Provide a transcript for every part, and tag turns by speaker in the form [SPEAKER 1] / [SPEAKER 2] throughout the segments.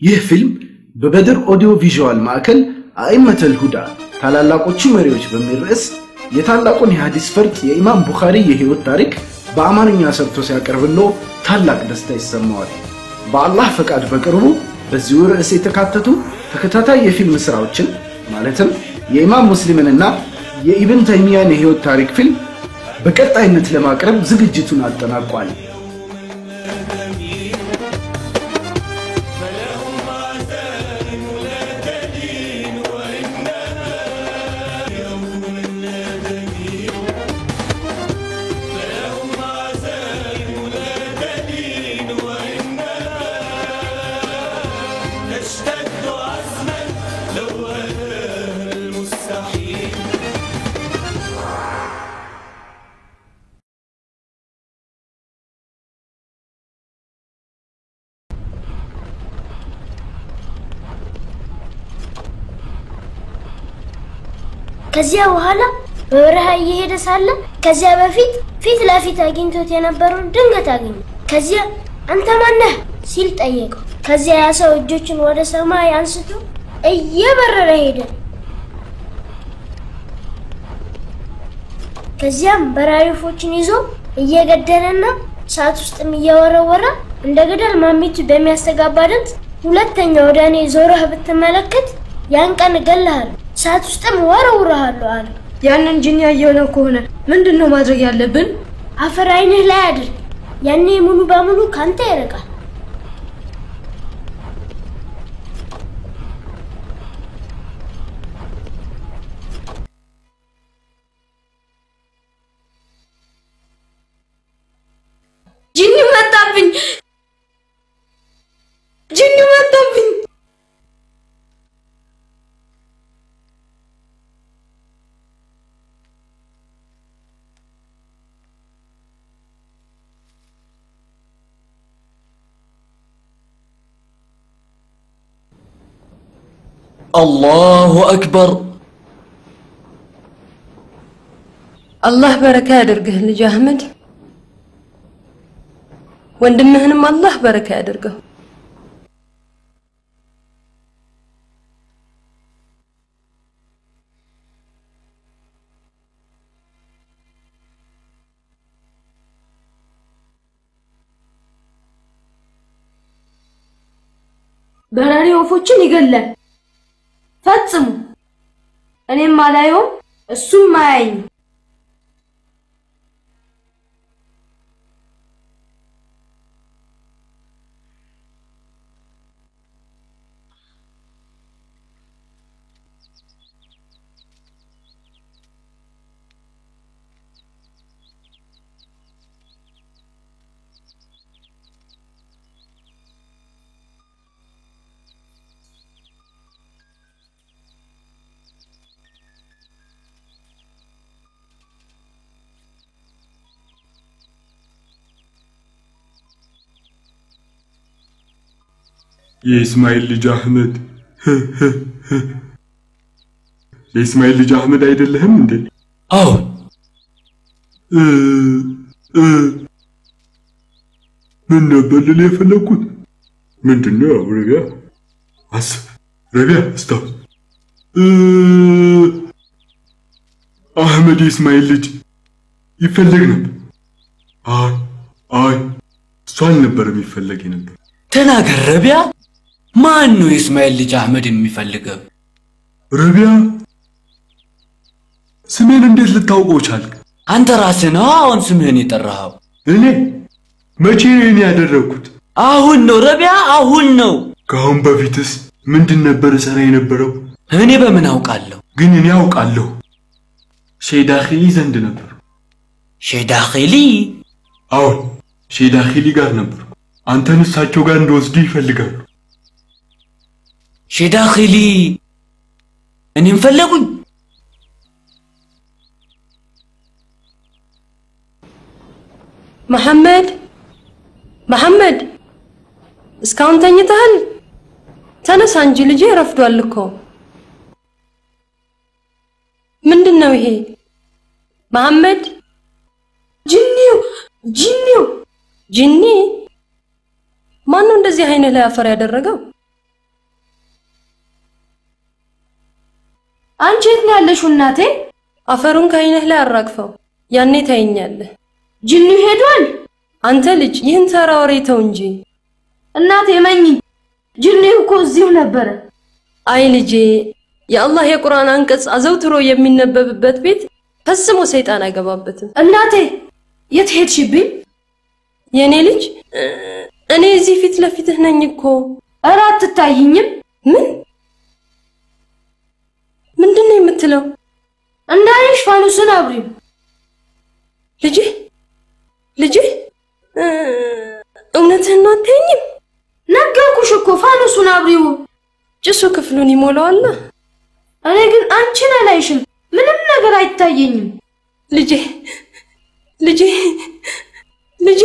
[SPEAKER 1] ይህ ፊልም በበድር ኦዲዮ ቪዥዋል ማዕከል አኢመተል ሁዳ ታላላቆቹ መሪዎች በሚል ርዕስ የታላቁን የሐዲስ ፈርጥ የኢማም ቡኻሪ የህይወት ታሪክ በአማርኛ ሰርቶ ሲያቀርብሎ ታላቅ ደስታ ይሰማዋል። በአላህ ፈቃድ በቅርቡ በዚሁ ርዕስ የተካተቱ ተከታታይ የፊልም ስራዎችን ማለትም የኢማም ሙስሊምንና የኢብን ተይሚያን የህይወት ታሪክ ፊልም በቀጣይነት ለማቅረብ ዝግጅቱን አጠናቋል።
[SPEAKER 2] ከዚያ በኋላ በበረሃ እየሄደ ሳለ ከዚያ በፊት ፊት ለፊት አግኝቶት የነበረውን ድንገት አገኘ። ከዚያ አንተ ማነህ ሲል ጠየቀው። ከዚያ ያ ሰው እጆቹን ወደ ሰማይ አንስቶ እየበረረ ሄደ። ከዚያም በራሪ ወፎችን ይዞ እየገደለና እሳት ውስጥም እየወረወረ እንደ ገደል ማሚቱ በሚያስተጋባ ድምፅ ሁለተኛ ወደ እኔ ዞረህ ብትመለከት ያን ቀን እገልሃለሁ፣ እሳት ውስጥም ወረውርሃለሁ አለ።
[SPEAKER 3] ያንን ጂኒ ያየነው ከሆነ ምንድነው ማድረግ ያለብን?
[SPEAKER 2] አፈር ዓይንህ ላይ አድርግ፣ ያኔ ሙሉ በሙሉ ካንተ ይርቃል።
[SPEAKER 3] ጂኒ መጣብኝ! ጂኒ መጣብኝ!
[SPEAKER 4] الله أكبر።
[SPEAKER 3] አላህ በረካ ያደርግህ ልጅ አህመድ። ወንድምህንም አላህ በረካ ያደርገው። በራሪ ወፎችን ይገላል ፈጽሞ። እኔም አላየውም እሱም አያየኝም።
[SPEAKER 5] የኢስማኤል ልጅ አህመድ፣ የኢስማኤል ልጅ አህመድ አይደለህም እንዴ?
[SPEAKER 4] አዎ።
[SPEAKER 5] ምን ነበር ልል የፈለግኩት? ምንድነው? ረቢያ አስብ፣ ረቢያ አስታውስ። አህመድ የኢስማኤል ልጅ ይፈለግ ነበር። አይ አይ፣ እሱ አልነበረም ይፈለግ ነበር።
[SPEAKER 4] ተናገር ረቢያ፣ ማን ነው የእስማኤል ልጅ አህመድን የሚፈልገው?
[SPEAKER 5] ረቢያ፣ ስሜን እንዴት ልታውቀው ቻልክ?
[SPEAKER 4] አንተ ራስህ ነው አሁን ስምህን የጠራኸው።
[SPEAKER 5] እኔ መቼ ነው እኔ ያደረግኩት?
[SPEAKER 4] አሁን ነው ረቢያ፣ አሁን ነው።
[SPEAKER 5] ከአሁን በፊትስ ምንድን ነበር እሰራ የነበረው?
[SPEAKER 4] እኔ በምን አውቃለሁ?
[SPEAKER 5] ግን እኔ አውቃለሁ። ሼዳኺሊ ዘንድ ነበር።
[SPEAKER 4] ሼዳኺሊ?
[SPEAKER 5] አዎን፣ ሼዳኺሊ ጋር ነበር። አንተን እሳቸው ጋር እንድወስድ ይፈልጋሉ።
[SPEAKER 4] ሼዳኺሊ እኔን ፈለጉኝ?
[SPEAKER 3] መሐመድ፣ መሐመድ፣ እስካሁን ተኝተሃል? ተነሳ እንጂ ልጄ፣ ረፍዷል እኮ። ምንድነው ይሄ? መሐመድ፣ ጂኒው፣ ጂኒው፣ ጂኒ! ማነው እንደዚህ አይንህ ላይ አፈር ያደረገው?
[SPEAKER 6] አንቺ የት ነው ያለሽው እናቴ?
[SPEAKER 3] አፈሩን ከዓይንህ ላይ አራግፈው፣ ያኔ ታየኛለህ።
[SPEAKER 6] ጅኑ ሄዷል።
[SPEAKER 3] አንተ ልጅ ይህን ተራ ወሬ ተው እንጂ።
[SPEAKER 6] እናቴ እመኚኝ፣ ጅኑ እኮ እዚሁ ነበረ።
[SPEAKER 3] አይ ልጄ፣ የአላህ የቁርአን አንቀጽ አዘውትሮ የሚነበብበት ቤት ፈጽሞ ሰይጣን አይገባበትም።
[SPEAKER 6] እናቴ የት ሄድሽብኝ?
[SPEAKER 3] የኔ ልጅ እኔ እዚህ ፊት ለፊትህ ነኝ እኮ።
[SPEAKER 6] ኧረ አትታይኝም።
[SPEAKER 3] ምን ምንድን ነው የምትለው?
[SPEAKER 6] እንዳይሽ ፋኑስን አብሪው።
[SPEAKER 3] ልጄ ልጄ እውነትህን ነው? አታየኝም?
[SPEAKER 6] ነገርኩሽ እኮ ፋኑሱን አብሪው።
[SPEAKER 3] ጭሱ ክፍሉን ይሞላዋል።
[SPEAKER 6] እኔ ግን አንቺን አላይሽም፣ ምንም ነገር አይታየኝም።
[SPEAKER 3] ልጄ ልጄ ልጄ።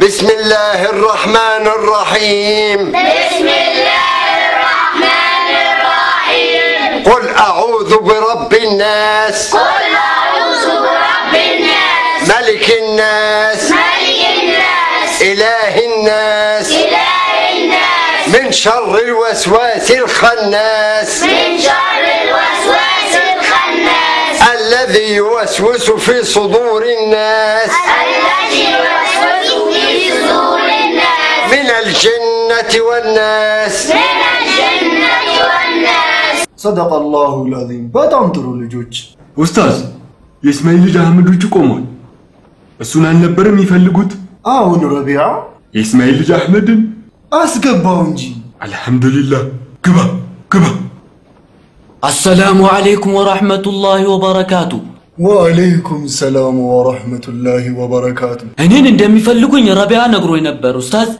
[SPEAKER 7] بسم الله الرحمن الرحيم.
[SPEAKER 2] بسم الله الرحمن الرحيم.
[SPEAKER 7] قل أعوذ برب الناس.
[SPEAKER 2] قل أعوذ برب الناس.
[SPEAKER 7] ملك الناس.
[SPEAKER 2] ملك الناس.
[SPEAKER 7] إله الناس.
[SPEAKER 2] إله الناس.
[SPEAKER 7] من شر الوسواس الخناس.
[SPEAKER 2] من شر الوسواس الخناس.
[SPEAKER 7] الذي يوسوس في صدور الناس.
[SPEAKER 2] الذي يوسوس في صدور الناس.
[SPEAKER 7] من الجنة والناس.
[SPEAKER 2] من الجنة والناس.
[SPEAKER 8] صدق الله العظيم። በጣም ጥሩ ልጆች።
[SPEAKER 5] ኡስታዝ፣ የእስማኤል ልጅ አህመድ ውጭ ቆሟል። እሱን አልነበረም የሚፈልጉት?
[SPEAKER 8] አሁን ረቢዓ፣
[SPEAKER 5] የእስማኤል ልጅ አህመድን
[SPEAKER 8] አስገባው እንጂ።
[SPEAKER 5] አልሐምዱሊላህ። ግባ ግባ።
[SPEAKER 4] አሰላሙ አለይኩም ወራህመቱላሂ ወበረካቱ።
[SPEAKER 8] ወአለይኩም ሰላም ወረሕመቱላሂ ወበረካቱ።
[SPEAKER 4] እኔን እንደሚፈልጉኝ ረቢያ ነግሮኝ ነበር ኡስታዝ።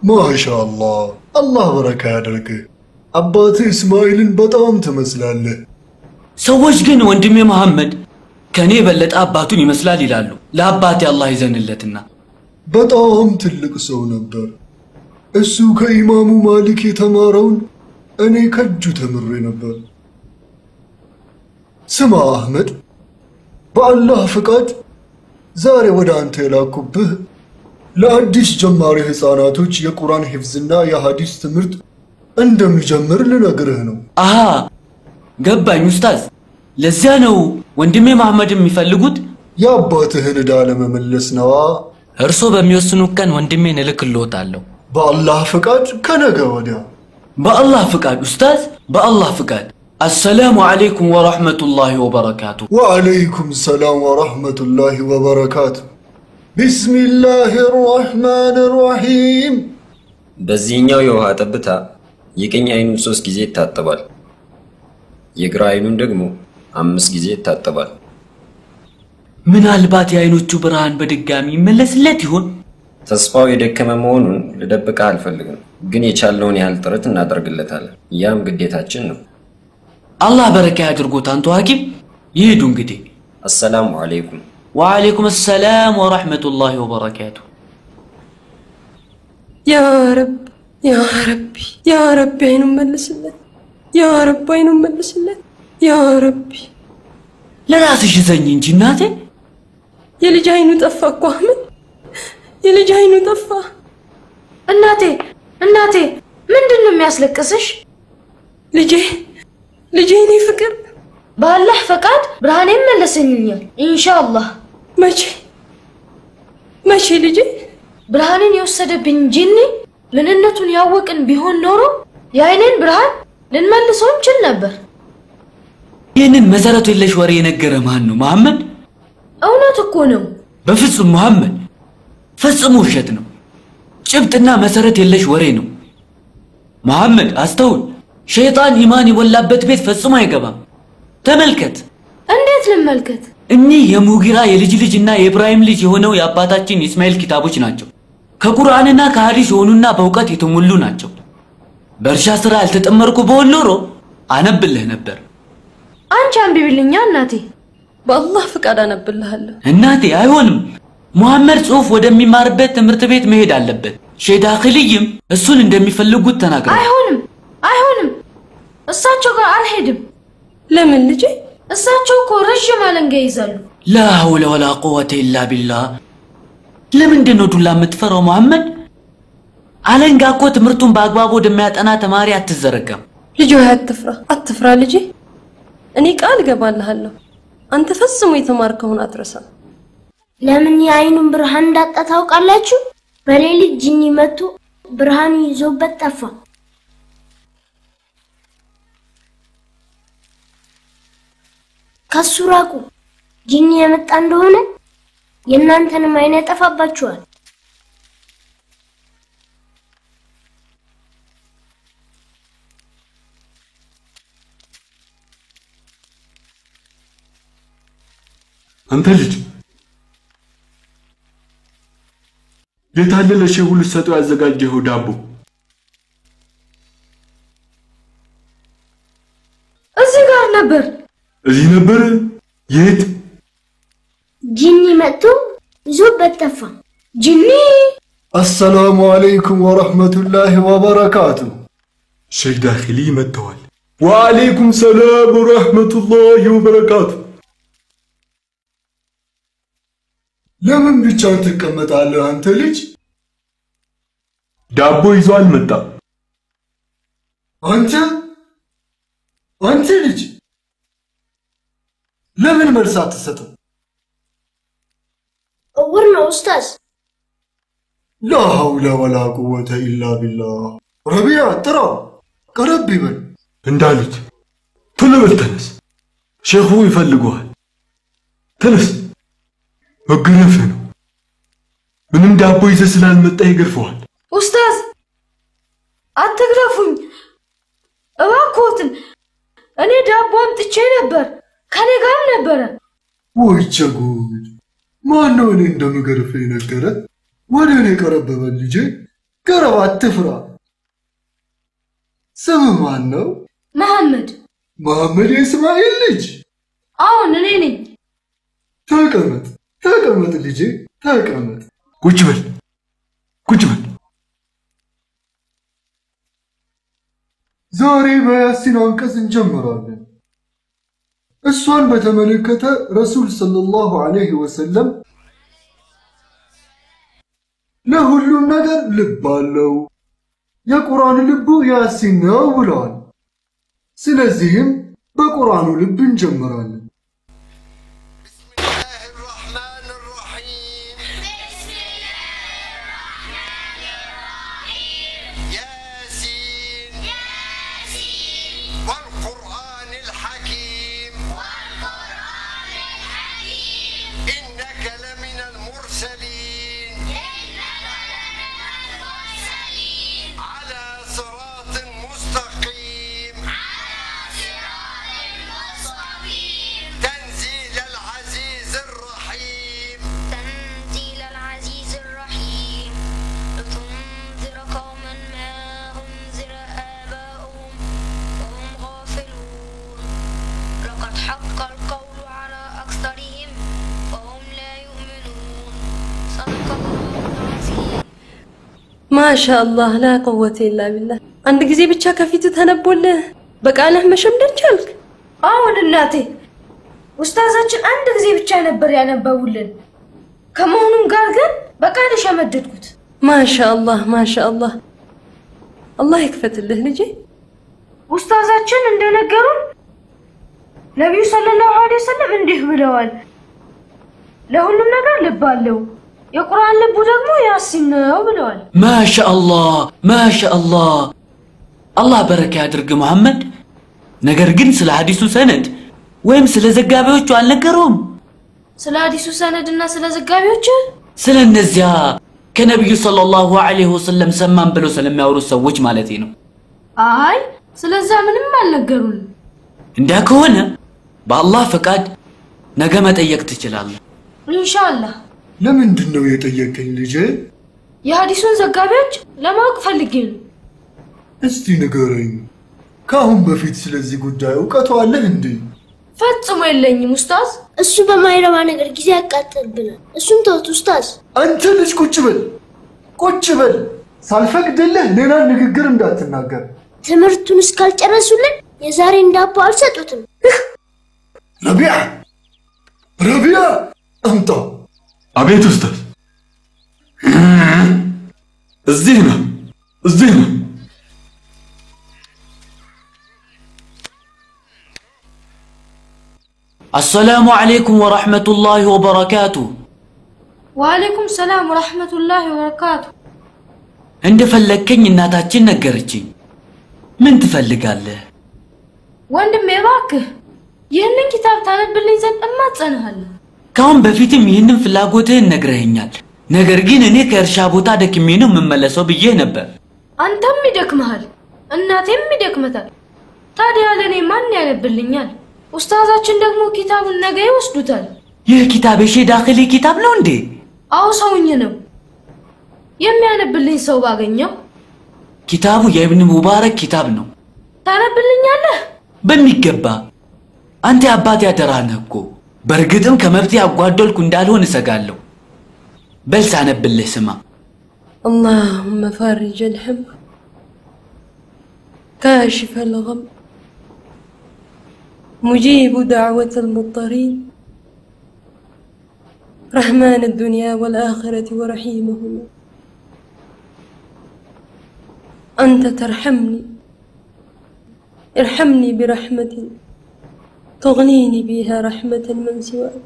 [SPEAKER 8] ማሻአላህ፣ አላህ በረካ ያደርግህ። አባትህ እስማኤልን በጣም ትመስላለህ።
[SPEAKER 4] ሰዎች ግን ወንድሜ መሐመድ ከኔ የበለጠ አባቱን ይመስላል ይላሉ። ለአባቴ አላህ ይዘንለትና።
[SPEAKER 8] በጣም ትልቅ ሰው ነበር። እሱ ከኢማሙ ማሊክ የተማረውን እኔ ከእጁ ተምሬ ነበር። ስማ አህመድ፣ በአላህ ፍቃድ ዛሬ ወደ አንተ የላኩብህ ለአዲስ ጀማሪ ሕፃናቶች የቁርአን ሂፍዝና የሐዲስ ትምህርት እንደሚጀምር ልነግርህ ነው።
[SPEAKER 4] አሃ ገባኝ ኡስታዝ። ለዚያ ነው ወንድሜ መሐመድ የሚፈልጉት?
[SPEAKER 8] የአባትህን ዕዳ ለመመለስ ነዋ።
[SPEAKER 4] እርሶ በሚወስኑ ቀን ወንድሜን እልክልዎታለሁ።
[SPEAKER 8] በአላህ ፍቃድ ከነገ ወዲያ።
[SPEAKER 4] በአላህ ፍቃድ ኡስታዝ፣ በአላህ ፍቃድ። አሰላሙ አለይኩም ወራህመቱላሂ ወበረካቱ።
[SPEAKER 8] ወአለይኩም ሰላም ወረሕመቱላሂ ወበረካቱ። ቢስሚላህ ራሕማን ራሒም።
[SPEAKER 9] በዚህኛው የውሃ ጠብታ የቀኝ አይኑን 3 ጊዜ ይታጠባል። የግራ አይኑን ደግሞ 5 ጊዜ ይታጠባል።
[SPEAKER 4] ምናልባት የአይኖቹ ብርሃን በድጋሚ ይመለስለት ይሆን?
[SPEAKER 9] ተስፋው የደከመ መሆኑን ልደብቅህ አልፈልግም፣ ግን የቻልነውን ያህል ጥረት እናደርግለታለን። ያም ግዴታችን ነው።
[SPEAKER 4] አላህ በረካ ያድርጎት። አንቱ ሐኪም ይሄዱ እንግዲህ።
[SPEAKER 9] አሰላሙ አለይኩም።
[SPEAKER 4] ወአለይኩም ሰላም ወራህመቱላሂ ወበረካቱ።
[SPEAKER 3] ያ ረብ ያ ረቢ ያ ረቢ አይኑን መልስለት። ያ ረብ አይኑን መልስለት። ያ ረቢ።
[SPEAKER 4] ለራስሽ ዘኝ እንጂ እናቴ።
[SPEAKER 3] የልጅ አይኑ ጠፋ እኮ አህመድ፣ የልጅ አይኑ ጠፋ።
[SPEAKER 6] እናቴ እናቴ፣ ምንድን ነው የሚያስለቅስሽ?
[SPEAKER 3] ልጄ ልጄ፣ እኔ ፍቅር
[SPEAKER 6] በአላህ ፈቃድ ብርሃኔ ይመለስልኛል ኢንሻአላህ።
[SPEAKER 3] መቼ መቼ ልጄ?
[SPEAKER 6] ብርሃኔን የወሰደብኝ ጂኒ ምንነቱን ያወቅን ቢሆን ኖሮ የአይኔን ብርሃን ልንመልሰው እንችል ነበር።
[SPEAKER 4] ይህንን መሰረቱ የለሽ ወሬ የነገረ ማን ነው መሐመድ?
[SPEAKER 6] እውነት እኮ ነው።
[SPEAKER 4] በፍጹም መሐመድ፣ ፈጽሞ ውሸት ነው። ጭብጥና መሰረት የለሽ ወሬ ነው። መሐመድ አስተውል። ሸይጣን ኢማን የሞላበት ቤት ፈጽሞ አይገባም። ተመልከት።
[SPEAKER 6] እንዴት ልመልከት?
[SPEAKER 4] እኒህ የሙጊራ የልጅ ልጅና የኢብራሂም ልጅ የሆነው የአባታችን የእስማኤል ኪታቦች ናቸው። ከቁርአንና ከሐዲስ የሆኑና በእውቀት የተሞሉ ናቸው። በእርሻ ስራ ያልተጠመርኩ በሆን ኖሮ አነብልህ ነበር።
[SPEAKER 6] አንቺ አንብቢልኛ እናቴ።
[SPEAKER 3] በአላህ ፍቃድ አነብልሃለሁ።
[SPEAKER 4] እናቴ አይሆንም። ሙሐመድ ጽሑፍ ወደሚማርበት ትምህርት ቤት መሄድ አለበት። ሼህ ዳኺልይም እሱን እንደሚፈልጉት ተናግረዋል።
[SPEAKER 6] አይሆንም አይሆንም፣ እሳቸው ጋር አልሄድም።
[SPEAKER 3] ለምን ልጄ?
[SPEAKER 6] እሳቸው እኮ ረዥም አለንጋ ይይዛሉ።
[SPEAKER 4] ላ ሐውለ ወላ ቁወተ ኢላ ቢላህ። ለምንድን ነው ዱላ የምትፈራው መሐመድ? አለንጋ እኮ ትምህርቱን በአግባቡ ወደሚያጠና ተማሪ አትዘረጋም።
[SPEAKER 3] ልጅ ሆይ አትፍራ፣ አትፍራ ልጄ። እኔ ቃል እገባልሃለሁ አንተ ፈጽሞ የተማርከውን አትረሳም።
[SPEAKER 2] ለምን የአይኑን ብርሃን እንዳጣ ታውቃላችሁ? በሌሊት ጂኒ መጥቶ ብርሃኑ ይዞበት ጠፋ። ከሱ ራቁ። ጂኒ የመጣ እንደሆነ የእናንተንም አይን ያጠፋባችኋል።
[SPEAKER 5] አንተ ልጅ የታለ ለሼሁ ልትሰጠው ያዘጋጀኸው ዳቦ?
[SPEAKER 6] እዚህ ጋር ነበር።
[SPEAKER 5] እዚህ ነበር? የት?
[SPEAKER 2] ጂኒ መጥቶ ይዞበት ጠፋ።
[SPEAKER 6] ጂኒ!
[SPEAKER 8] አሰላሙ አለይኩም ወረህመቱላሂ ወበረካቱ።
[SPEAKER 5] ሼህ ዳኺሊ መጥተዋል። ወአለይኩም ሰላም ወረህመቱላሂ ወበረካቱ።
[SPEAKER 8] ለምን ብቻውን ትቀመጣለህ አንተ ልጅ?
[SPEAKER 5] ዳቦ ይዞ አልመጣም።
[SPEAKER 8] አንተ አንተ ልጅ ለምን መልስ አትሰጥም?
[SPEAKER 2] እውር ነው ኡስታዝ።
[SPEAKER 8] ላ ሐውለ ወላ ቁወተ ኢላ ቢላህ። ረቢያ ጥራው፣ ቀረብ ይበል።
[SPEAKER 5] እንዳሉት ቶሎ በል ተነስ፣ ሼኹ ይፈልጉሃል። ተነስ፣ መገረፍህ ነው። ምንም ዳቦ ይዘህ ስላልመጣ ይገርፈዋል።
[SPEAKER 6] ኡስታዝ አትግረፉኝ እባክዎትን። እኔ ዳቦ አምጥቼ ነበር፣ ከኔ ጋርም ነበረ።
[SPEAKER 8] ወይ ጉድ! ማነው እኔ እንደምገርፍህ የነገረ? ወደ እኔ ቀረብ በል ልጄ፣ ቀረብ፣ አትፍራ። ስምህ ማን ነው?
[SPEAKER 6] መሐመድ።
[SPEAKER 8] መሐመድ የእስማኤል ልጅ?
[SPEAKER 6] አዎን እኔ ነኝ።
[SPEAKER 8] ተቀመጥ፣ ተቀመጥ ልጄ፣ ተቀመጥ።
[SPEAKER 5] ቁጭ በል፣ ቁጭ በል።
[SPEAKER 8] ዛሬ በያሲን አንቀጽ እንጀምራለን። እሷን በተመለከተ ረሱል ሰለላሁ ዐለይሂ ወሰለም ለሁሉም ነገር ልብ አለው፣ የቁርአን ልቡ ያሲን ነው ብለዋል። ስለዚህም በቁርአኑ ልብ እንጀምራለን።
[SPEAKER 3] ማሻአላህ ላ ቁወተ ኢላ ቢላህ። አንድ ጊዜ ብቻ ከፊቱ ተነቦልህ በቃልህ መሸምደድ ቻልክ?
[SPEAKER 6] አዎን እናቴ፣ ኡስታዛችን አንድ ጊዜ ብቻ ነበር ያነበቡልን። ከመሆኑም ጋር ግን በቃል ሸመደድኩት።
[SPEAKER 3] ማሻአላህ ማሻአላህ፣ አላህ ይክፈትልህ ልጄ።
[SPEAKER 6] ኡስታዛችን እንደነገሩን ነቢዩ ሰለላሁ ዐለይሂ ወሰለም እንዲህ ብለዋል፣ ለሁሉም ነገር ልብ አለው፣ የቁርአን ልቡ ደግሞ ያሲን ነው ብለዋል።
[SPEAKER 4] ማሻአላህ ማሻአላህ፣ አላህ በረካ ያድርግ መሐመድ። ነገር ግን ስለ ሐዲሱ ሰነድ ወይም ስለ ዘጋቢዎቹ አልነገረውም።
[SPEAKER 6] ስለ ሐዲሱ ሰነድና ስለ ዘጋቢዎቹ?
[SPEAKER 4] ስለ እነዚያ ከነቢዩ ሰለላሁ ዐለይሂ ወሰለም ሰማን ብለው ስለሚያወሩት ሰዎች ማለቴ ነው።
[SPEAKER 6] አይ ስለዛ ምንም አልነገሩን።
[SPEAKER 4] እንዲያ ከሆነ በአላህ ፈቃድ ነገ መጠየቅ ትችላለህ።
[SPEAKER 6] ኢንሻአላህ።
[SPEAKER 8] ለምንድን ነው የጠየቀኝ ልጄ?
[SPEAKER 6] የሐዲሱን ዘጋቢዎች ለማወቅ ፈልጌ ነው።
[SPEAKER 8] እስቲ ንገረኝ፣ ከአሁን በፊት ስለዚህ ጉዳይ እውቀቱ አለህ እንዴ?
[SPEAKER 6] ፈጽሞ የለኝም ኡስታዝ።
[SPEAKER 2] እሱ በማይረባ ነገር ጊዜ ያቃጥልብናል። እሱን ተውት ኡስታዝ።
[SPEAKER 8] አንተ ልጅ ቁጭ በል፣ ቁጭ በል። ሳልፈቅድልህ ሌላ ንግግር እንዳትናገር።
[SPEAKER 2] ትምህርቱን እስካልጨረሱልን የዛሬን ዳቦ አልሰጡትም።
[SPEAKER 8] ረቢያ፣ ረቢያ አምጣው።
[SPEAKER 5] አቤት ኡስታዝ። እዚህ ነው፣ እዚህ ነው።
[SPEAKER 4] አሰላሙ አለይኩም ወራህመቱላሂ ወበረካቱ።
[SPEAKER 6] ወአለይኩም ሰላም ወራህመቱላሂ ወበረካቱ።
[SPEAKER 4] እንደፈለግከኝ እናታችን ነገረችኝ። ምን ትፈልጋለህ?
[SPEAKER 6] ወንድሜ እባክህ ይህንን ኪታብ ታነብልኝ ዘንድ እማጸንሃለሁ።
[SPEAKER 4] ከአሁን በፊትም ይህንን ፍላጎትህን ነግረኸኛል። ነገር ግን እኔ ከእርሻ ቦታ ደክሜ ነው የምመለሰው ብዬ ነበር።
[SPEAKER 6] አንተም ይደክመሃል፣ እናቴም ይደክመታል። ታዲያ ለእኔ ማን ያነብልኛል? ኡስታዛችን ደግሞ ኪታቡን ነገ ይወስዱታል።
[SPEAKER 4] ይህ ኪታብ የሼህ ዳኽሊ ኪታብ ነው እንዴ?
[SPEAKER 6] አዎ ሰውኝ ነው። የሚያነብልኝ ሰው ባገኘው።
[SPEAKER 4] ኪታቡ የኢብን ሙባረክ ኪታብ ነው።
[SPEAKER 6] ታነብልኛለህ?
[SPEAKER 4] በሚገባ። አንተ የአባቴ አደራ ነህ እኮ። በእርግጥም ከመብቴ ያጓደልኩ እንዳልሆን እሰጋለሁ። በል ሳነብልህ ስማ።
[SPEAKER 3] اللهم فارج الهم كاشف الغم مجيب دعوة المضطرين رحمن الدنيا والآخرة ورحيمهما أنت ترحمني ارحمني برحمة تغنيني بها رحمة من سواك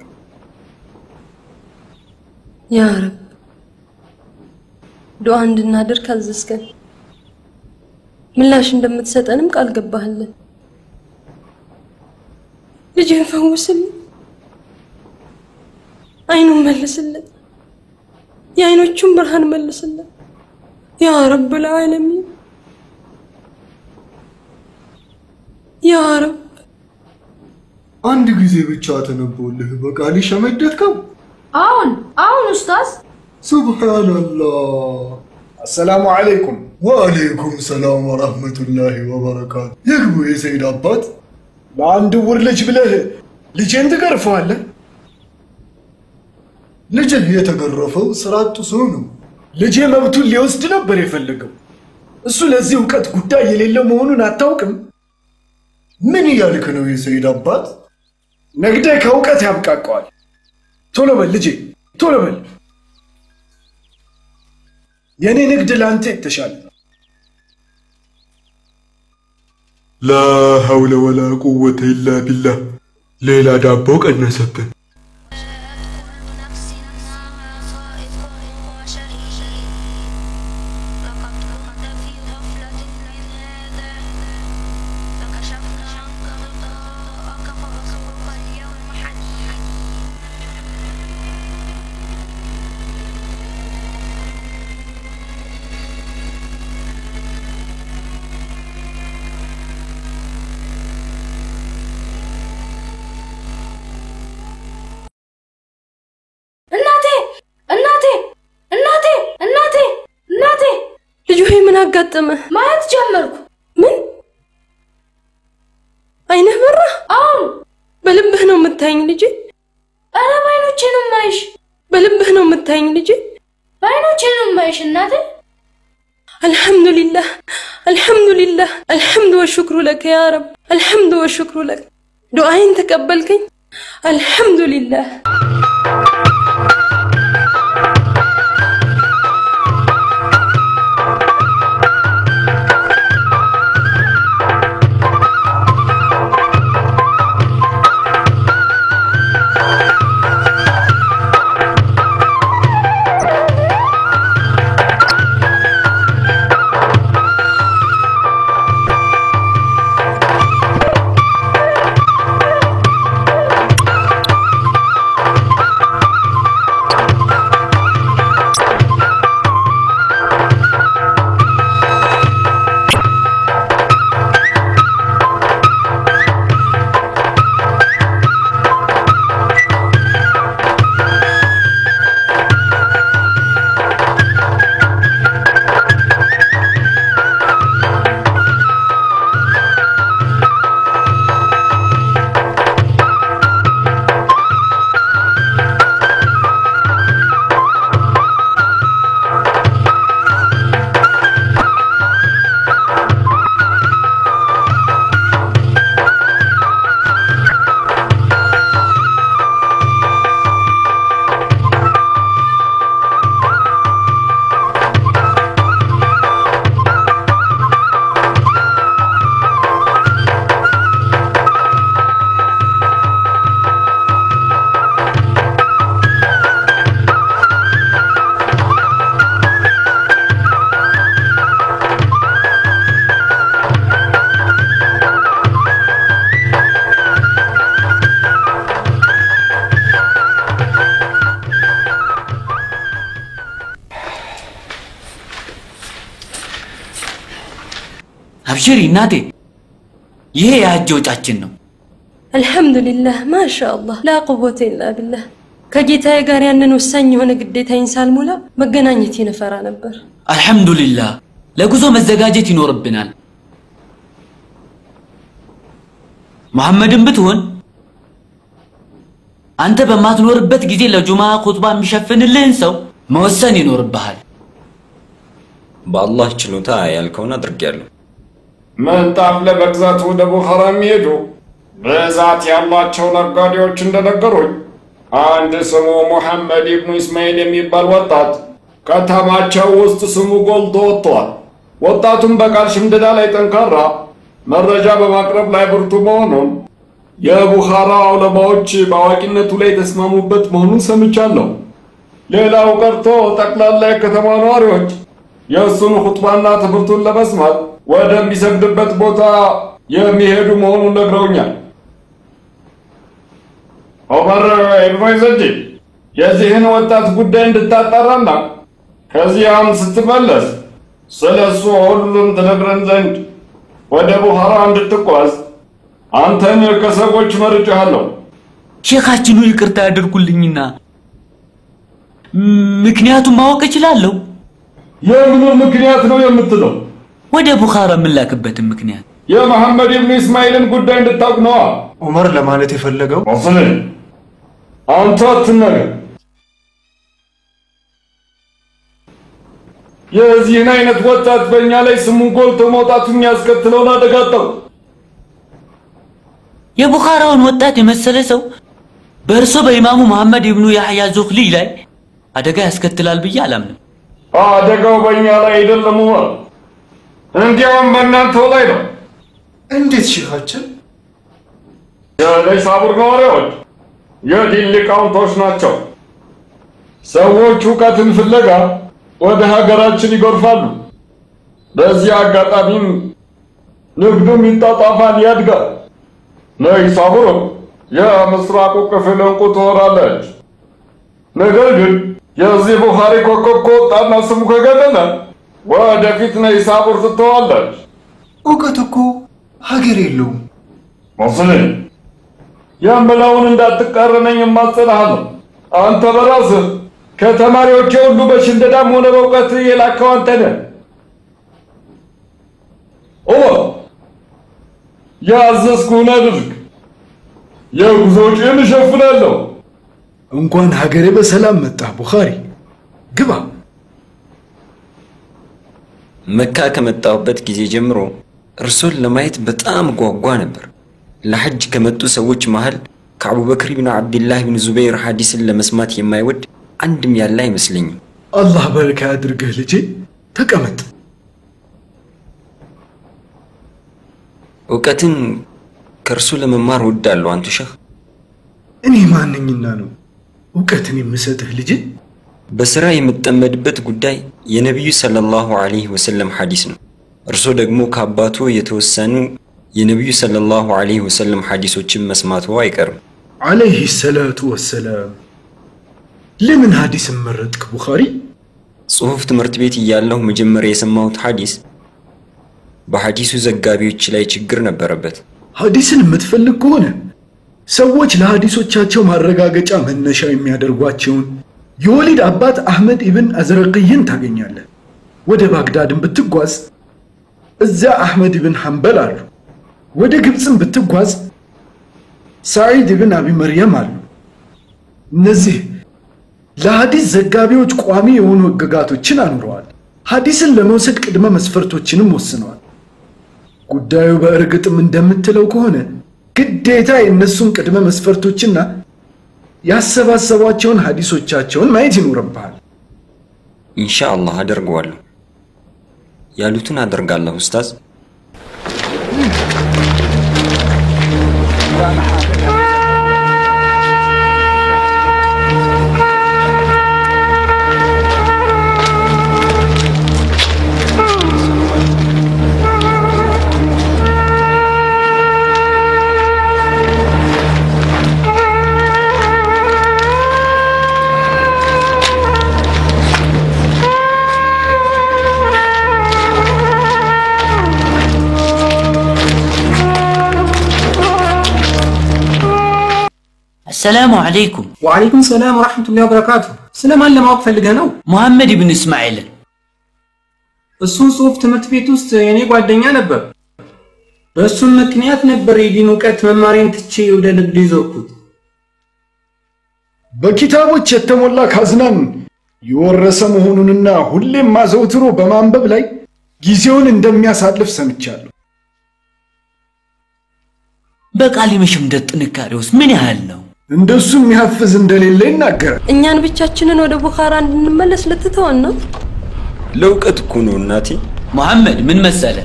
[SPEAKER 3] يا رب ዱዓ እንድናደርግ አዘዝከን። ምላሽ እንደምትሰጠንም ቃል ገባህልን። ልጅህን ፈውስልን፣ አይኑን መልስልን፣ የአይኖቹን ብርሃን መልስልን። ያ ረብ ልዓለሚን ያ ረብ።
[SPEAKER 8] አንድ ጊዜ ብቻ ተነቦልህ በቃል ሸመደድከው?
[SPEAKER 6] አሁን አሁን ኡስታዝ።
[SPEAKER 8] ሱብሃንአላህ።
[SPEAKER 1] አሰላሙ አለይኩም።
[SPEAKER 8] ወአለይኩም ሰላም ወራህመቱላሂ ወበረካቱ። ይግቡ የሰይድ አባት።
[SPEAKER 1] ለአንድ ውር ልጅ ብለህ ልጄን ትገርፈዋለህ?
[SPEAKER 8] ልጅህ የተገረፈው ስርዓት ጥሶ ነው።
[SPEAKER 1] ልጄ መብቱን ሊወስድ ነበር የፈለገው። እሱ ለዚህ እውቀት ጉዳይ የሌለው መሆኑን አታውቅም?
[SPEAKER 8] ምን እያልክ ነው የሰይድ አባት?
[SPEAKER 1] ነግደህ ከእውቀት ያብቃቀዋል። ቶሎ በል ልጄ፣ ቶሎ በል። የኔ ንግድ ለአንተ የተሻለ ነው።
[SPEAKER 5] ላ ሐውለ ወላ ቁወተ ኢላ ቢላህ። ሌላ ዳቦ ቀነሰብን።
[SPEAKER 3] አጋጠመህ?
[SPEAKER 6] ማየት ጀመርኩ።
[SPEAKER 3] ምን? አይንህ በራ?
[SPEAKER 6] አሁን
[SPEAKER 3] በልብህ ነው የምታየኝ ልጄ?
[SPEAKER 6] ኧረ በአይኖቼ ነው የማይሽ።
[SPEAKER 3] በልብህ ነው የምታየኝ ልጄ?
[SPEAKER 6] በአይኖቼ ነው የማይሽ እናቴ።
[SPEAKER 3] አልሐምዱሊላህ አልሐምዱሊላህ አልሐምዱ ወሽክሩ ለከ ያ ረብ አልሐምዱ ወሽክሩ ለክ። ዱዓዬን ተቀበልከኝ። አልሐምዱሊላህ።
[SPEAKER 4] አብሽሪ እናቴ፣ ይሄ የሐጅ ወጫችን ነው።
[SPEAKER 3] አልሐምዱሊላህ፣ ማሻአላህ፣ ላ ቁወተ ኢላ ቢላህ። ከጌታዬ ጋር ያንን ወሳኝ የሆነ ግዴታዬን ሳልሞላ መገናኘቴን እፈራ ነበር።
[SPEAKER 4] አልሐምዱሊላህ፣ ለጉዞ መዘጋጀት ይኖርብናል። መሐመድም ብትሆን አንተ በማትኖርበት ጊዜ ለጁማ ኹጥባ የሚሸፍንልህን ሰው መወሰን ይኖርብሃል።
[SPEAKER 9] በአላህ ችሎታ ያልከውን አድርጌያለሁ።
[SPEAKER 10] ምንጣፍ ለመግዛት ወደ ቡኻራ የሚሄዱ ብዛት ያላቸው ነጋዴዎች እንደነገሩኝ አንድ ስሙ ሙሐመድ ኢብኑ እስማኤል የሚባል ወጣት ከተማቸው ውስጥ ስሙ ጎልቶ ወጥቷል። ወጣቱም በቃል ሽምደዳ ላይ ጠንካራ፣ መረጃ በማቅረብ ላይ ብርቱ መሆኑን የቡኻራ ዑለማዎች በአዋቂነቱ ላይ የተስማሙበት መሆኑን ሰምቻለሁ። ሌላው ቀርቶ ጠቅላላ የከተማ ነዋሪዎች የእሱን ኹጥባና ትምህርቱን ለመስማት ወደሚሰግድበት ቦታ የሚሄዱ መሆኑን ነግረውኛል። ዑመር ኢብኑ ዘጂ የዚህን ወጣት ጉዳይ እንድታጣራና ከዚያም ስትመለስ ስለ እሱ ሁሉም ትነግረን ዘንድ ወደ ቡኻራ እንድትጓዝ አንተን ከሰዎች መርጬሃለሁ።
[SPEAKER 4] ሼኻችኑ ይቅርታ ያደርጉልኝና ምክንያቱም ማወቅ እችላለሁ?
[SPEAKER 10] የምኑን ምክንያት ነው የምትለው?
[SPEAKER 4] ወደ ቡኻራ የምላክበትን ምክንያት።
[SPEAKER 10] የመሐመድ ኢብኑ እስማኤልን ጉዳይ እንድታውቅ ነዋ።
[SPEAKER 8] ዑመር ለማለት የፈለገው
[SPEAKER 10] ወስልን፣ አንተ አትናገር። የዚህን አይነት ወጣት በእኛ ላይ ስሙ ጎልቶ መውጣቱ የሚያስከትለውን አደጋ አጣው።
[SPEAKER 4] የቡኻራውን ወጣት የመሰለ ሰው በእርሶ በኢማሙ መሐመድ ኢብኑ ያህያ ዙኽሊ ላይ አደጋ ያስከትላል ብዬ አላምንም።
[SPEAKER 10] አደጋው በእኛ ላይ አይደለም ዑመር፣ እንዲያውም በእናንተው ላይ ነው።
[SPEAKER 8] እንዴት ሼኻችን?
[SPEAKER 10] የነይሳቡር ነዋሪዎች የዲን ሊቃውንቶች ናቸው። ሰዎች እውቀትን ፍለጋ ወደ ሀገራችን ይጎርፋሉ። በዚህ አጋጣሚም ንግዱም ይጣጣፋል፣ ያድጋል። ነይሳቡር የምስራቁ ክፍል እንቁ ትሆናለች። ነገር ግን የዚህ ቡኻሪ ኮከብ ከወጣና ስሙ ከገነነ ወደፊት ነይሳቡር ትተዋለች።
[SPEAKER 8] እውቀት እኮ ሀገር የለውም።
[SPEAKER 10] ሙስሊም፣ የምለውን እንዳትቃረነኝ እማጸንሃለሁ። አንተ በራስህ ከተማሪዎቼ ሁሉ በሽምደዳም ሆነ በእውቀት የላከው አንተ ነህ። ዑመር፣ ያዘዝኩህን አድርግ። የጉዞ ወጪህን እሸፍናለሁ።
[SPEAKER 1] እንኳን ሀገሬ በሰላም መጣህ ቡኻሪ፣ ግባ።
[SPEAKER 9] መካ ከመጣሁበት ጊዜ ጀምሮ እርሶን ለማየት በጣም ጓጓ ነበር። ለሐጅ ከመጡ ሰዎች መሃል ከአቡበክር ብን ዓብድላህ ብን ዙበይር ሐዲስን ለመስማት የማይወድ አንድም ያለ አይመስለኝም።
[SPEAKER 1] አላህ በረካ ያድርግህ ልጄ፣ ተቀመጥ።
[SPEAKER 9] እውቀትን ከእርሱ ለመማር እወዳለሁ አንቱ ሸህ።
[SPEAKER 1] እኔ ማንኝና ነው እውቀትን የምሰጥህ ልጄ?
[SPEAKER 9] በስራ የምጠመድበት ጉዳይ የነቢዩ ሰለላሁ ዐለይሂ ወሰለም ሐዲስ ነው። እርሶ ደግሞ ከአባቶ የተወሰኑ የነቢዩ ሰለላሁ ዐለይሂ ወሰለም ሐዲሶችን መስማቱ አይቀርም።
[SPEAKER 1] ዓለይሂ ሰላቱ ወሰላም። ለምን ሐዲስን መረጥክ ቡኻሪ?
[SPEAKER 9] ጽሑፍ ትምህርት ቤት እያለሁ መጀመሪያ የሰማሁት ሐዲስ በሐዲሱ ዘጋቢዎች ላይ ችግር ነበረበት።
[SPEAKER 1] ሐዲስን የምትፈልግ ከሆነ ሰዎች ለሐዲሶቻቸው ማረጋገጫ መነሻ የሚያደርጓቸውን የወሊድ አባት አህመድ ኢብን አዝረቅይን ታገኛለህ። ወደ ባግዳድን ብትጓዝ እዚያ አህመድ ኢብን ሐንበል አሉ። ወደ ግብፅም ብትጓዝ ሳዒድ ኢብን አቢ መርየም አሉ። እነዚህ ለሐዲስ ዘጋቢዎች ቋሚ የሆኑ ሕግጋቶችን አኑረዋል። ሐዲስን ለመውሰድ ቅድመ መስፈርቶችንም ወስነዋል። ጉዳዩ በእርግጥም እንደምትለው ከሆነ ግዴታ የእነሱን ቅድመ መስፈርቶችና ያሰባሰቧቸውን ሐዲሶቻቸውን ማየት ይኖርብሃል።
[SPEAKER 9] ኢንሻአላህ አደርገዋለሁ። ያሉትን አደርጋለሁ ኡስታዝ።
[SPEAKER 4] አሰላሙ አለይኩም።
[SPEAKER 11] ወአለይኩም ሰላም ወራህመቱላሂ ወበረካቱ። ስለማን ለማወቅ ፈልገህ ነው?
[SPEAKER 4] ሙሐመድ ኢብን እስማኤልን።
[SPEAKER 11] እሱ ጽሁፍ ትምህርት ቤት ውስጥ የኔ ጓደኛ ነበር። በእሱም ምክንያት ነበር የዲን እውቀት መማሬን ትቼ ወደ ንግድ ይዞርኩት።
[SPEAKER 8] በኪታቦች የተሞላ ካዝናን የወረሰ መሆኑንና ሁሌም አዘውትሮ በማንበብ ላይ ጊዜውን እንደሚያሳልፍ ሰምቻለሁ።
[SPEAKER 4] በቃል የመሸምደድ ጥንካሬውስ ምን ያህል ነው?
[SPEAKER 8] እንደሱ የሚያፍዝ እንደሌለ ይናገራል።
[SPEAKER 3] እኛን ብቻችንን ወደ ቡኻራ እንድንመለስ ልትተወን ነው?
[SPEAKER 9] ለእውቀት እኮ ነው እናቴ።
[SPEAKER 4] መሐመድ ምን መሰለ፣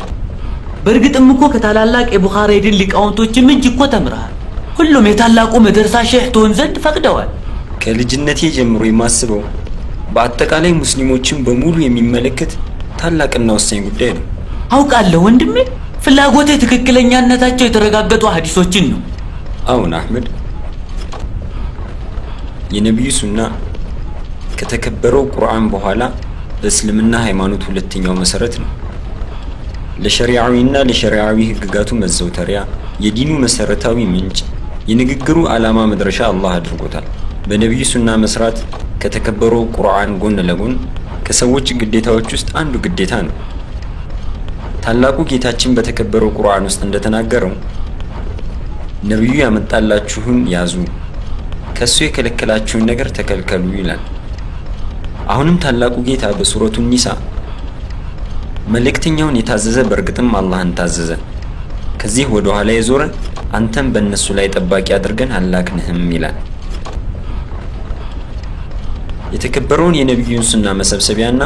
[SPEAKER 4] በእርግጥም እኮ ከታላላቅ የቡኻራ የዲን ሊቃውንቶችም እጅ እኮ ተምረሃል። ሁሉም የታላቁ መድረሳ ሼህ ትሆን ዘንድ ፈቅደዋል።
[SPEAKER 9] ከልጅነቴ ጀምሮ የማስበው በአጠቃላይ ሙስሊሞችን በሙሉ የሚመለከት ታላቅና ወሳኝ ጉዳይ ነው።
[SPEAKER 4] አውቃለሁ ወንድሜ፣ ፍላጎቴ ትክክለኛነታቸው የተረጋገጡ ሐዲሶችን ነው።
[SPEAKER 9] አሁን አህመድ፣ የነቢዩ ሱና ከተከበረው ቁርአን በኋላ በእስልምና ሃይማኖት ሁለተኛው መሰረት ነው። ለሸሪዓዊና ለሸሪዓዊ ህግጋቱ መዘውተሪያ፣ የዲኑ መሰረታዊ ምንጭ፣ የንግግሩ ዓላማ መድረሻ አላህ አድርጎታል። በነቢዩ ሱና መስራት ከተከበረው ቁርአን ጎን ለጎን ከሰዎች ግዴታዎች ውስጥ አንዱ ግዴታ ነው። ታላቁ ጌታችን በተከበረው ቁርአን ውስጥ እንደተናገረው ነቢዩ ያመጣላችሁን ያዙ፣ ከሱ የከለከላችሁን ነገር ተከልከሉ ይላል። አሁንም ታላቁ ጌታ በሱረቱ ኒሳ መልእክተኛውን የታዘዘ በእርግጥም አላህን ታዘዘ፣ ከዚህ ወደ ኋላ የዞረ አንተም በእነሱ ላይ ጠባቂ አድርገን አላክንህም ይላል። የተከበረውን የነቢዩን ሱና መሰብሰቢያና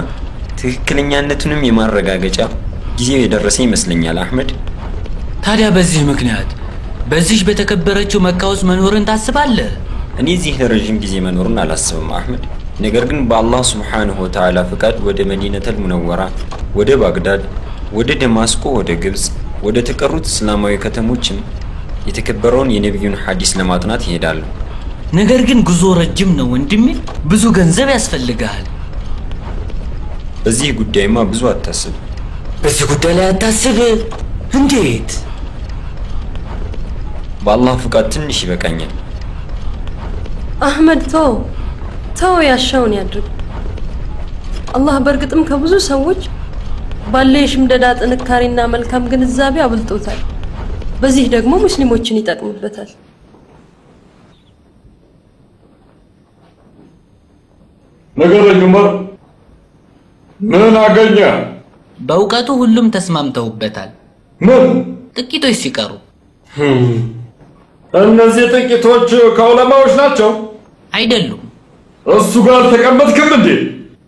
[SPEAKER 9] ትክክለኛነቱንም የማረጋገጫ ጊዜው የደረሰ ይመስለኛል አህመድ።
[SPEAKER 4] ታዲያ በዚህ ምክንያት በዚህ በተከበረችው መካ ውስጥ መኖርን ታስባለህ?
[SPEAKER 9] እኔ እዚህ ለረዥም ጊዜ መኖርን አላስብም አህመድ። ነገር ግን በአላህ ሱብሓነሁ ወተዓላ ፍቃድ ወደ መዲነተል ሙነወራ፣ ወደ ባግዳድ፣ ወደ ደማስቆ፣ ወደ ግብፅ፣ ወደ ተቀሩት እስላማዊ ከተሞችም የተከበረውን የነቢዩን ሐዲስ ለማጥናት ይሄዳሉ።
[SPEAKER 4] ነገር ግን ጉዞ ረጅም ነው ወንድሜ፣ ብዙ ገንዘብ ያስፈልግሃል።
[SPEAKER 9] በዚህ ጉዳይማ ብዙ አታስብ።
[SPEAKER 4] በዚህ ጉዳይ ላይ አታስብ? እንዴት?
[SPEAKER 9] በአላህ ፍቃድ ትንሽ ይበቃኛል።
[SPEAKER 3] አህመድ ተው ተው፣ ያሻውን ያድርግ። አላህ በእርግጥም ከብዙ ሰዎች ባለ የሽምደዳ ጥንካሬና መልካም ግንዛቤ አብልጦታል። በዚህ ደግሞ ሙስሊሞችን ይጠቅምበታል።
[SPEAKER 10] ንገረኝ ዑመር፣ ምን አገኘ?
[SPEAKER 4] በእውቀቱ ሁሉም ተስማምተውበታል።
[SPEAKER 10] ምን?
[SPEAKER 4] ጥቂቶች ሲቀሩ።
[SPEAKER 10] እነዚህ ጥቂቶች ከዑለማዎች ናቸው?
[SPEAKER 4] አይደሉም።
[SPEAKER 10] እሱ ጋር አልተቀመጥክም እንዴ?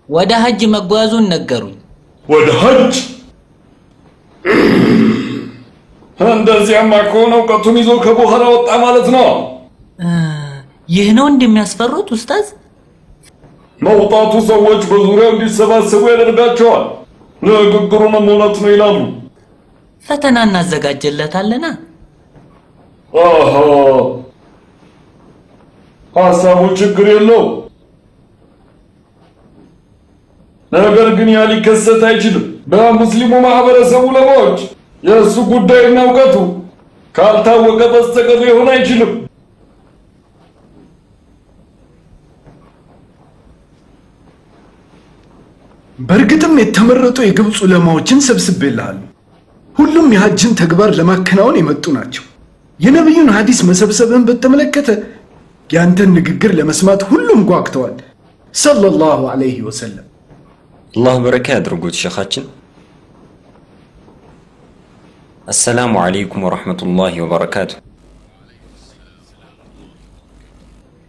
[SPEAKER 4] ወደ ሀጅ መጓዙን ነገሩኝ።
[SPEAKER 10] ወደ ሀጅ? እንደዚያማ ከሆነ እውቀቱን ይዞ ከቡኻራ ወጣ ማለት ነው።
[SPEAKER 4] ይህ ነው እንደሚያስፈሩት ኡስታዝ?
[SPEAKER 10] መውጣቱ ሰዎች በዙሪያው እንዲሰባሰቡ ያደርጋቸዋል። ንግግሩንም እውነት ነው ይላሉ።
[SPEAKER 4] ፈተና እናዘጋጀለታለና።
[SPEAKER 10] አሃ፣ ሀሳቡ ችግር የለው። ነገር ግን ያ ሊከሰት አይችልም። በሙስሊሙ ማህበረሰቡ ዑለማዎች የእሱ ጉዳይና እውቀቱ ካልታወቀ በስተቀር ሊሆን አይችልም።
[SPEAKER 1] በእርግጥም የተመረጡ የግብፅ ዑለማዎችን ሰብስቤልሃለሁ። ሁሉም የሐጅን ተግባር ለማከናወን የመጡ ናቸው። የነቢዩን ሐዲስ መሰብሰብን በተመለከተ ያንተን ንግግር ለመስማት ሁሉም ጓግተዋል። ሰለላሁ ዐለይሂ ወሰለም።
[SPEAKER 9] አላህ በረካ ያድርጉት ሸኻችን። አሰላሙ አለይኩም ወረሕመቱላሂ ወበረካቱ።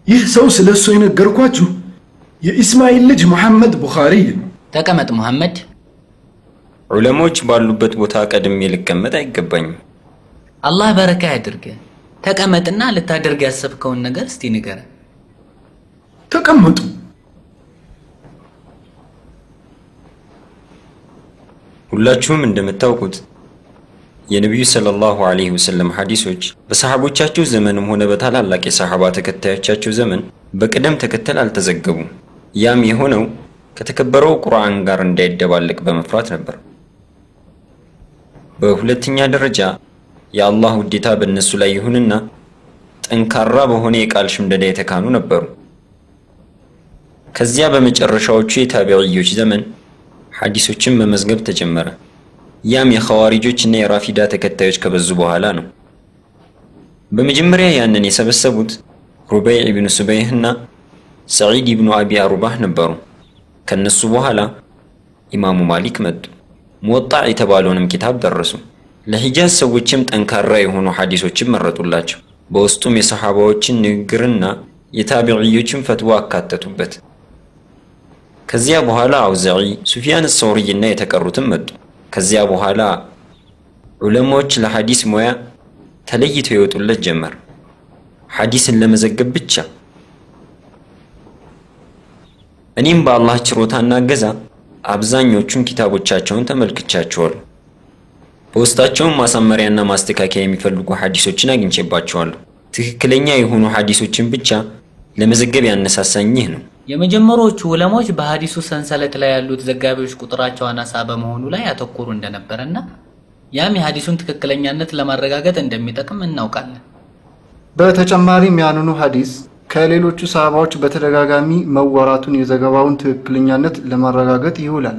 [SPEAKER 1] ይህ ሰው ስለ እሱ የነገርኳችሁ የኢስማኤል ልጅ መሐመድ ቡኻሪ ነው።
[SPEAKER 4] ተቀመጥ መሐመድ።
[SPEAKER 9] ዑለማዎች ባሉበት ቦታ ቀድሜ ልቀመጥ አይገባኝም።
[SPEAKER 4] አላህ በረካ ያድርግ። ተቀመጥና ልታደርግ ያሰብከውን ነገር እስቲ ንገረን።
[SPEAKER 1] ተቀመጡ።
[SPEAKER 9] ሁላችሁም እንደምታውቁት የነቢዩ ሰለላሁ ዐለይሂ ወሰለም ሐዲሶች በሰሐቦቻቸው ዘመንም ሆነ በታላላቅ የሰሐባ ተከታዮቻቸው ዘመን በቅደም ተከተል አልተዘገቡም። ያም የሆነው ከተከበረው ቁርአን ጋር እንዳይደባለቅ በመፍራት ነበር። በሁለተኛ ደረጃ የአላህ ውዴታ በእነሱ ላይ ይሁንና ጠንካራ በሆነ የቃል ሽምደዳ የተካኑ ነበሩ። ከዚያ በመጨረሻዎቹ የታቢዕዮች ዘመን ሐዲሶችን መመዝገብ ተጀመረ። ያም የኸዋሪጆች እና የራፊዳ ተከታዮች ከበዙ በኋላ ነው። በመጀመሪያ ያንን የሰበሰቡት ሩበይዕ ኢብኑ ሱበይህ እና ሰዒድ ኢብኑ አቢ አሩባህ ነበሩ። ከነሱ በኋላ ኢማሙ ማሊክ መጡ። ሙወጣዕ የተባለውንም ኪታብ ደረሱ። ለሂጃዝ ሰዎችም ጠንካራ የሆኑ ሐዲሶችን መረጡላቸው። በውስጡም የሰሓባዎችን ንግግርና የታቢዕዮችን ፈትዋ አካተቱበት። ከዚያ በኋላ አውዛዒ፣ ሱፊያን ሰውሪይና የተቀሩትም መጡ። ከዚያ በኋላ ዑለማዎች ለሐዲስ ሙያ ተለይተው ይወጡለት ጀመር፣ ሐዲስን ለመዘገብ ብቻ። እኔም በአላህ ችሮታና እገዛ አብዛኞቹን ኪታቦቻቸውን ተመልክቻቸዋለሁ። በውስጣቸውም ማሳመሪያና ማስተካከያ የሚፈልጉ ሐዲሶችን አግኝቼባቸዋለሁ። ትክክለኛ የሆኑ ሐዲሶችን ብቻ ለመዘገብ ያነሳሳኝ ይህ ነው።
[SPEAKER 4] የመጀመሪያዎቹ ዑለማዎች በሐዲሱ ሰንሰለት ላይ ያሉት ዘጋቢዎች ቁጥራቸው አናሳ በመሆኑ ላይ ያተኮሩ እንደነበረና ያም የሐዲሱን ትክክለኛነት ለማረጋገጥ እንደሚጠቅም እናውቃለን።
[SPEAKER 12] በተጨማሪም ያንኑ ሐዲስ ከሌሎቹ ሰሃባዎች በተደጋጋሚ መወራቱን የዘገባውን ትክክለኛነት ለማረጋገጥ ይውላል።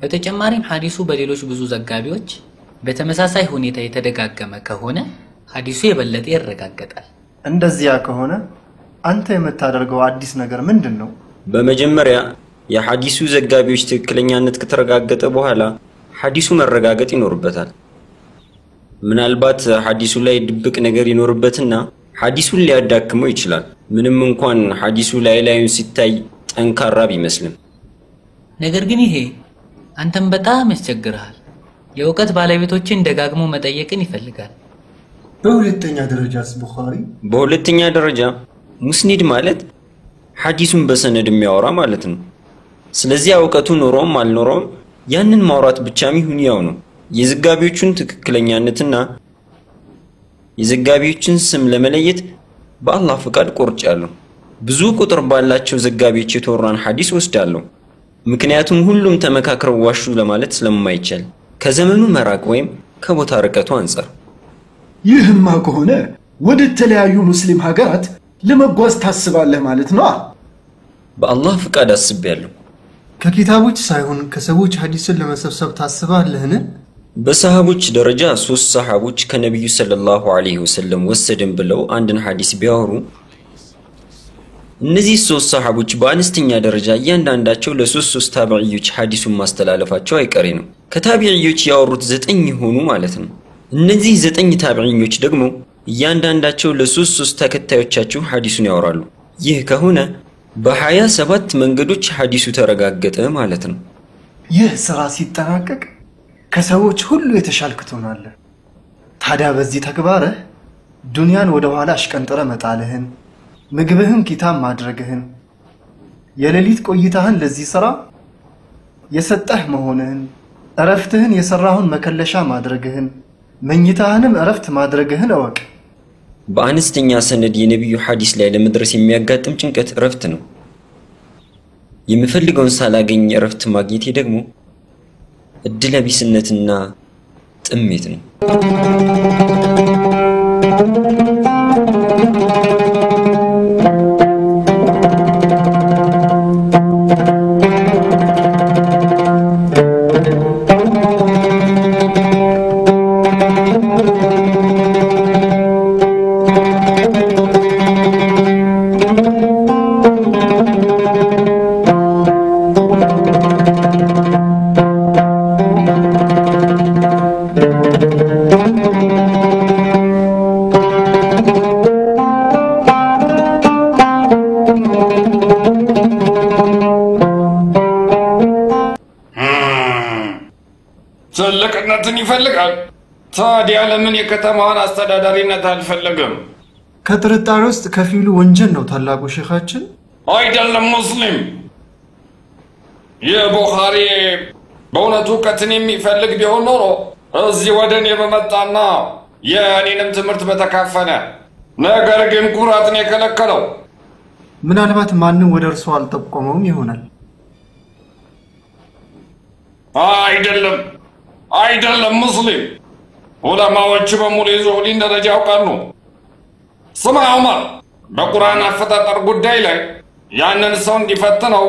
[SPEAKER 4] በተጨማሪም ሐዲሱ በሌሎች ብዙ ዘጋቢዎች በተመሳሳይ ሁኔታ የተደጋገመ ከሆነ ሐዲሱ የበለጠ ይረጋገጣል።
[SPEAKER 12] እንደዚያ ከሆነ አንተ የምታደርገው አዲስ ነገር ምንድን ነው?
[SPEAKER 9] በመጀመሪያ የሐዲሱ ዘጋቢዎች ትክክለኛነት ከተረጋገጠ በኋላ ሐዲሱ መረጋገጥ ይኖርበታል። ምናልባት ሐዲሱ ላይ ድብቅ ነገር ይኖርበትና ሐዲሱን ሊያዳክመው ይችላል። ምንም እንኳን ሐዲሱ ላይ ላዩን ሲታይ ጠንካራ ቢመስልም፣
[SPEAKER 4] ነገር ግን ይሄ አንተም በጣም ያስቸግርሃል። የእውቀት ባለቤቶችን ደጋግሞ መጠየቅን ይፈልጋል።
[SPEAKER 8] በሁለተኛ ደረጃስ ቡኻሪ?
[SPEAKER 9] በሁለተኛ ደረጃ ሙስኒድ ማለት ሐዲሱን በሰነድ የሚያወራ ማለት ነው። ስለዚህ እውቀቱ ኖሮም አልኖሮም ያንን ማውራት ብቻም ይሁን ያው ነው። የዘጋቢዎቹን ትክክለኛነትና የዘጋቢዎችን ስም ለመለየት በአላህ ፍቃድ ቆርጫለሁ። ብዙ ቁጥር ባላቸው ዘጋቢዎች የተወራን ሐዲስ ወስዳለሁ። ምክንያቱም ሁሉም ተመካክረው ዋሹ ለማለት ስለማይቻል ከዘመኑ መራቅ ወይም ከቦታ ርቀቱ አንጻር።
[SPEAKER 1] ይህማ ከሆነ ወደ ተለያዩ ሙስሊም ሀገራት ለመጓዝ ታስባለህ ማለት ነው?
[SPEAKER 9] በአላህ ፍቃድ አስቤያለሁ።
[SPEAKER 8] ከኪታቦች ሳይሆን ከሰዎች ሐዲስን ለመሰብሰብ ታስባለህን?
[SPEAKER 9] በሰሃቦች ደረጃ 3 ሰሃቦች ከነቢዩ ሰለላሁ ዐለይሂ ወሰለም ወሰድን ብለው አንድን ሐዲስ ቢያወሩ እነዚህ 3 ሰሃቦች በአነስተኛ ደረጃ እያንዳንዳቸው ለ3 ታቢዕዮች ሐዲሱን ማስተላለፋቸው አይቀሬ ነው። ከታቢዕዮች ያወሩት 9 ይሆኑ ማለት ነው። እነዚህ 9 ታቢዕዮች ደግሞ እያንዳንዳቸው ለ3 ተከታዮቻቸው ሐዲሱን ያወራሉ። ይህ ከሆነ በ27 መንገዶች ሐዲሱ ተረጋገጠ ማለት ነው።
[SPEAKER 8] ይህ ስራ ሲጠናቀቅ ከሰዎች ሁሉ የተሻልክ ትሆናለህ። ታዲያ በዚህ ተግባርህ ዱንያን ወደ ኋላ አሽቀንጥረ መጣልህን፣ ምግብህን ኪታብ ማድረግህን፣ የሌሊት ቆይታህን ለዚህ ስራ የሰጠህ መሆንህን፣ እረፍትህን የሰራሁን መከለሻ ማድረግህን፣ መኝታህንም እረፍት ማድረግህን እወቅ።
[SPEAKER 9] በአነስተኛ ሰነድ የነቢዩ ሐዲስ ላይ ለመድረስ የሚያጋጥም ጭንቀት እረፍት ነው። የምፈልገውን ሳላገኝ እረፍት ማግኘቴ ደግሞ እድለቢስነትና ጥሜት ነው።
[SPEAKER 10] ትልቅነትን ይፈልጋል። ታዲያ ለምን የከተማዋን አስተዳዳሪነት አልፈለገም?
[SPEAKER 8] ከጥርጣሬ ውስጥ ከፊሉ ወንጀል ነው ታላቁ ሼኻችን።
[SPEAKER 10] አይደለም ሙስሊም፣ የቡኻሪ በእውነቱ እውቀትን የሚፈልግ ቢሆን ኖሮ እዚህ ወደ እኔ በመጣና የእኔንም ትምህርት በተካፈለ። ነገር ግን ኩራትን የከለከለው።
[SPEAKER 8] ምናልባት ማንም ወደ እርሱ አልጠቆመውም ይሆናል።
[SPEAKER 10] አይደለም አይደለም ሙስሊም፣ ዑለማዎች በሙሉ የዙህዲን ደረጃ ያውቃሉ። ስማ ዑመር፣ በቁርአን አፈጣጠር ጉዳይ ላይ ያንን ሰው እንዲፈትነው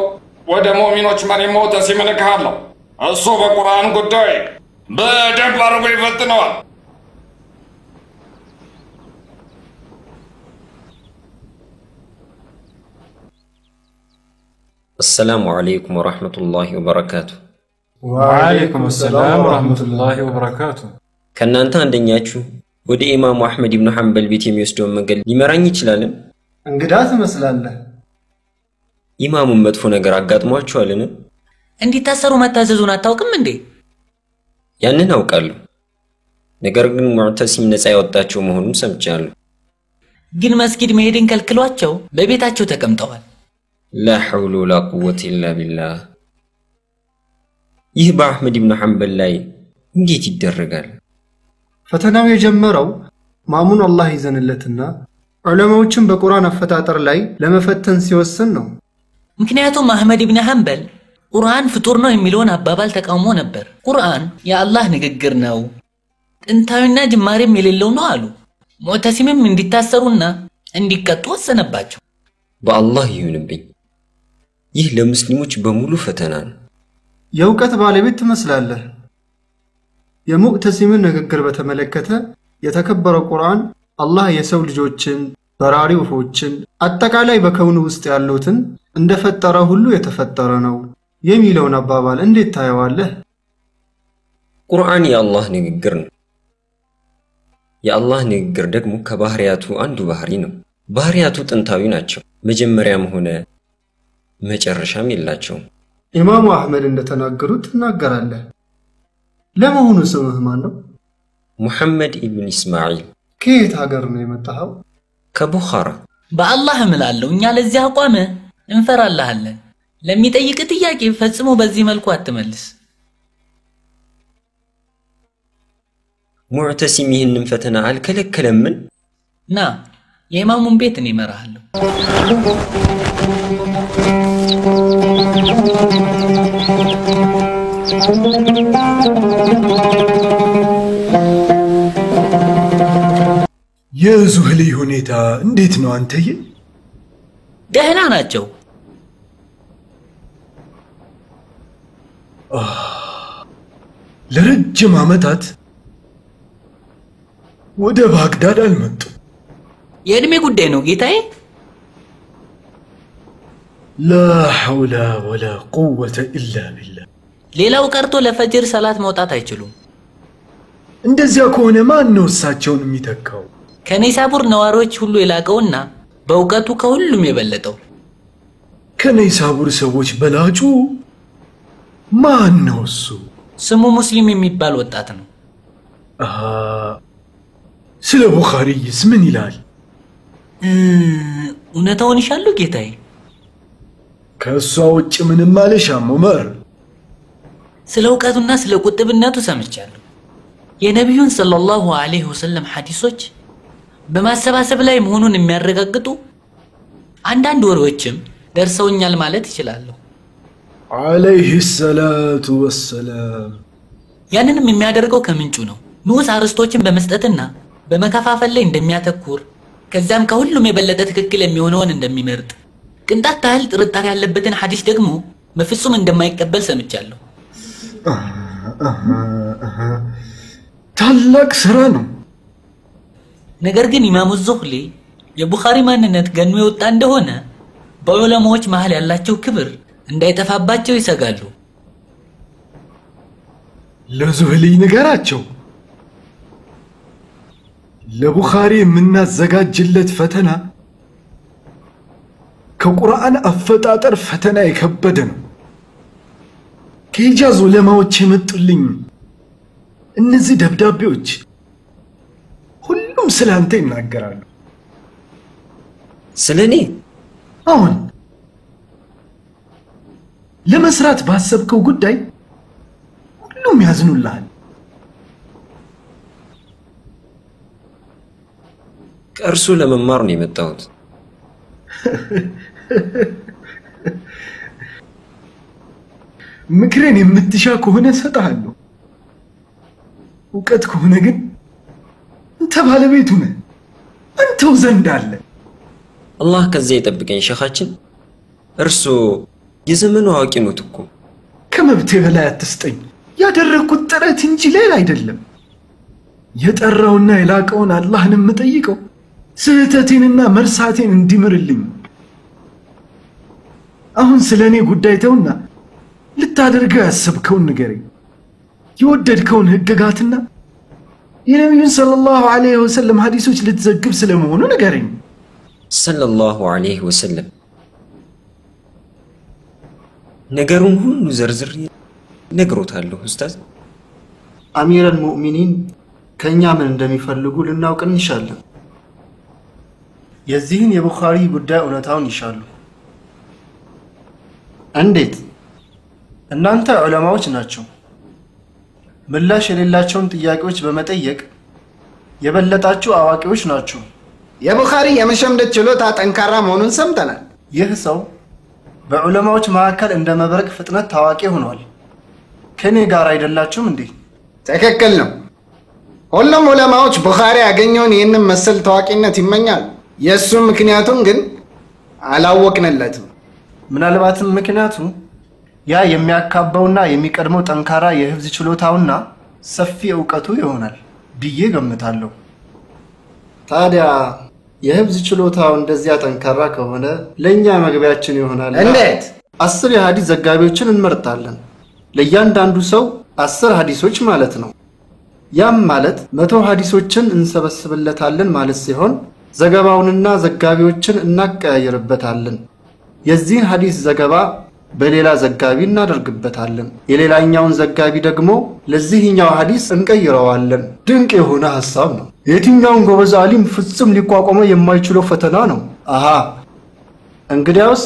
[SPEAKER 10] ወደ ሙእሚኖች መሪ ሙዕተሲም እልክሃለሁ። እሱ በቁርአን ጉዳይ በደንብ አድርጎ ይፈትነዋል።
[SPEAKER 9] አሰላሙ አለይኩም ወራህመቱላሂ ወበረካቱ።
[SPEAKER 11] ወዓለይኩም ሰላም ወራህመቱላሂ ወበረካቱ።
[SPEAKER 9] ከእናንተ አንደኛችሁ ወደ ኢማሙ አሕመድ ኢብኑ ሐንበል ቤት የሚወስደውን መንገድ ሊመራኝ ይችላልን?
[SPEAKER 12] እንግዳ ትመስላለህ።
[SPEAKER 9] ኢማሙን መጥፎ ነገር አጋጥሟቸዋልን?
[SPEAKER 4] እንዲታሰሩ መታዘዙን አታውቅም እንዴ?
[SPEAKER 9] ያንን አውቃለሁ። ነገር ግን ሙዕተሲም ነፃ ያወጣቸው መሆኑን ሰምቻለሁ።
[SPEAKER 4] ግን መስጊድ መሄድን ከልክሏቸው በቤታቸው ተቀምጠዋል።
[SPEAKER 9] ላ ሐውለ ወላ ቁወተ ኢላ ቢላህ። ይህ በአሕመድ ኢብኑ ሐንበል ላይ እንዴት ይደረጋል?
[SPEAKER 12] ፈተናው የጀመረው ማሙን አላህ ይዘንለትና ዑለማዎችን በቁርአን አፈጣጠር ላይ ለመፈተን ሲወስን ነው።
[SPEAKER 4] ምክንያቱም አሕመድ ኢብን ሐንበል ቁርአን ፍጡር ነው የሚለውን አባባል ተቃውሞ ነበር። ቁርአን የአላህ ንግግር ነው፣ ጥንታዊና ጅማሬም የሌለው ነው አሉ። ሙዕተሲምም እንዲታሰሩና እንዲቀጡ ወሰነባቸው።
[SPEAKER 9] በአላህ ይሁንብኝ፣ ይህ ለሙስሊሞች በሙሉ ፈተና ነው።
[SPEAKER 12] የእውቀት ባለቤት ትመስላለህ። የሙዕተሲምን ንግግር በተመለከተ የተከበረው ቁርአን አላህ የሰው ልጆችን፣ በራሪ ወፎችን፣ አጠቃላይ በከውኑ ውስጥ ያሉትን እንደፈጠረ ሁሉ የተፈጠረ ነው የሚለውን አባባል እንዴት ታየዋለህ?
[SPEAKER 9] ቁርአን የአላህ ንግግር ነው። የአላህ ንግግር ደግሞ ከባህሪያቱ አንዱ ባህሪ ነው። ባህሪያቱ ጥንታዊ ናቸው። መጀመሪያም ሆነ መጨረሻም የላቸውም።
[SPEAKER 12] ኢማሙ አሕመድ እንደተናገሩት ትናገራለህ። ለመሆኑ ስምህ ማን ነው?
[SPEAKER 9] ሙሐመድ ኢብን ኢስማዒል።
[SPEAKER 12] ከየት ሀገር ነው የመጣኸው?
[SPEAKER 9] ከቡኻራ።
[SPEAKER 4] በአላህ እምላለሁ እኛ ለዚህ አቋምህ እንፈራልሃለን። ለሚጠይቅ ጥያቄ ፈጽሞ በዚህ መልኩ አትመልስ።
[SPEAKER 9] ሙዕተሲም ይህንን ፈተና አልከለከለምን?
[SPEAKER 4] ና የኢማሙን ቤት እኔ እመራሃለሁ።
[SPEAKER 5] የዙህሊ ሁኔታ እንዴት ነው አንተዬ?
[SPEAKER 4] ደህና ናቸው።
[SPEAKER 5] ለረጅም ዓመታት ወደ ባግዳድ አልመጡም።
[SPEAKER 4] የእድሜ ጉዳይ ነው ጌታዬ።
[SPEAKER 5] ላ ሐውላ ወላ ቁወተ ኢላ ቢላህ።
[SPEAKER 4] ሌላው ቀርቶ ለፈጅር ሰላት መውጣት አይችሉም።
[SPEAKER 5] እንደዚያ ከሆነ ማን ነው እሳቸውን የሚተካው?
[SPEAKER 4] ከኔሳቡር ነዋሪዎች ሁሉ የላቀውና በእውቀቱ ከሁሉም የበለጠው።
[SPEAKER 5] ከኔሳቡር ሰዎች በላጩ ማን ነው እሱ?
[SPEAKER 4] ስሙ ሙስሊም የሚባል ወጣት ነው።
[SPEAKER 5] ስለ ቡኻሪይስ ምን ይላል?
[SPEAKER 4] እውነታውን ይሻሉ ጌታዬ።
[SPEAKER 5] ከእሷ ውጭ ምንም አልሻም ዑመር።
[SPEAKER 4] ስለ እውቀቱና ስለ ቁጥብነቱ ሰምቻለሁ። የነቢዩን ሰለላሁ ዐለይሂ ወሰለም ሐዲሶች በማሰባሰብ ላይ መሆኑን የሚያረጋግጡ አንዳንድ ወሬዎችም ደርሰውኛል ማለት ይችላለሁ።
[SPEAKER 5] ዐለይሂ ሰላቱ ወሰላም።
[SPEAKER 4] ያንንም የሚያደርገው ከምንጩ ነው። ንዑስ አርዕስቶችን በመስጠትና በመከፋፈል ላይ እንደሚያተኩር፣ ከዚያም ከሁሉም የበለጠ ትክክል የሚሆነውን እንደሚመርጥ፣ ቅንጣት ታህል ጥርጣሬ ያለበትን ሐዲስ ደግሞ በፍጹም እንደማይቀበል ሰምቻለሁ።
[SPEAKER 5] ታላቅ ስራ ነው።
[SPEAKER 4] ነገር ግን ኢማሙ ዙህሊ የቡኻሪ ማንነት ገኖ የወጣ እንደሆነ በዑለማዎች መሃል ያላቸው ክብር እንዳይጠፋባቸው ይሰጋሉ።
[SPEAKER 5] ለዙህሊ ንገራቸው፣ ለቡኻሪ የምናዘጋጅለት ፈተና ከቁርአን አፈጣጠር ፈተና የከበደ ነው። ከሂጃዝ ዑለማዎች የመጡልኝ እነዚህ ደብዳቤዎች ሁሉም ስለ አንተ ይናገራሉ።
[SPEAKER 9] ስለ እኔ?
[SPEAKER 5] አሁን ለመስራት ባሰብከው ጉዳይ ሁሉም ያዝኑልሃል።
[SPEAKER 9] ከእርሱ ለመማር ነው የመጣሁት።
[SPEAKER 5] ምክሬን የምትሻ ከሆነ እሰጥሃለሁ። እውቀት ከሆነ ግን አንተ ባለቤቱ ነህ።
[SPEAKER 1] አንተው ዘንድ አለ።
[SPEAKER 9] አላህ ከዚያ ይጠብቀኝ ሸኻችን። እርሶ የዘመኑ አዋቂ ኖት እኮ።
[SPEAKER 1] ከመብቴ በላይ አትስጠኝ። ያደረግኩት ጥረት እንጂ ሌላ አይደለም። የጠራውና የላቀውን አላህን የምጠይቀው ስህተቴንና መርሳቴን እንዲምርልኝ። አሁን ስለ እኔ ጉዳይ ተውና ልታደርገው ያሰብከውን ንገረኝ። የወደድከውን ህግጋትና የነቢዩን ሰለላሁ ዐለይሂ ወሰለም ሐዲሶች ልትዘግብ ስለመሆኑ ንገረኝ።
[SPEAKER 9] ሰለላሁ ዐለይሂ ወሰለም ነገሩን ሁሉ ዘርዝሬ ነግሮታለሁ ኡስታዝ።
[SPEAKER 12] አሚረል ሙእሚኒን ከእኛ ምን እንደሚፈልጉ ልናውቅ እንሻለን። የዚህን የቡኻሪ ጉዳይ እውነታውን ይሻሉ። እንዴት? እናንተ ዑለማዎች ናቸው። ምላሽ የሌላቸውን ጥያቄዎች በመጠየቅ የበለጣችሁ አዋቂዎች ናችሁ።
[SPEAKER 13] የቡኻሪ የመሸምደድ ችሎታ ጠንካራ መሆኑን ሰምተናል።
[SPEAKER 12] ይህ ሰው በዑለማዎች መካከል እንደ መብረቅ ፍጥነት ታዋቂ ሆኗል። ከኔ ጋር አይደላችሁም እንዴ?
[SPEAKER 13] ትክክል ነው። ሁሉም ዑለማዎች ቡኻሪ ያገኘውን ይህንን መሰል ታዋቂነት ይመኛሉ። የእሱ ምክንያቱን ግን አላወቅንለትም።
[SPEAKER 12] ምናልባትም ምክንያቱ ያ የሚያካባውና የሚቀድመው ጠንካራ የህፍዝ ችሎታውና ሰፊ እውቀቱ ይሆናል ብዬ ገምታለሁ። ታዲያ የህፍዝ ችሎታው እንደዚያ ጠንካራ ከሆነ ለእኛ መግቢያችን ይሆናል።
[SPEAKER 13] እንዴት?
[SPEAKER 12] 10 የሐዲስ ዘጋቢዎችን እንመርጣለን። ለእያንዳንዱ ሰው 10 ሐዲሶች ማለት ነው። ያም ማለት 100 ሐዲሶችን እንሰበስብለታለን ማለት ሲሆን ዘገባውንና ዘጋቢዎችን እናቀያይርበታለን። የዚህን ሐዲስ ዘገባ በሌላ ዘጋቢ እናደርግበታለን። የሌላኛውን ዘጋቢ ደግሞ ለዚህኛው ሐዲስ እንቀይረዋለን። ድንቅ የሆነ ሐሳብ ነው። የትኛውን ጎበዝ አሊም ፍጹም ሊቋቋመው የማይችለው ፈተና ነው። አሃ እንግዲያውስ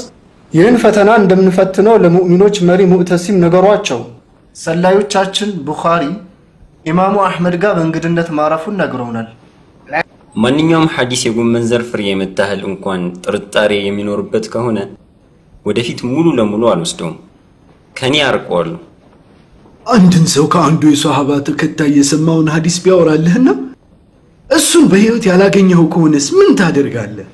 [SPEAKER 12] ይህን ፈተና እንደምንፈትነው ለሙእሚኖች መሪ ሙዕተሲም ነገሯቸው። ሰላዮቻችን ቡኻሪ ኢማሙ አሕመድ ጋር በእንግድነት ማረፉን ነግረውናል።
[SPEAKER 9] ማንኛውም ሐዲስ የጎመን ዘር ፍሬ የምታህል እንኳን ጥርጣሬ የሚኖርበት ከሆነ ወደፊት ሙሉ ለሙሉ አልወስደውም፣ ከኔ አርቀዋለሁ።
[SPEAKER 1] አንድን ሰው ከአንዱ የሶሃባ ተከታይ የሰማውን ሐዲስ ቢያወራልህና እሱን በህይወት ያላገኘኸው ከሆነስ ምን ታደርጋለህ?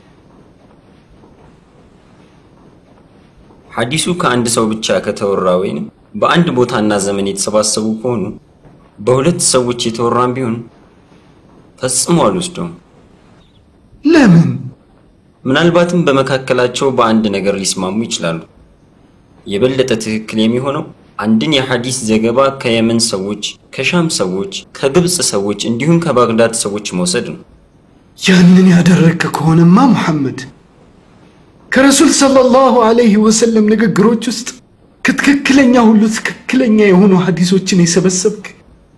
[SPEAKER 9] ሐዲሱ ከአንድ ሰው ብቻ ከተወራ ወይንም በአንድ ቦታና ዘመን የተሰባሰቡ ከሆኑ በሁለት ሰዎች የተወራም ቢሆን ፈጽሞ አልወስደውም።
[SPEAKER 1] ለምን?
[SPEAKER 9] ምናልባትም በመካከላቸው በአንድ ነገር ሊስማሙ ይችላሉ። የበለጠ ትክክል የሚሆነው አንድን የሐዲስ ዘገባ ከየመን ሰዎች፣ ከሻም ሰዎች፣ ከግብፅ ሰዎች እንዲሁም ከባግዳድ ሰዎች መውሰድ ነው።
[SPEAKER 1] ያንን ያደረግክ ከሆነማ ሙሐመድ ከረሱል ሰለላሁ ዐለይሂ ወሰለም ንግግሮች ውስጥ ከትክክለኛ ሁሉ ትክክለኛ የሆኑ ሐዲሶችን የሰበሰብክ፣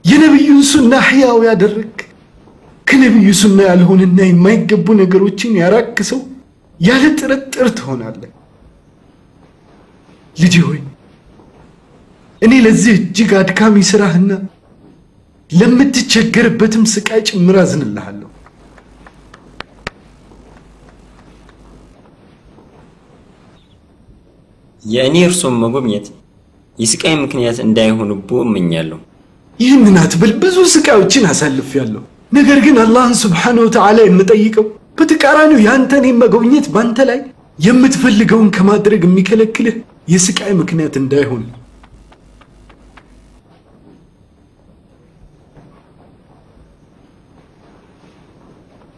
[SPEAKER 1] የነቢዩን ሱና ሕያው ያደረግክ፣ ከነቢዩ ሱና ያልሆነና የማይገቡ ነገሮችን ያራክ ሰው ያለ ጥርጥር ትሆናለህ። ልጄ ሆይ እኔ ለዚህ እጅግ አድካሚ ስራህና ለምትቸገርበትም ስቃይ ጭምር አዝንልሃለሁ።
[SPEAKER 9] የእኔ እርሶን መጎብኘት የስቃይ ምክንያት እንዳይሆንቦ እመኛለሁ።
[SPEAKER 1] ይህንን አትበል። ብዙ ስቃዮችን አሳልፌያለሁ። ነገር ግን አላህን ስብሓነሁ ወተዓላ የምጠይቀው በተቃራኒው ያንተን መጎብኘት ባንተ ላይ የምትፈልገውን ከማድረግ የሚከለክልህ የስቃይ ምክንያት እንዳይሆን።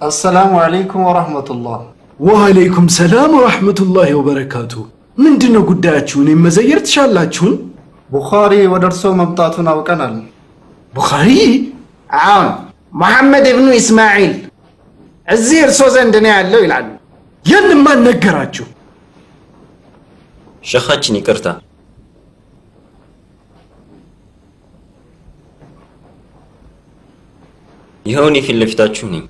[SPEAKER 12] አሰላሙ አለይኩም ወራህመቱላህ።
[SPEAKER 1] ወአለይኩም ሰላም ወራህመቱላሂ ወበረካቱ። ምንድነው ጉዳያችሁ? እኔን መዘየር ትሻላችሁን?
[SPEAKER 12] ቡኻሪ ወደ እርሶ መምጣቱን አውቀናል።
[SPEAKER 1] ቡኻሪ?
[SPEAKER 13] አዎን፣ መሐመድ ኢብኑ ኢስማዒል እዚህ እርሶ ዘንድ ነው ያለው ይላሉ።
[SPEAKER 1] ያን ማን ነገራችሁ?
[SPEAKER 9] ሸኻችን ይቅርታ፣ ይኸው እኔ ፊት ለፊታችሁ ነኝ።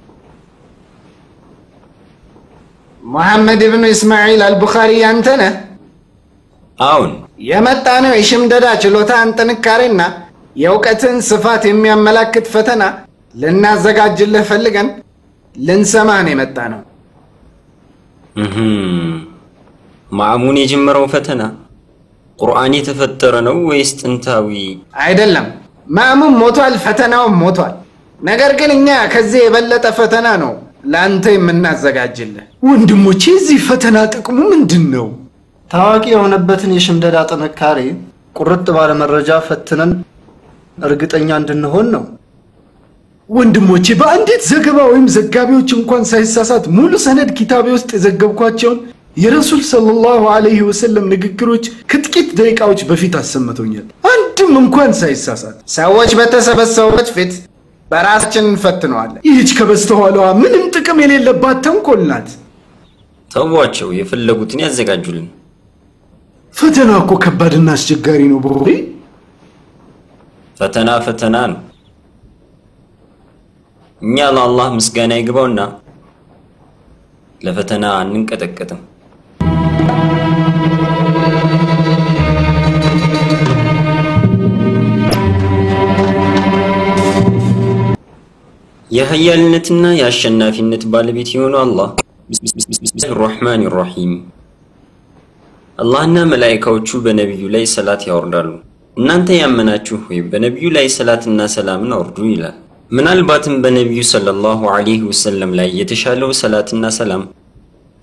[SPEAKER 13] መሐመድ ኢብኑ ኢስማዒል አልቡኻሪ ያንተ ነህ?
[SPEAKER 9] አዎን።
[SPEAKER 13] የመጣ ነው የሽምደዳ ችሎታን ጥንካሬና የእውቀትን ስፋት የሚያመላክት ፈተና ልናዘጋጅልህ ፈልገን ልንሰማህ ነው የመጣ ነው።
[SPEAKER 9] ማዕሙን የጀመረው ፈተና ቁርአን የተፈጠረ ነው ወይስ ጥንታዊ?
[SPEAKER 13] አይደለም። ማዕሙን ሞቷል፣ ፈተናውም ሞቷል። ነገር ግን እኛ ከዚህ የበለጠ ፈተና ነው ለአንተ የምናዘጋጅልህ።
[SPEAKER 1] ወንድሞቼ፣ የዚህ ፈተና ጥቅሙ ምንድን ነው?
[SPEAKER 12] ታዋቂ የሆነበትን የሽምደዳ ጥንካሬ ቁርጥ ባለ መረጃ ፈትነን እርግጠኛ እንድንሆን ነው።
[SPEAKER 1] ወንድሞቼ፣ በአንዲት ዘገባ ወይም ዘጋቢዎች እንኳን ሳይሳሳት ሙሉ ሰነድ ኪታቤ ውስጥ የዘገብኳቸውን የረሱል ሰለላሁ ዐለይሂ ወሰለም ንግግሮች ከጥቂት ደቂቃዎች በፊት አሰምተውኛል። አንድም እንኳን ሳይሳሳት።
[SPEAKER 13] ሰዎች በተሰበሰቡበት ፊት በራሳችን እንፈትነዋለን።
[SPEAKER 1] ይህች ከበስተኋላዋ ምንም ጥቅም የሌለባት ተንኮል ናት።
[SPEAKER 9] ተዋቸው፣ የፈለጉትን ያዘጋጁልን።
[SPEAKER 1] ፈተና እኮ ከባድና አስቸጋሪ ነው። ቦሪ፣
[SPEAKER 9] ፈተና ፈተና ነው። እኛ ለአላህ ምስጋና ይግባውና ለፈተና አንንቀጠቀጥም። የሀያልነትና የአሸናፊነት ባለቤት የሆነው አላህ ቢስሚላሂ ራህማን ራሂም። አላህና መላኢካዎቹ በነቢዩ ላይ ሰላት ያወርዳሉ። እናንተ ያመናችሁ ሆይ በነቢዩ ላይ ሰላትና ሰላምን አውርዱ ይላል። ምናልባትም በነቢዩ ሰለላሁ ዐለይሂ ወሰለም ላይ የተሻለው ሰላትና ሰላም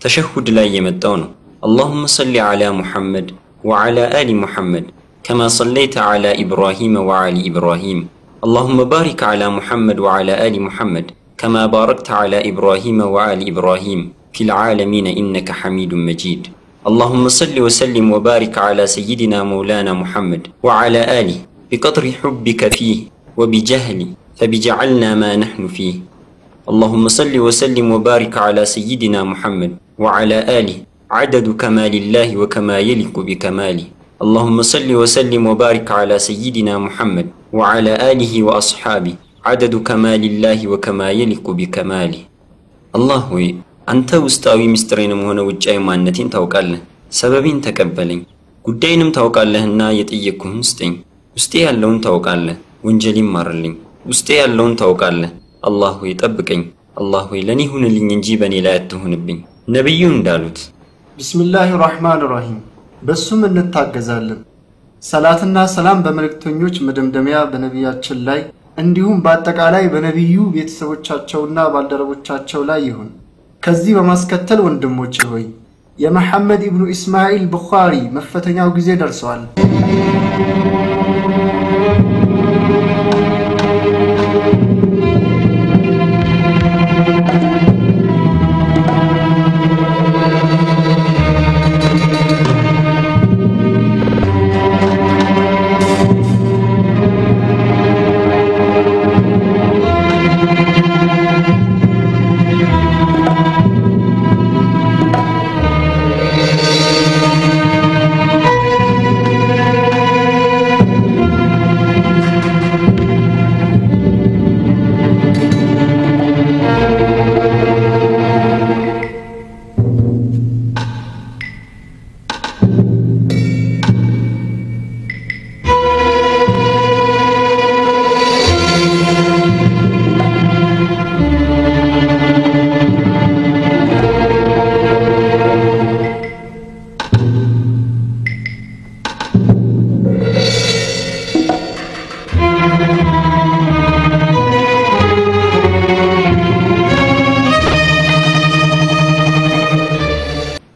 [SPEAKER 9] ተሸሁድ ላይ የመጣው ነው። اللهم صل على محمد وعلى آل محمد كما صليت على إبراهيم وعلى إبراهيم اللهم بارك على محمد وعلى آل محمد كما باركت على إبراهيم وآل إبراهيم في العالمين إنك حميد مجيد اللهم صل وسلم وبارك على سيدنا مولانا محمد وعلى آله بقدر حبك فيه وبجهل فبجعلنا ما نحن فيه اللهم صل وسلم وبارك على سيدنا محمد وعلى آله عدد كمال الله وكما يليق بكماله اللهم صل وسلم وبارك على سيدنا محمد وعلى آله وأصحابه عدد كمال الله وكما يليق بكماله። አላህ ሆይ፣ አንተ ውስጣዊ ምስጢሬንም ሆነ ውጫዊ ማንነቴን ታውቃለህ። ሰበቤን ተቀበለኝ፣ ጉዳይንም ታውቃለህና የጠየቅኩህን ስጠኝ። ውስጤ ያለውን ታውቃለህ፣ ወንጀሌን ማርልኝ። ውስጤ ያለውን ታውቃለህ። አላህ ሆይ ጠብቀኝ። አላህ ሆይ ለእኔ ሁንልኝ እንጂ በእኔ ላይ አትሁንብኝ። ነቢዩ እንዳሉት
[SPEAKER 12] ቢስሚላህ ራህማን ራሂም፣ በሱም እንታገዛለን። ሰላትና ሰላም በመልእክተኞች መደምደሚያ በነቢያችን ላይ እንዲሁም በአጠቃላይ በነቢዩ ቤተሰቦቻቸውና ባልደረቦቻቸው ላይ ይሁን። ከዚህ በማስከተል ወንድሞቼ ሆይ፣ የመሐመድ ኢብኑ ኢስማዒል ቡኻሪ መፈተኛው ጊዜ ደርሰዋል።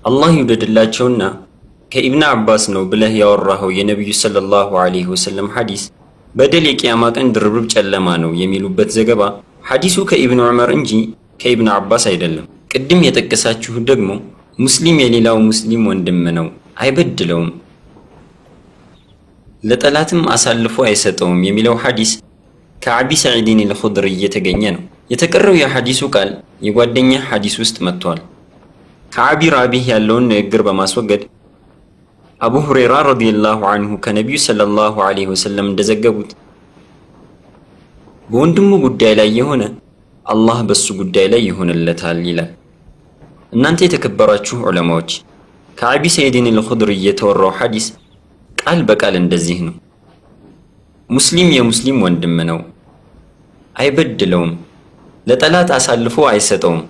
[SPEAKER 9] አላህ ይውደድላቸውና ከኢብን አባስ ነው ብለህ ያወራኸው የነቢዩ ሰለላሁ ዐለይሂ ወሰለም ሐዲስ በደል የቅያማ ቀን ድርብርብ ጨለማ ነው የሚሉበት ዘገባ ሐዲሱ ከኢብን ዑመር እንጂ ከኢብን አባስ አይደለም። ቅድም የጠቀሳችሁት ደግሞ ሙስሊም የሌላው ሙስሊም ወንድም ነው፣ አይበድለውም፣ ለጠላትም አሳልፎ አይሰጠውም የሚለው ሐዲስ ከአቢ ሰዒድን አልኹድሪ የተገኘ ነው። የተቀረው የሐዲሱ ቃል የጓደኛ ሐዲስ ውስጥ መጥቷል። ከአቢ ራቢህ ያለውን ንግግር በማስወገድ አቡ ሁረይራ ረዲየላሁ ዐንሁ ከነቢዩ ሰለላሁ ዐለይሂ ወሰለም እንደዘገቡት በወንድሙ ጉዳይ ላይ የሆነ አላህ በሱ ጉዳይ ላይ ይሆንለታል ይላል። እናንተ የተከበራችሁ ዑለማዎች፣ ከአቢ ሰዒድን አልኹድሪ የተወራው ሐዲስ ቃል በቃል እንደዚህ ነው። ሙስሊም የሙስሊም ወንድም ነው፣ አይበድለውም፣ ለጠላት አሳልፎ አይሰጠውም።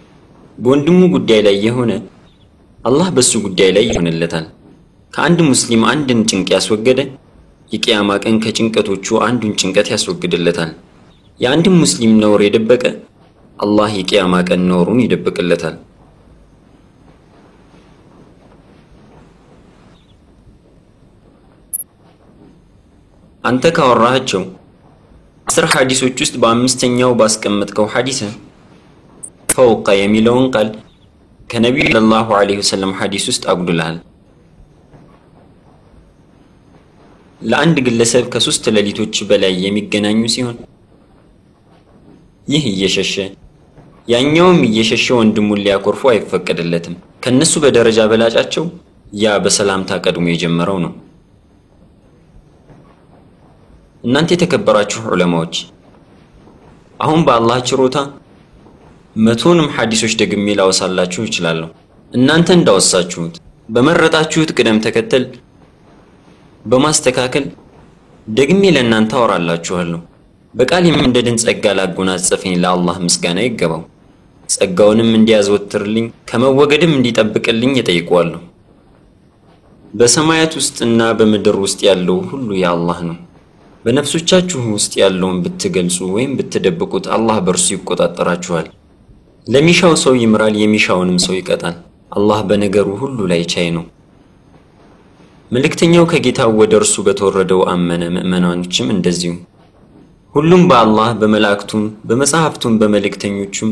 [SPEAKER 9] በወንድሙ ጉዳይ ላይ የሆነ አላህ በሱ ጉዳይ ላይ ይሆንለታል። ከአንድ ሙስሊም አንድን ጭንቅ ያስወገደ የቅያማ ቀን ከጭንቀቶቹ አንዱን ጭንቀት ያስወግድለታል። የአንድን ሙስሊም ነውር የደበቀ አላህ የቅያማ ቀን ነውሩን ይደብቅለታል። አንተ ካወራሃቸው 10 ሐዲሶች ውስጥ በአምስተኛው ባስቀመጥከው ሐዲስ ፈውቀ የሚለውን ቃል ከነቢዩ ሰለላሁ ዐለይሂ ወሰለም ሐዲስ ውስጥ አጉድለሃል። ለአንድ ግለሰብ ከ3 ሌሊቶች በላይ የሚገናኙ ሲሆን ይህ እየሸሸ ያኛውም እየሸሸ ወንድሙን ሊያኮርፉ አይፈቀድለትም። ከነሱ በደረጃ በላጫቸው ያ በሰላምታ ቀድሞ የጀመረው ነው። እናንተ የተከበራችሁ ዑለማዎች፣ አሁን በአላህ ችሮታ 100ንም ሐዲሶች ደግሜ ላወሳላችሁ እችላለሁ። እናንተ እንዳወሳችሁት በመረጣችሁት ቅደም ተከተል በማስተካከል ደግሜ ለእናንተ አወራላችኋለሁ። በቃል የመንደድን ጸጋ ላጎናጸፈኝ ለአላህ ምስጋና ይገባው። ጸጋውንም እንዲያዘወትርልኝ ከመወገድም እንዲጠብቅልኝ እጠይቀዋለሁ። በሰማያት ውስጥና በምድር ውስጥ ያለው ሁሉ የአላህ ነው። በነፍሶቻችሁ ውስጥ ያለውን ብትገልጹ ወይም ብትደብቁት አላህ በእርሱ ይቆጣጠራችኋል። ለሚሻው ሰው ይምራል፣ የሚሻውንም ሰው ይቀጣል። አላህ በነገሩ ሁሉ ላይ ቻይ ነው። መልእክተኛው ከጌታው ወደ እርሱ በተወረደው አመነ፣ ምእመናኖችም እንደዚሁ። ሁሉም በአላህ በመላእክቱም በመጽሐፍቱም በመልእክተኞቹም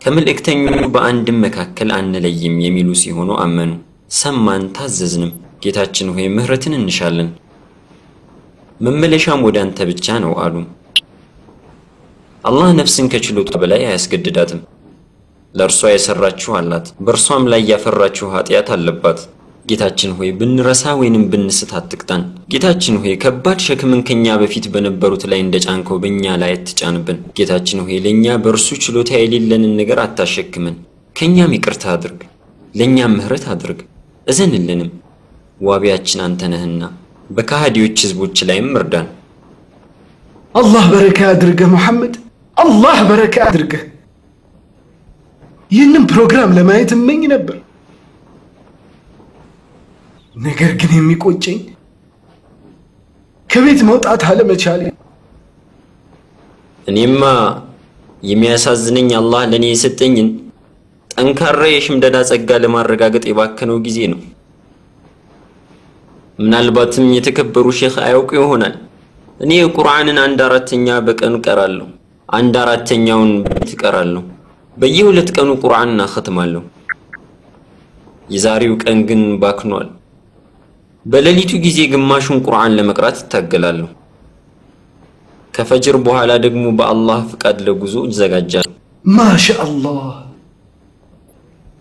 [SPEAKER 9] ከመልእክተኞቹ በአንድም መካከል አንለይም የሚሉ ሲሆኑ አመኑ። ሰማን ታዘዝንም። ጌታችን ሆይ ምህረትን እንሻለን፣ መመለሻም ወደ አንተ ብቻ ነው አሉ። አላህ ነፍስን ከችሎቷ በላይ አያስገድዳትም። ለእርሷ የሰራችሁ አላት፣ በእርሷም ላይ ያፈራችሁ ኃጢአት አለባት። ጌታችን ሆይ ብንረሳ ወይንም ብንስት አትቅጣን። ጌታችን ሆይ ከባድ ሸክምን ከኛ በፊት በነበሩት ላይ እንደጫንከው በእኛ ላይ አትጫንብን። ጌታችን ሆይ ለእኛ በእርሱ ችሎታ የሌለንን ነገር አታሸክምን። ከእኛም ይቅርታ አድርግ፣ ለእኛም ምህረት አድርግ፣ እዘንልንም። ዋቢያችን አንተ ነህና በከሃዲዎች ህዝቦች ላይም እርዳን።
[SPEAKER 1] አላህ በረካ ያድርግህ መሐመድ፣ አላህ በረካ ያድርግህ። ይህንን ፕሮግራም ለማየት እመኝ ነበር። ነገር ግን የሚቆጨኝ ከቤት መውጣት አለመቻሌ።
[SPEAKER 9] እኔማ የሚያሳዝነኝ አላህ ለኔ የሰጠኝን ጠንካራ የሽምደዳ ጸጋ ለማረጋገጥ የባከነው ጊዜ ነው። ምናልባትም የተከበሩ ሼኽ አያውቁ ይሆናል። እኔ የቁርአንን 1/4 በቀን እቀራለሁ፣ 1/4ኛውን በሌሊት እቀራለሁ። በየሁለት ቀኑ ቁርአንን አኸትማለሁ። የዛሬው ቀን ግን ባክኗል። በሌሊቱ ጊዜ ግማሹን ቁርአን ለመቅራት እታገላለሁ። ከፈጅር በኋላ ደግሞ በአላህ ፍቃድ ለጉዞ እዘጋጃለሁ።
[SPEAKER 1] ማሻአላህ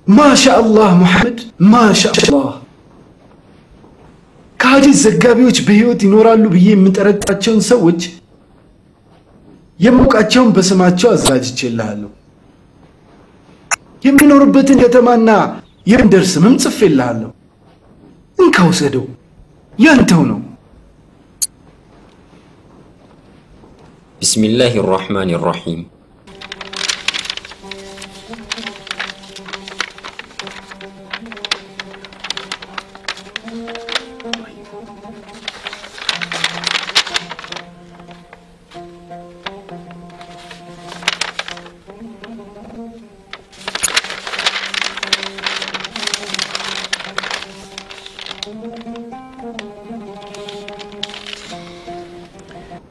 [SPEAKER 1] ማሻአላህ መሐመድ ማሻአላህ። ከሐዲስ ዘጋቢዎች በህይወት ይኖራሉ ብዬ የምጠረጥራቸውን ሰዎች የማውቃቸውን በስማቸው አዘጋጅቼልሃለሁ። የሚኖሩበትን ከተማና የመንደር ስምም ጽፌልሃለሁ። እንካ ውሰደው፣ ያንተው ነው።
[SPEAKER 9] ቢስሚላሂ ራህማን ራሂም።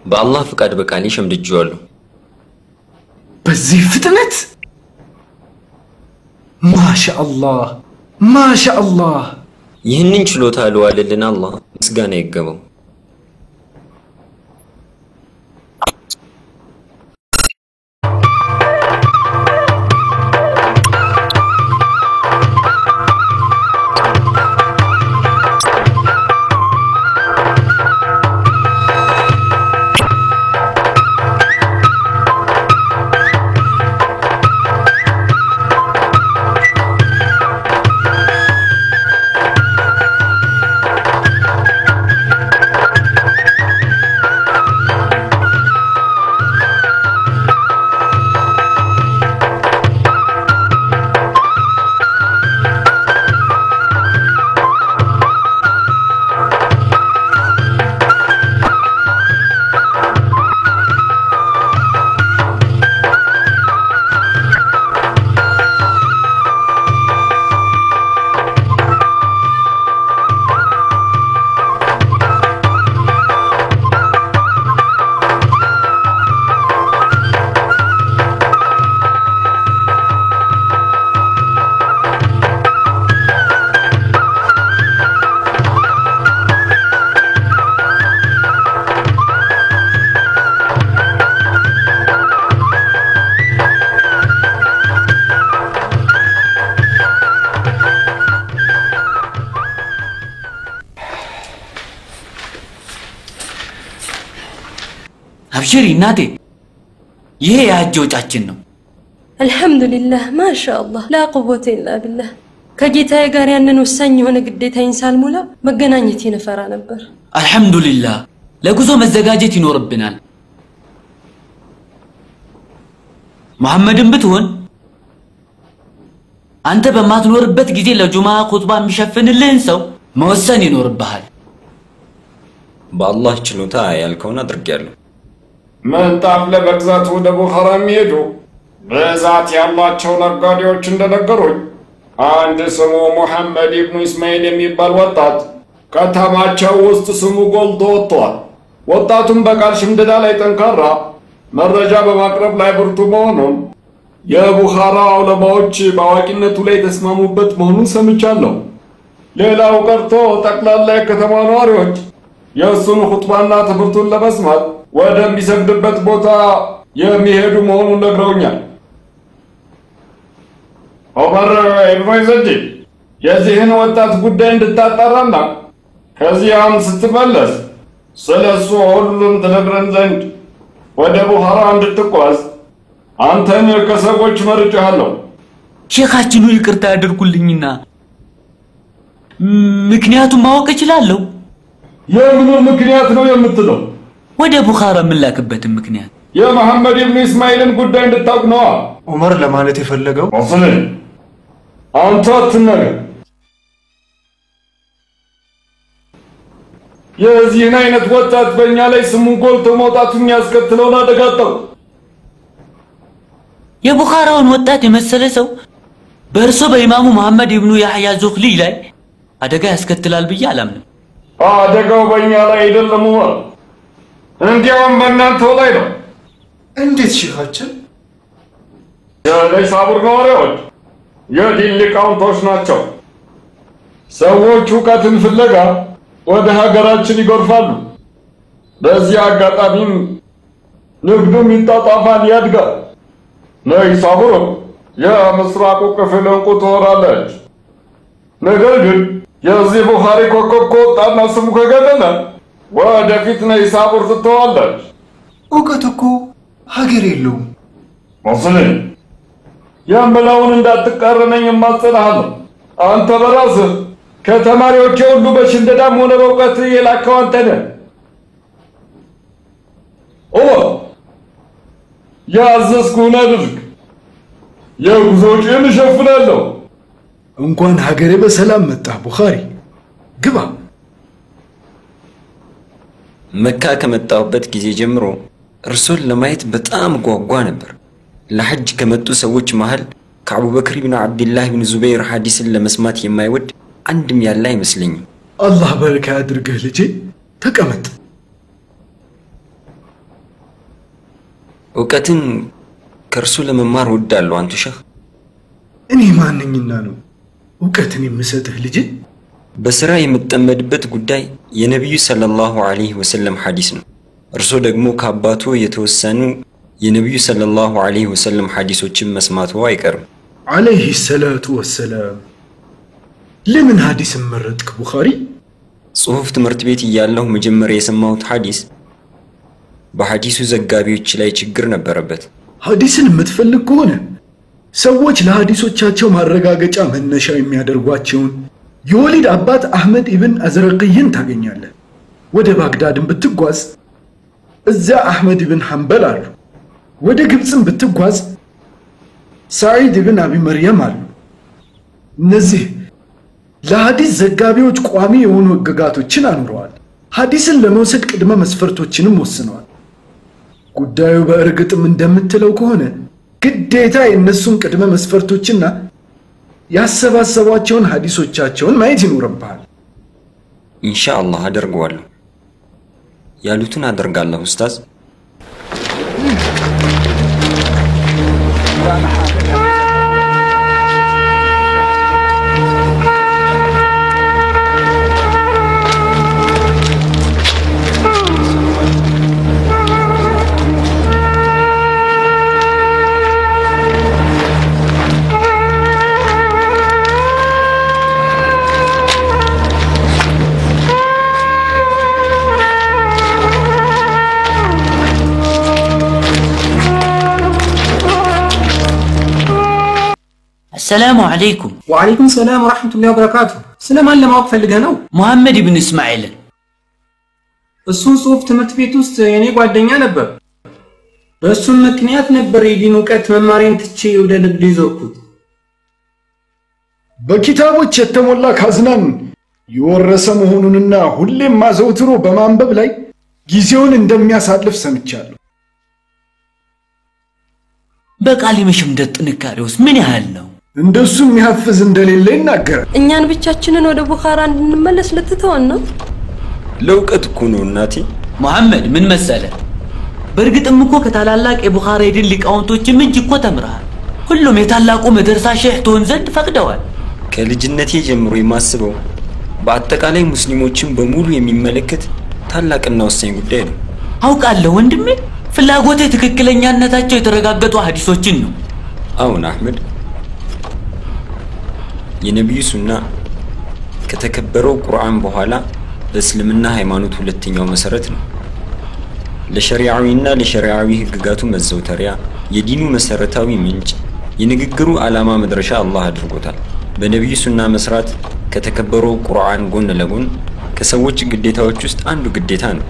[SPEAKER 9] በአላህ ፍቃድ በቃሌ ሸምድጄዋለሁ።
[SPEAKER 1] በዚህ ፍጥነት ማሻአላህ ማሻአላህ።
[SPEAKER 9] ይህንን ችሎታ ለዋለልን አላህ ምስጋና ይገባው።
[SPEAKER 4] አብሽሪ እናቴ፣ ይሄ የሐጅ ወጫችን ነው።
[SPEAKER 3] አልሐምዱሊላህ፣ ማሻአላህ፣ ላ ቁወተ ኢላ ቢላህ። ከጌታዬ ጋር ያንን ወሳኝ የሆነ ግዴታዬን ሳልሞላ መገናኘቴን እፈራ ነበር።
[SPEAKER 4] አልሐምዱሊላህ፣ ለጉዞ መዘጋጀት ይኖርብናል። መሐመድም ብትሆን አንተ በማትኖርበት ጊዜ ለጁማ ኹጥባ የሚሸፍንልህን ሰው መወሰን ይኖርብሃል።
[SPEAKER 9] በአላህ ችሎታ ያልከውን አድርጌያለሁ።
[SPEAKER 10] ምንጣፍ ለመግዛት ወደ ቡኻራ የሚሄዱ ብዛት ያላቸው ነጋዴዎች እንደነገሩኝ አንድ ስሙ ሙሐመድ ኢብኑ እስማኤል የሚባል ወጣት ከተማቸው ውስጥ ስሙ ጎልቶ ወጥቷል። ወጣቱም በቃል ሽምደዳ ላይ ጠንካራ፣ መረጃ በማቅረብ ላይ ብርቱ መሆኑን የቡኻራ ዑለማዎች በአዋቂነቱ ላይ የተስማሙበት መሆኑን ሰምቻለሁ። ሌላው ቀርቶ ጠቅላላ የከተማ ነዋሪዎች የእሱን ኹጥባና ትምህርቱን ለመስማት ወደሚሰግድበት ቦታ የሚሄዱ መሆኑን ነግረውኛል። ዑመር ኢብኑ ዘጂ የዚህን ወጣት ጉዳይ እንድታጣራና ከዚያም ስትመለስ ስለ እሱ ሁሉም ትነግረን ዘንድ ወደ ቡኻራ እንድትጓዝ አንተን ከሰዎች መርጬሃለሁ።
[SPEAKER 4] ሼኻችኑ ይቅርታ ያደርጉልኝና ምክንያቱም ማወቅ እችላለሁ?
[SPEAKER 10] የምኑን ምክንያት ነው የምትለው?
[SPEAKER 4] ወደ ቡኻራ የምላክበትን ምክንያት።
[SPEAKER 10] የመሐመድ ኢብኑ እስማኤልን ጉዳይ እንድታውቅ ነዋ።
[SPEAKER 12] ዑመር ለማለት የፈለገው
[SPEAKER 10] ወስልን፣ አንተ አትናገር። የዚህን አይነት ወጣት በእኛ ላይ ስሙ ጎልቶ መውጣቱ የሚያስከትለውን አደጋ አታውቅ።
[SPEAKER 4] የቡኻራውን ወጣት የመሰለ ሰው በእርሶ በኢማሙ መሐመድ ኢብኑ ያህያ ዙኽሊ ላይ አደጋ ያስከትላል ብዬ አላምንም።
[SPEAKER 10] አደጋው በእኛ ላይ አይደለም ዑመር፣ እንዲያውም በእናንተው ላይ ነው።
[SPEAKER 12] እንዴት ሼኻችን?
[SPEAKER 10] የነይሳቡር ነዋሪዎች የዲን ሊቃውንቶች ናቸው። ሰዎች እውቀትን ፍለጋ ወደ ሀገራችን ይጎርፋሉ። በዚህ አጋጣሚም ንግዱም ይጣጣፋል፣ ያድጋል። ነይሳቡር የምስራቁ ክፍል እንቁ ትሆናለች። ነገር ግን የዚህ ቡኻሪ ኮከብ ከወጣና ስሙ ከገነነ ወደፊት ነይሳቡር ትተዋለች።
[SPEAKER 12] እውቀት እኮ ሀገር የለውም።
[SPEAKER 10] ሙስሊም፣ የምለውን እንዳትቃረነኝ እማጸንሃለሁ። አንተ በራስህ ከተማሪዎቼ ሁሉ በሽምደዳም ሆነ በእውቀት የላከው አንተ ነህ። ዑመር፣ ያዘዝኩህን አድርግ። የጉዞ ወጪህን እሸፍናለሁ።
[SPEAKER 1] እንኳን ሀገሬ በሰላም መጣህ ቡኻሪ፣ ግባ።
[SPEAKER 9] መካ ከመጣሁበት ጊዜ ጀምሮ እርሶን ለማየት በጣም ጓጓ ነበር። ለሐጅ ከመጡ ሰዎች መሃል ከአቡበክር ብን ዓብድላህ ብን ዙበይር ሐዲስን ለመስማት የማይወድ አንድም ያለ አይመስለኝም።
[SPEAKER 1] አላህ በረካ ያድርግህ ልጄ፣ ተቀመጥ።
[SPEAKER 9] እውቀትን ከእርሱ ለመማር እወዳለሁ አንቱ ሸህ።
[SPEAKER 1] እኔ ማንኝና ነው እውቀትን የምሰጥህ ልጄ?
[SPEAKER 9] በስራ የምጠመድበት ጉዳይ የነቢዩ ሰለላሁ ዐለይሂ ወሰለም ሐዲስ ነው። እርሶ ደግሞ ከአባቱ የተወሰኑ የነቢዩ ሰለላሁ ዐለይሂ ወሰለም ሐዲሶችን መስማቱ አይቀርም።
[SPEAKER 1] ዐለይሂ ሰላቱ ወሰላም። ለምን ሐዲስን መረጥክ ቡኻሪ?
[SPEAKER 9] ጽሑፍ ትምህርት ቤት እያለሁ መጀመሪያ የሰማሁት ሐዲስ በሐዲሱ ዘጋቢዎች ላይ ችግር ነበረበት።
[SPEAKER 1] ሐዲስን የምትፈልግ ከሆነ ሰዎች ለሐዲሶቻቸው ማረጋገጫ መነሻ የሚያደርጓቸውን የወሊድ አባት አህመድ ኢብን አዝረቅይን ታገኛለህ። ወደ ባግዳድን ብትጓዝ እዚያ አህመድ ኢብን ሐንበል አሉ። ወደ ግብፅም ብትጓዝ ሳዒድ ኢብን አቢ መርየም አሉ። እነዚህ ለሐዲስ ዘጋቢዎች ቋሚ የሆኑ ሕግጋቶችን አኑረዋል። ሐዲስን ለመውሰድ ቅድመ መስፈርቶችንም ወስነዋል። ጉዳዩ በእርግጥም እንደምትለው ከሆነ ግዴታ የእነሱን ቅድመ መስፈርቶችና ያሰባሰቧቸውን ሐዲሶቻቸውን ማየት ይኖርብሃል።
[SPEAKER 9] ኢንሻአላህ አደርገዋለሁ። ያሉትን አደርጋለሁ ኡስታዝ።
[SPEAKER 4] አሰላሙ አለይኩም።
[SPEAKER 11] ወአለይኩም ሰላም ወራህመቱላሂ ወበረካቱ። ስለማን ለማወቅ ፈልገህ ነው?
[SPEAKER 4] ሙሐመድ ኢብኑ እስማኤልን።
[SPEAKER 11] እሱ ጽሁፍ ትምህርት ቤት ውስጥ የኔ ጓደኛ ነበር። በእሱም ምክንያት ነበር የዲን እውቀት መማሬን ትቼ ወደ ንግድ የዞርኩት።
[SPEAKER 14] በኪታቦች የተሞላ ካዝናን የወረሰ መሆኑንና ሁሌም አዘውትሮ በማንበብ ላይ ጊዜውን እንደሚያሳልፍ ሰምቻለሁ።
[SPEAKER 4] በቃል የመሸምደድ ጥንካሬውስ ምን ያህል ነው?
[SPEAKER 14] እንደሱ የሚያፍዝ እንደሌለ ይናገራል።
[SPEAKER 3] እኛን ብቻችንን ወደ ቡኻራ እንድንመለስ ልትተወን ነው?
[SPEAKER 9] ለእውቀት እኮ ነው እናቴ።
[SPEAKER 4] መሐመድ ምን መሰለ፣ በእርግጥም እኮ ከታላላቅ የቡኻራ የዲን ሊቃውንቶችም እጅ እኮ ተምረሃል። ሁሉም የታላቁ መደርሳ ሼህ ትሆን ዘንድ ፈቅደዋል።
[SPEAKER 9] ከልጅነቴ ጀምሮ የማስበው በአጠቃላይ ሙስሊሞችን በሙሉ የሚመለከት ታላቅና ወሳኝ ጉዳይ ነው።
[SPEAKER 4] አውቃለሁ ወንድሜ፣ ፍላጎቴ ትክክለኛነታቸው የተረጋገጡ ሐዲሶችን ነው።
[SPEAKER 9] አሁን አህመድ፣ የነቢዩ ሱና ከተከበረው ቁርአን በኋላ በእስልምና ሃይማኖት ሁለተኛው መሰረት ነው። ለሸሪዓዊና ለሸሪዓዊ ህግጋቱ መዘውተሪያ፣ የዲኑ መሰረታዊ ምንጭ፣ የንግግሩ ዓላማ መድረሻ አላህ አድርጎታል። በነቢዩ ሱና መስራት ከተከበረው ቁርአን ጎን ለጎን ከሰዎች ግዴታዎች ውስጥ አንዱ ግዴታ ነው።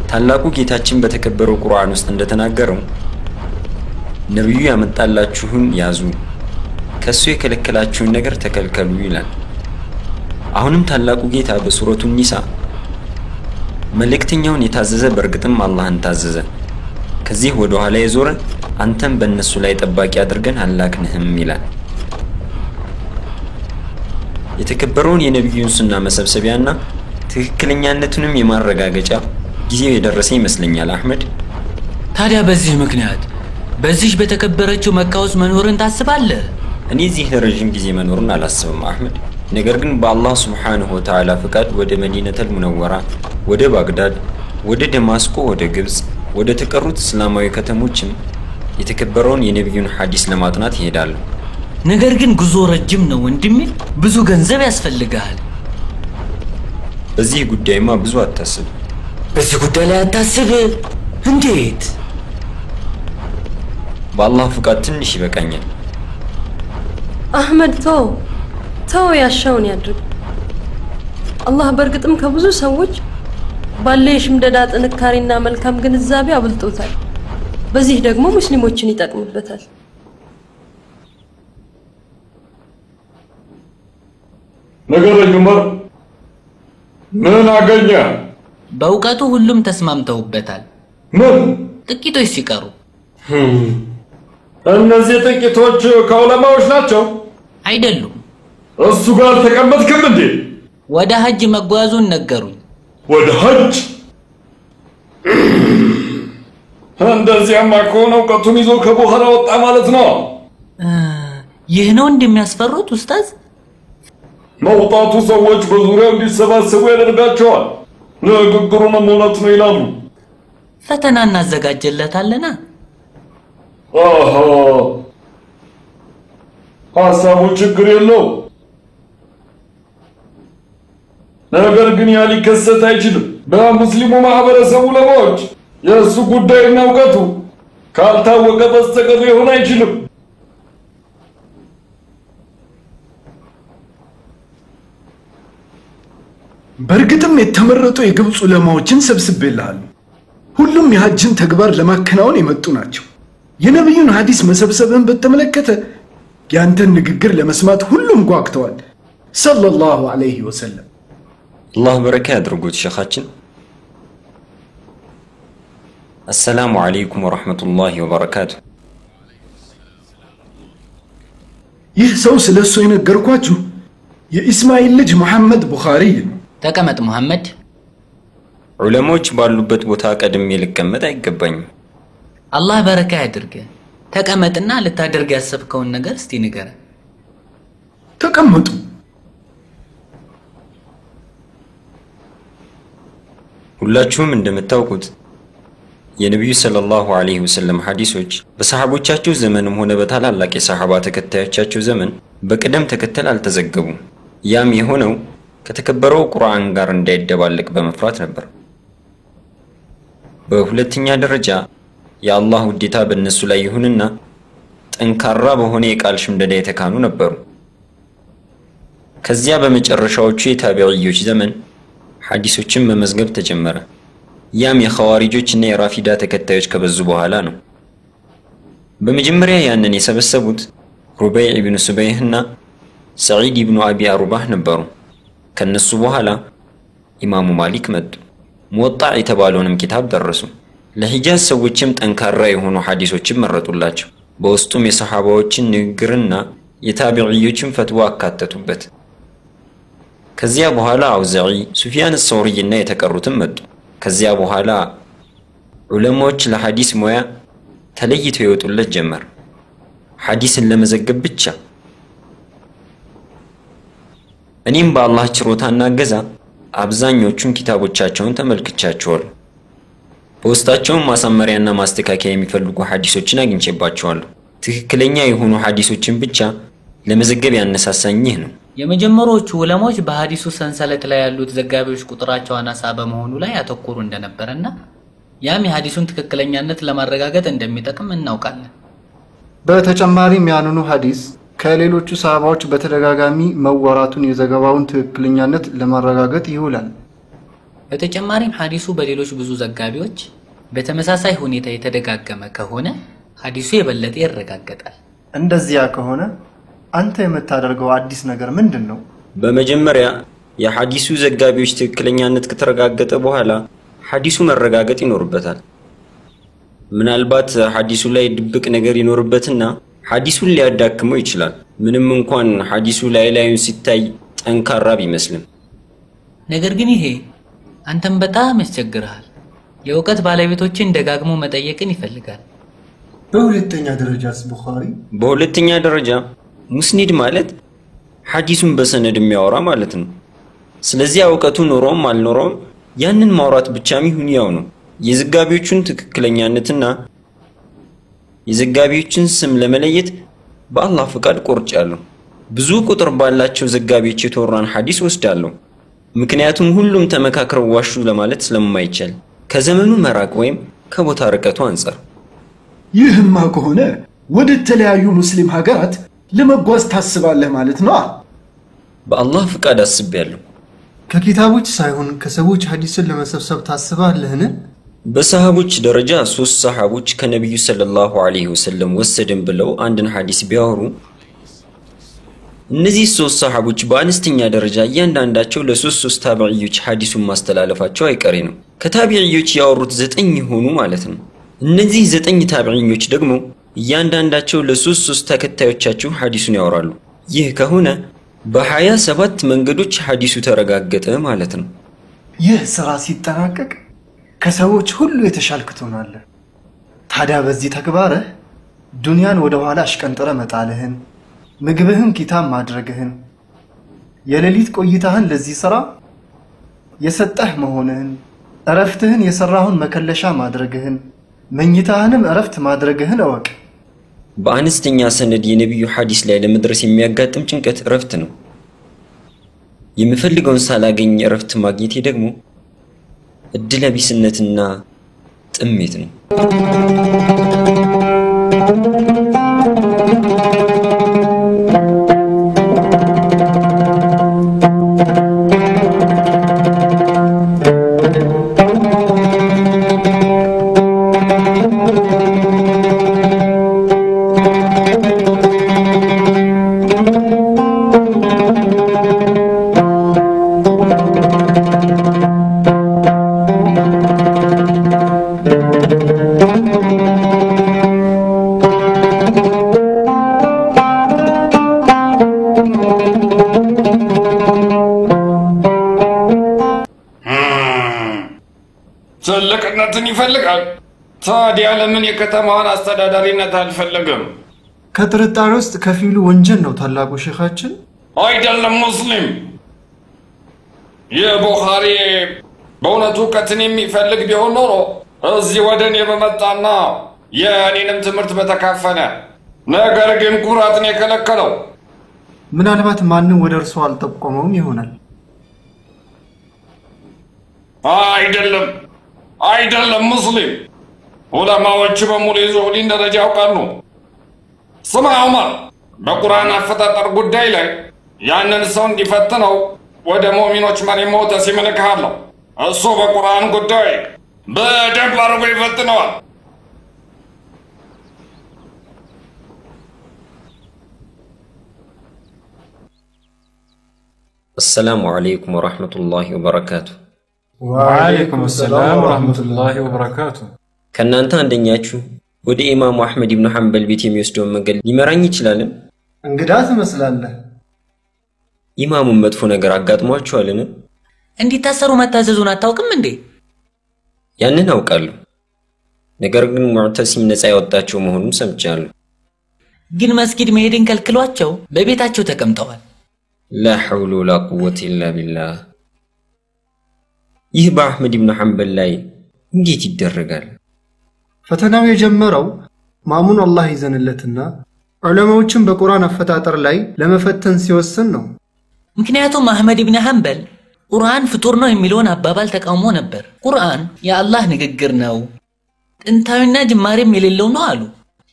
[SPEAKER 9] ታላቁ ጌታችን በተከበረው ቁርአን ውስጥ እንደተናገረው ነቢዩ ያመጣላችሁን ያዙ፣ ከሱ የከለከላችሁን ነገር ተከልከሉ ይላል። አሁንም ታላቁ ጌታ በሱረቱ ኒሳ መልእክተኛውን የታዘዘ በእርግጥም አላህን ታዘዘ፣ ከዚህ ወደ ኋላ የዞረ አንተም በእነሱ ላይ ጠባቂ አድርገን አላክንህም ይላል። የተከበረውን የነቢዩን ሱና መሰብሰቢያና ትክክለኛነቱንም የማረጋገጫ ጊዜው የደረሰ ይመስለኛል አህመድ።
[SPEAKER 4] ታዲያ በዚህ ምክንያት በዚህ በተከበረችው መካ ውስጥ መኖርን ታስባለህ?
[SPEAKER 9] እኔ እዚህ ለረዥም ጊዜ መኖርን አላስብም አህመድ። ነገር ግን በአላህ ሱብሓነሁ ወተዓላ ፍቃድ ወደ መዲነተል ሙነወራ፣ ወደ ባግዳድ፣ ወደ ደማስቆ፣ ወደ ግብፅ፣ ወደ ተቀሩት እስላማዊ ከተሞችም የተከበረውን የነቢዩን ሐዲስ ለማጥናት ይሄዳለሁ።
[SPEAKER 4] ነገር ግን ጉዞ ረጅም ነው ወንድሜ፣ ብዙ ገንዘብ ያስፈልግሃል።
[SPEAKER 9] በዚህ ጉዳይማ ብዙ አታስብ።
[SPEAKER 4] በዚህ ጉዳይ ላይ አታስብ? እንዴት?
[SPEAKER 9] በአላህ ፍቃድ ትንሽ ይበቃኛል።
[SPEAKER 3] አህመድ ተው ተው፣ ያሻውን ያድርግ። አላህ በእርግጥም ከብዙ ሰዎች ባለ የሽምደዳ ጥንካሬና መልካም ግንዛቤ አብልጦታል። በዚህ ደግሞ ሙስሊሞችን ይጠቅምበታል።
[SPEAKER 10] ንገረኝ ዑመር፣ ምን አገኘ?
[SPEAKER 4] በእውቀቱ ሁሉም ተስማምተውበታል።
[SPEAKER 10] ምን?
[SPEAKER 4] ጥቂቶች ሲቀሩ።
[SPEAKER 10] እነዚህ ጥቂቶች ከዑለማዎች ናቸው?
[SPEAKER 4] አይደሉም።
[SPEAKER 10] እሱ ጋር አልተቀመጥክም እንዴ?
[SPEAKER 4] ወደ ሀጅ መጓዙን ነገሩኝ።
[SPEAKER 10] ወደ ሀጅ? እንደዚያማ ከሆነ እውቀቱን ይዞ ከቡኻራ ወጣ ማለት ነው።
[SPEAKER 4] ይህ ነው እንደሚያስፈሩት ኡስታዝ?
[SPEAKER 10] መውጣቱ ሰዎች በዙሪያው እንዲሰባሰቡ ያደርጋቸዋል። ንግግሩንም እውነት ነው ይላሉ።
[SPEAKER 4] ፈተና እናዘጋጀለታለና።
[SPEAKER 10] አሃ፣ ሀሳቡ ችግር የለው። ነገር ግን ያ ሊከሰት አይችልም። በሙስሊሙ ማህበረሰቡ ዑለማዎች የእሱ ጉዳይና እውቀቱ ካልታወቀ በስተቀር ሊሆን አይችልም።
[SPEAKER 14] በእርግጥም የተመረጡ የግብፅ ዑለማዎችን ሰብስቤልሃለሁ። ሁሉም የሐጅን ተግባር ለማከናወን የመጡ ናቸው። የነቢዩን ሐዲስ መሰብሰብን በተመለከተ ያንተን ንግግር ለመስማት ሁሉም ጓግተዋል። ሰለላሁ ዐለይሂ ወሰለም።
[SPEAKER 9] አላህ በረካ ያድርጉት ሸኻችን። አሰላሙ አለይኩም ወረሕመቱላሂ ወበረካቱ።
[SPEAKER 14] ይህ ሰው ስለ እሱ የነገርኳችሁ የኢስማኤል ልጅ መሐመድ ቡኻሪ ነው።
[SPEAKER 4] ተቀመጥ መሐመድ።
[SPEAKER 9] ዑለማዎች ባሉበት ቦታ ቀድሜ ልቀመጥ አይገባኝም።
[SPEAKER 4] አላህ በረካ ያድርግ። ተቀመጥና ልታደርግ ያሰብከውን ነገር እስቲ ንገረን።
[SPEAKER 14] ተቀመጡ።
[SPEAKER 9] ሁላችሁም እንደምታውቁት የነቢዩ ሰለላሁ ዐለይሂ ወሰለም ሐዲሶች በሰሐቦቻቸው ዘመንም ሆነ በታላላቅ የሰሐባ ተከታዮቻቸው ዘመን በቅደም ተከተል አልተዘገቡም። ያም የሆነው ከተከበረው ቁርአን ጋር እንዳይደባለቅ በመፍራት ነበር። በሁለተኛ ደረጃ የአላህ ውዴታ በእነሱ ላይ ይሁንና ጠንካራ በሆነ የቃል ሽምደዳ የተካኑ ነበሩ። ከዚያ በመጨረሻዎቹ የታቢዕዮች ዘመን ሐዲሶችን መመዝገብ ተጀመረ። ያም የኸዋሪጆች እና የራፊዳ ተከታዮች ከበዙ በኋላ ነው። በመጀመሪያ ያንን የሰበሰቡት ሩበይዕ ኢብኑ ሱበይህ እና ሰዒድ ኢብኑ አቢ አሩባህ ነበሩ። ከነሱ በኋላ ኢማሙ ማሊክ መጡ። ሙወጣዕ የተባለውንም ኪታብ ደረሱ። ለሂጃዝ ሰዎችም ጠንካራ የሆኑ ሐዲሶችን መረጡላቸው። በውስጡም የሰሓባዎችን ንግግርና የታቢዕዮችን ፈትዋ አካተቱበት። ከዚያ በኋላ አውዛዒ፣ ሱፊያን ሰውሪይና የተቀሩትም መጡ። ከዚያ በኋላ ዑለማዎች ለሐዲስ ሙያ ተለይተው ይወጡለት ጀመር፣ ሐዲስን ለመዘገብ ብቻ። እኔም በአላህ ችሮታና እገዛ አብዛኞቹን ኪታቦቻቸውን ተመልክቻቸዋለሁ። በውስጣቸውም ማሳመሪያና ማስተካከያ የሚፈልጉ ሐዲሶችን አግኝቼባቸዋለሁ። ትክክለኛ የሆኑ ሐዲሶችን ብቻ ለመዘገብ ያነሳሳኝ ይህ ነው።
[SPEAKER 15] የመጀመሪያዎቹ ዑለማዎች በሐዲሱ ሰንሰለት ላይ ያሉት ዘጋቢዎች ቁጥራቸው አናሳ በመሆኑ ላይ ያተኮሩ እንደነበረና ያም የሐዲሱን ትክክለኛነት ለማረጋገጥ እንደሚጠቅም እናውቃለን።
[SPEAKER 12] በተጨማሪም ያንኑ ሐዲስ ከሌሎቹ ሰሃባዎች በተደጋጋሚ መወራቱን የዘገባውን ትክክለኛነት ለማረጋገጥ ይውላል።
[SPEAKER 15] በተጨማሪም ሐዲሱ በሌሎች ብዙ ዘጋቢዎች በተመሳሳይ ሁኔታ የተደጋገመ ከሆነ ሐዲሱ የበለጠ ይረጋገጣል።
[SPEAKER 12] እንደዚያ ከሆነ አንተ የምታደርገው አዲስ ነገር ምንድን ነው?
[SPEAKER 9] በመጀመሪያ የሐዲሱ ዘጋቢዎች ትክክለኛነት ከተረጋገጠ በኋላ ሐዲሱ መረጋገጥ ይኖርበታል። ምናልባት ሐዲሱ ላይ ድብቅ ነገር ይኖርበትና ሐዲሱን ሊያዳክመው ይችላል። ምንም እንኳን ሐዲሱ ላይ ላዩን ሲታይ ጠንካራ ቢመስልም፣
[SPEAKER 15] ነገር ግን ይሄ አንተም በጣም ያስቸግርሃል። የእውቀት ባለቤቶችን ደጋግሞ መጠየቅን ይፈልጋል።
[SPEAKER 12] በሁለተኛ ደረጃስ ቡኻሪ?
[SPEAKER 9] በሁለተኛ ደረጃ ሙስኒድ ማለት ሐዲሱን በሰነድ የሚያወራ ማለት ነው። ስለዚህ እውቀቱ ኖሮም አልኖሮም ያንን ማውራት ብቻም ይሁን ያው ነው። የዘጋቢዎቹን ትክክለኛነትና የዘጋቢዎችን ስም ለመለየት በአላህ ፍቃድ ቆርጫለሁ። ብዙ ቁጥር ባላቸው ዘጋቢዎች የተወራን ሐዲስ ወስዳለሁ። ምክንያቱም ሁሉም ተመካክረው ዋሹ ለማለት ስለማይቻል ከዘመኑ መራቅ ወይም ከቦታ ርቀቱ አንጻር።
[SPEAKER 14] ይህማ ከሆነ ወደ ተለያዩ ሙስሊም ሀገራት ለመጓዝ ታስባለህ ማለት ነው?
[SPEAKER 9] በአላህ ፍቃድ አስቤያለሁ።
[SPEAKER 12] ከኪታቦች ሳይሆን ከሰዎች ሐዲስን ለመሰብሰብ ታስባለህን?
[SPEAKER 9] በሰሃቦች ደረጃ 3 ሰሃቦች ከነቢዩ ሰለላሁ ዐለይሂ ወሰለም ወሰድን ብለው አንድን ሐዲስ ቢያወሩ እነዚህ 3 ሰሃቦች በአነስተኛ ደረጃ እያንዳንዳቸው ለ3 ታቢዕዮች ሐዲሱን ማስተላለፋቸው አይቀሬ ነው። ከታቢዕዮች ያወሩት 9 ይሆኑ ማለት ነው። እነዚህ 9 ታቢዕዮች ደግሞ እያንዳንዳቸው ለ3 ተከታዮቻቸው ሐዲሱን ያወራሉ። ይህ ከሆነ በ27 መንገዶች ሐዲሱ ተረጋገጠ ማለት ነው።
[SPEAKER 12] ይህ ስራ ሲጠናቀቅ ከሰዎች ሁሉ የተሻልክ ትሆናለህ። ታዲያ በዚህ ተግባርህ ዱንያን ወደ ኋላ አሽቀንጥረ መጣልህን፣ ምግብህን ኪታብ ማድረግህን፣ የሌሊት ቆይታህን ለዚህ ስራ የሰጠህ መሆንህን፣ እረፍትህን የሰራሁን መከለሻ ማድረግህን፣ መኝታህንም እረፍት ማድረግህን እወቅ።
[SPEAKER 9] በአነስተኛ ሰነድ የነቢዩ ሐዲስ ላይ ለመድረስ የሚያጋጥም ጭንቀት እረፍት ነው። የምፈልገውን ሳላገኝ እረፍት ማግኘቴ ደግሞ እድለቢስነትና ጥሜት ነው።
[SPEAKER 10] ትልቅነትን ይፈልጋል። ታዲያ ለምን የከተማዋን አስተዳዳሪነት አልፈለገም?
[SPEAKER 12] ከጥርጣሬ ውስጥ ከፊሉ ወንጀል ነው ታላቁ ሼኻችን።
[SPEAKER 10] አይደለም ሙስሊም፣ የቡኻሪ በእውነቱ እውቀትን የሚፈልግ ቢሆን ኖሮ እዚህ ወደ እኔ በመጣና የእኔንም ትምህርት በተካፈለ። ነገር ግን ኩራትን የከለከለው።
[SPEAKER 12] ምናልባት ማንም ወደ እርሱ አልጠቆመውም ይሆናል።
[SPEAKER 10] አይደለም አይደለም ሙስሊም፣ ዑለማዎች በሙሉ የዙህዲን ደረጃ ያውቃሉ። ስማ ዑመር፣ በቁርአን አፈጣጠር ጉዳይ ላይ ያንን ሰው እንዲፈትነው ወደ ሙእሚኖች መሪ ሙዕተሲም እልክሃለሁ። እሱ በቁርአን ጉዳይ በደንብ አድርጎ ይፈትነዋል።
[SPEAKER 9] አሰላሙ አለይኩም ወራህመቱላሂ ወበረካቱ።
[SPEAKER 12] ወዓለይኩም ሰላም ወራህመቱላሂ ወበረካቱ።
[SPEAKER 9] ከእናንተ አንደኛችሁ ወደ ኢማሙ አሕመድ ኢብኑ ሐንበል ቤት የሚወስደውን መንገድ ሊመራኝ ይችላልን?
[SPEAKER 12] እንግዳ ትመስላለህ።
[SPEAKER 9] ኢማሙን መጥፎ ነገር አጋጥሟቸዋልን?
[SPEAKER 15] እንዲታሰሩ መታዘዙን አታውቅም እንዴ?
[SPEAKER 9] ያንን አውቃለሁ። ነገር ግን ሙዕተሲም ነፃ ያወጣቸው መሆኑን ሰምቻለሁ።
[SPEAKER 15] ግን መስጊድ መሄድን ከልክሏቸው በቤታቸው ተቀምጠዋል።
[SPEAKER 9] ላ ሐውለ ወላ ቁወተ ኢላ ቢላህ። ይህ በአሕመድ ኢብኑ ሐንበል ላይ እንዴት ይደረጋል?
[SPEAKER 12] ፈተናው የጀመረው ማሙን አላህ ይዘንለትና ዑለማዎችን በቁርአን አፈጣጠር ላይ ለመፈተን ሲወስን ነው።
[SPEAKER 15] ምክንያቱም አሕመድ ኢብን ሐንበል ቁርአን ፍጡር ነው የሚለውን አባባል ተቃውሞ ነበር። ቁርአን የአላህ ንግግር ነው፣ ጥንታዊና ጅማሬም የሌለው ነው አሉ።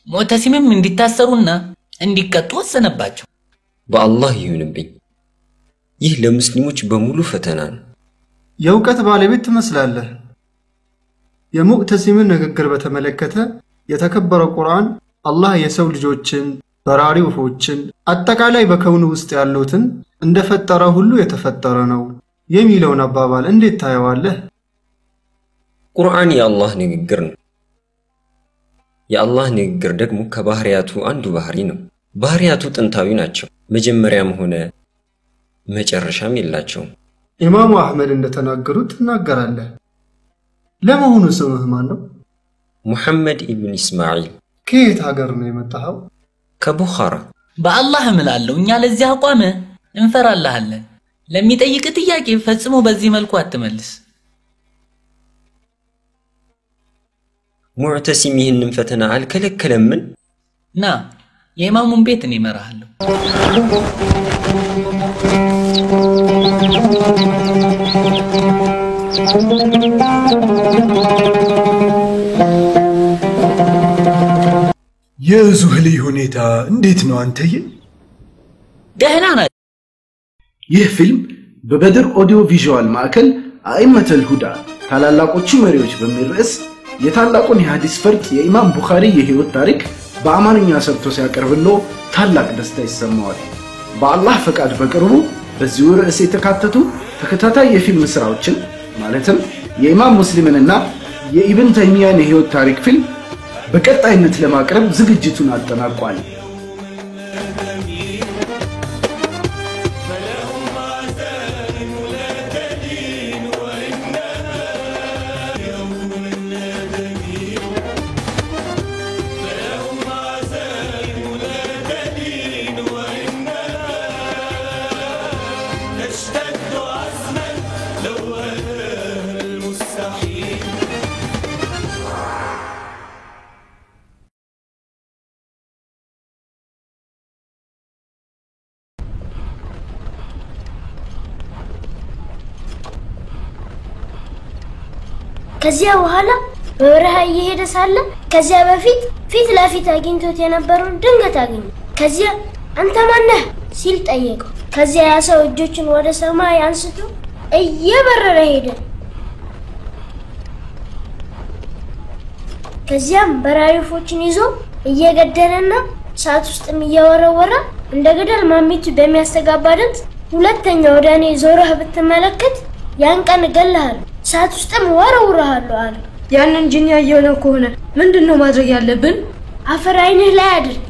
[SPEAKER 15] ሙዕተሲምም እንዲታሰሩና እንዲቀጡ ወሰነባቸው።
[SPEAKER 9] በአላህ ይሁንብኝ፣ ይህ ለሙስሊሞች በሙሉ ፈተና ነው።
[SPEAKER 12] የእውቀት ባለቤት ትመስላለህ። የሙዕተሲምን ንግግር በተመለከተ የተከበረው ቁርአን አላህ የሰው ልጆችን፣ በራሪ ወፎችን፣ አጠቃላይ በከውኑ ውስጥ ያሉትን እንደፈጠረ ሁሉ የተፈጠረ ነው የሚለውን አባባል እንዴት ታየዋለህ?
[SPEAKER 9] ቁርአን የአላህ ንግግር ነው። የአላህ ንግግር ደግሞ ከባህሪያቱ አንዱ ባህሪ ነው። ባህሪያቱ ጥንታዊ ናቸው። መጀመሪያም ሆነ መጨረሻም የላቸውም።
[SPEAKER 12] ኢማሙ አሕመድ እንደተናገሩት ትናገራለህ። ለመሆኑ ስምህ ማን ነው?
[SPEAKER 9] ሙሐመድ ኢብን ኢስማዒል።
[SPEAKER 12] ከየት ሀገር ነው የመጣኸው?
[SPEAKER 9] ከቡኻራ።
[SPEAKER 15] በአላህ እምላለሁ እኛ ለዚህ አቋምህ እንፈራልሃለን። ለሚጠይቅ ጥያቄ ፈጽሞ በዚህ መልኩ አትመልስ።
[SPEAKER 9] ሙዕተሲም ይህንን ፈተና አልከለከለምን?
[SPEAKER 15] ና የኢማሙን ቤት እኔ እመራሃለሁ።
[SPEAKER 14] የዙህሊ ሁኔታ እንዴት ነው አንተዬ?
[SPEAKER 15] ደህና ናት።
[SPEAKER 1] ይህ ፊልም በበድር ኦዲዮ ቪዥዋል ማዕከል አኢመተል ሁዳ ታላላቆቹ መሪዎች በሚል ርዕስ የታላቁን የሐዲስ ፈርጥ የኢማም ቡኻሪ የህይወት ታሪክ በአማርኛ ሰርቶ ሲያቀርብሎ ታላቅ ደስታ ይሰማዋል። በአላህ ፈቃድ በቅርቡ በዚሁ ርዕስ የተካተቱ ተከታታይ የፊልም ስራዎችን ማለትም የኢማም ሙስሊምንና የኢብን ተይሚያን የህይወት ታሪክ ፊልም በቀጣይነት ለማቅረብ ዝግጅቱን አጠናቋል።
[SPEAKER 2] ከዚያ በኋላ በበረሃ እየሄደ ሳለ ከዚያ በፊት ፊት ለፊት አግኝቶት የነበረውን ድንገት አገኘ። ከዚያ አንተ ማነህ ሲል ጠየቀው። ከዚያ ያ ሰው እጆቹን ወደ ሰማይ አንስቶ እየበረረ ሄደ። ከዚያም በራሪ ወፎችን ይዞ እየገደለና እሳት ውስጥም እየወረወረ እንደ ገደል ማሚቱ በሚያስተጋባ ድምፅ ሁለተኛ ወደ እኔ ዞረህ ብትመለከት ያን ቀን እገልሃለሁ፣ እሳት ውስጥም ወረውርሃለሁ አለ።
[SPEAKER 6] ያንን ጂኒ ያየነው ከሆነ ምንድን ነው ማድረግ ያለብን?
[SPEAKER 2] አፈር ዓይንህ ላይ አድርግ፣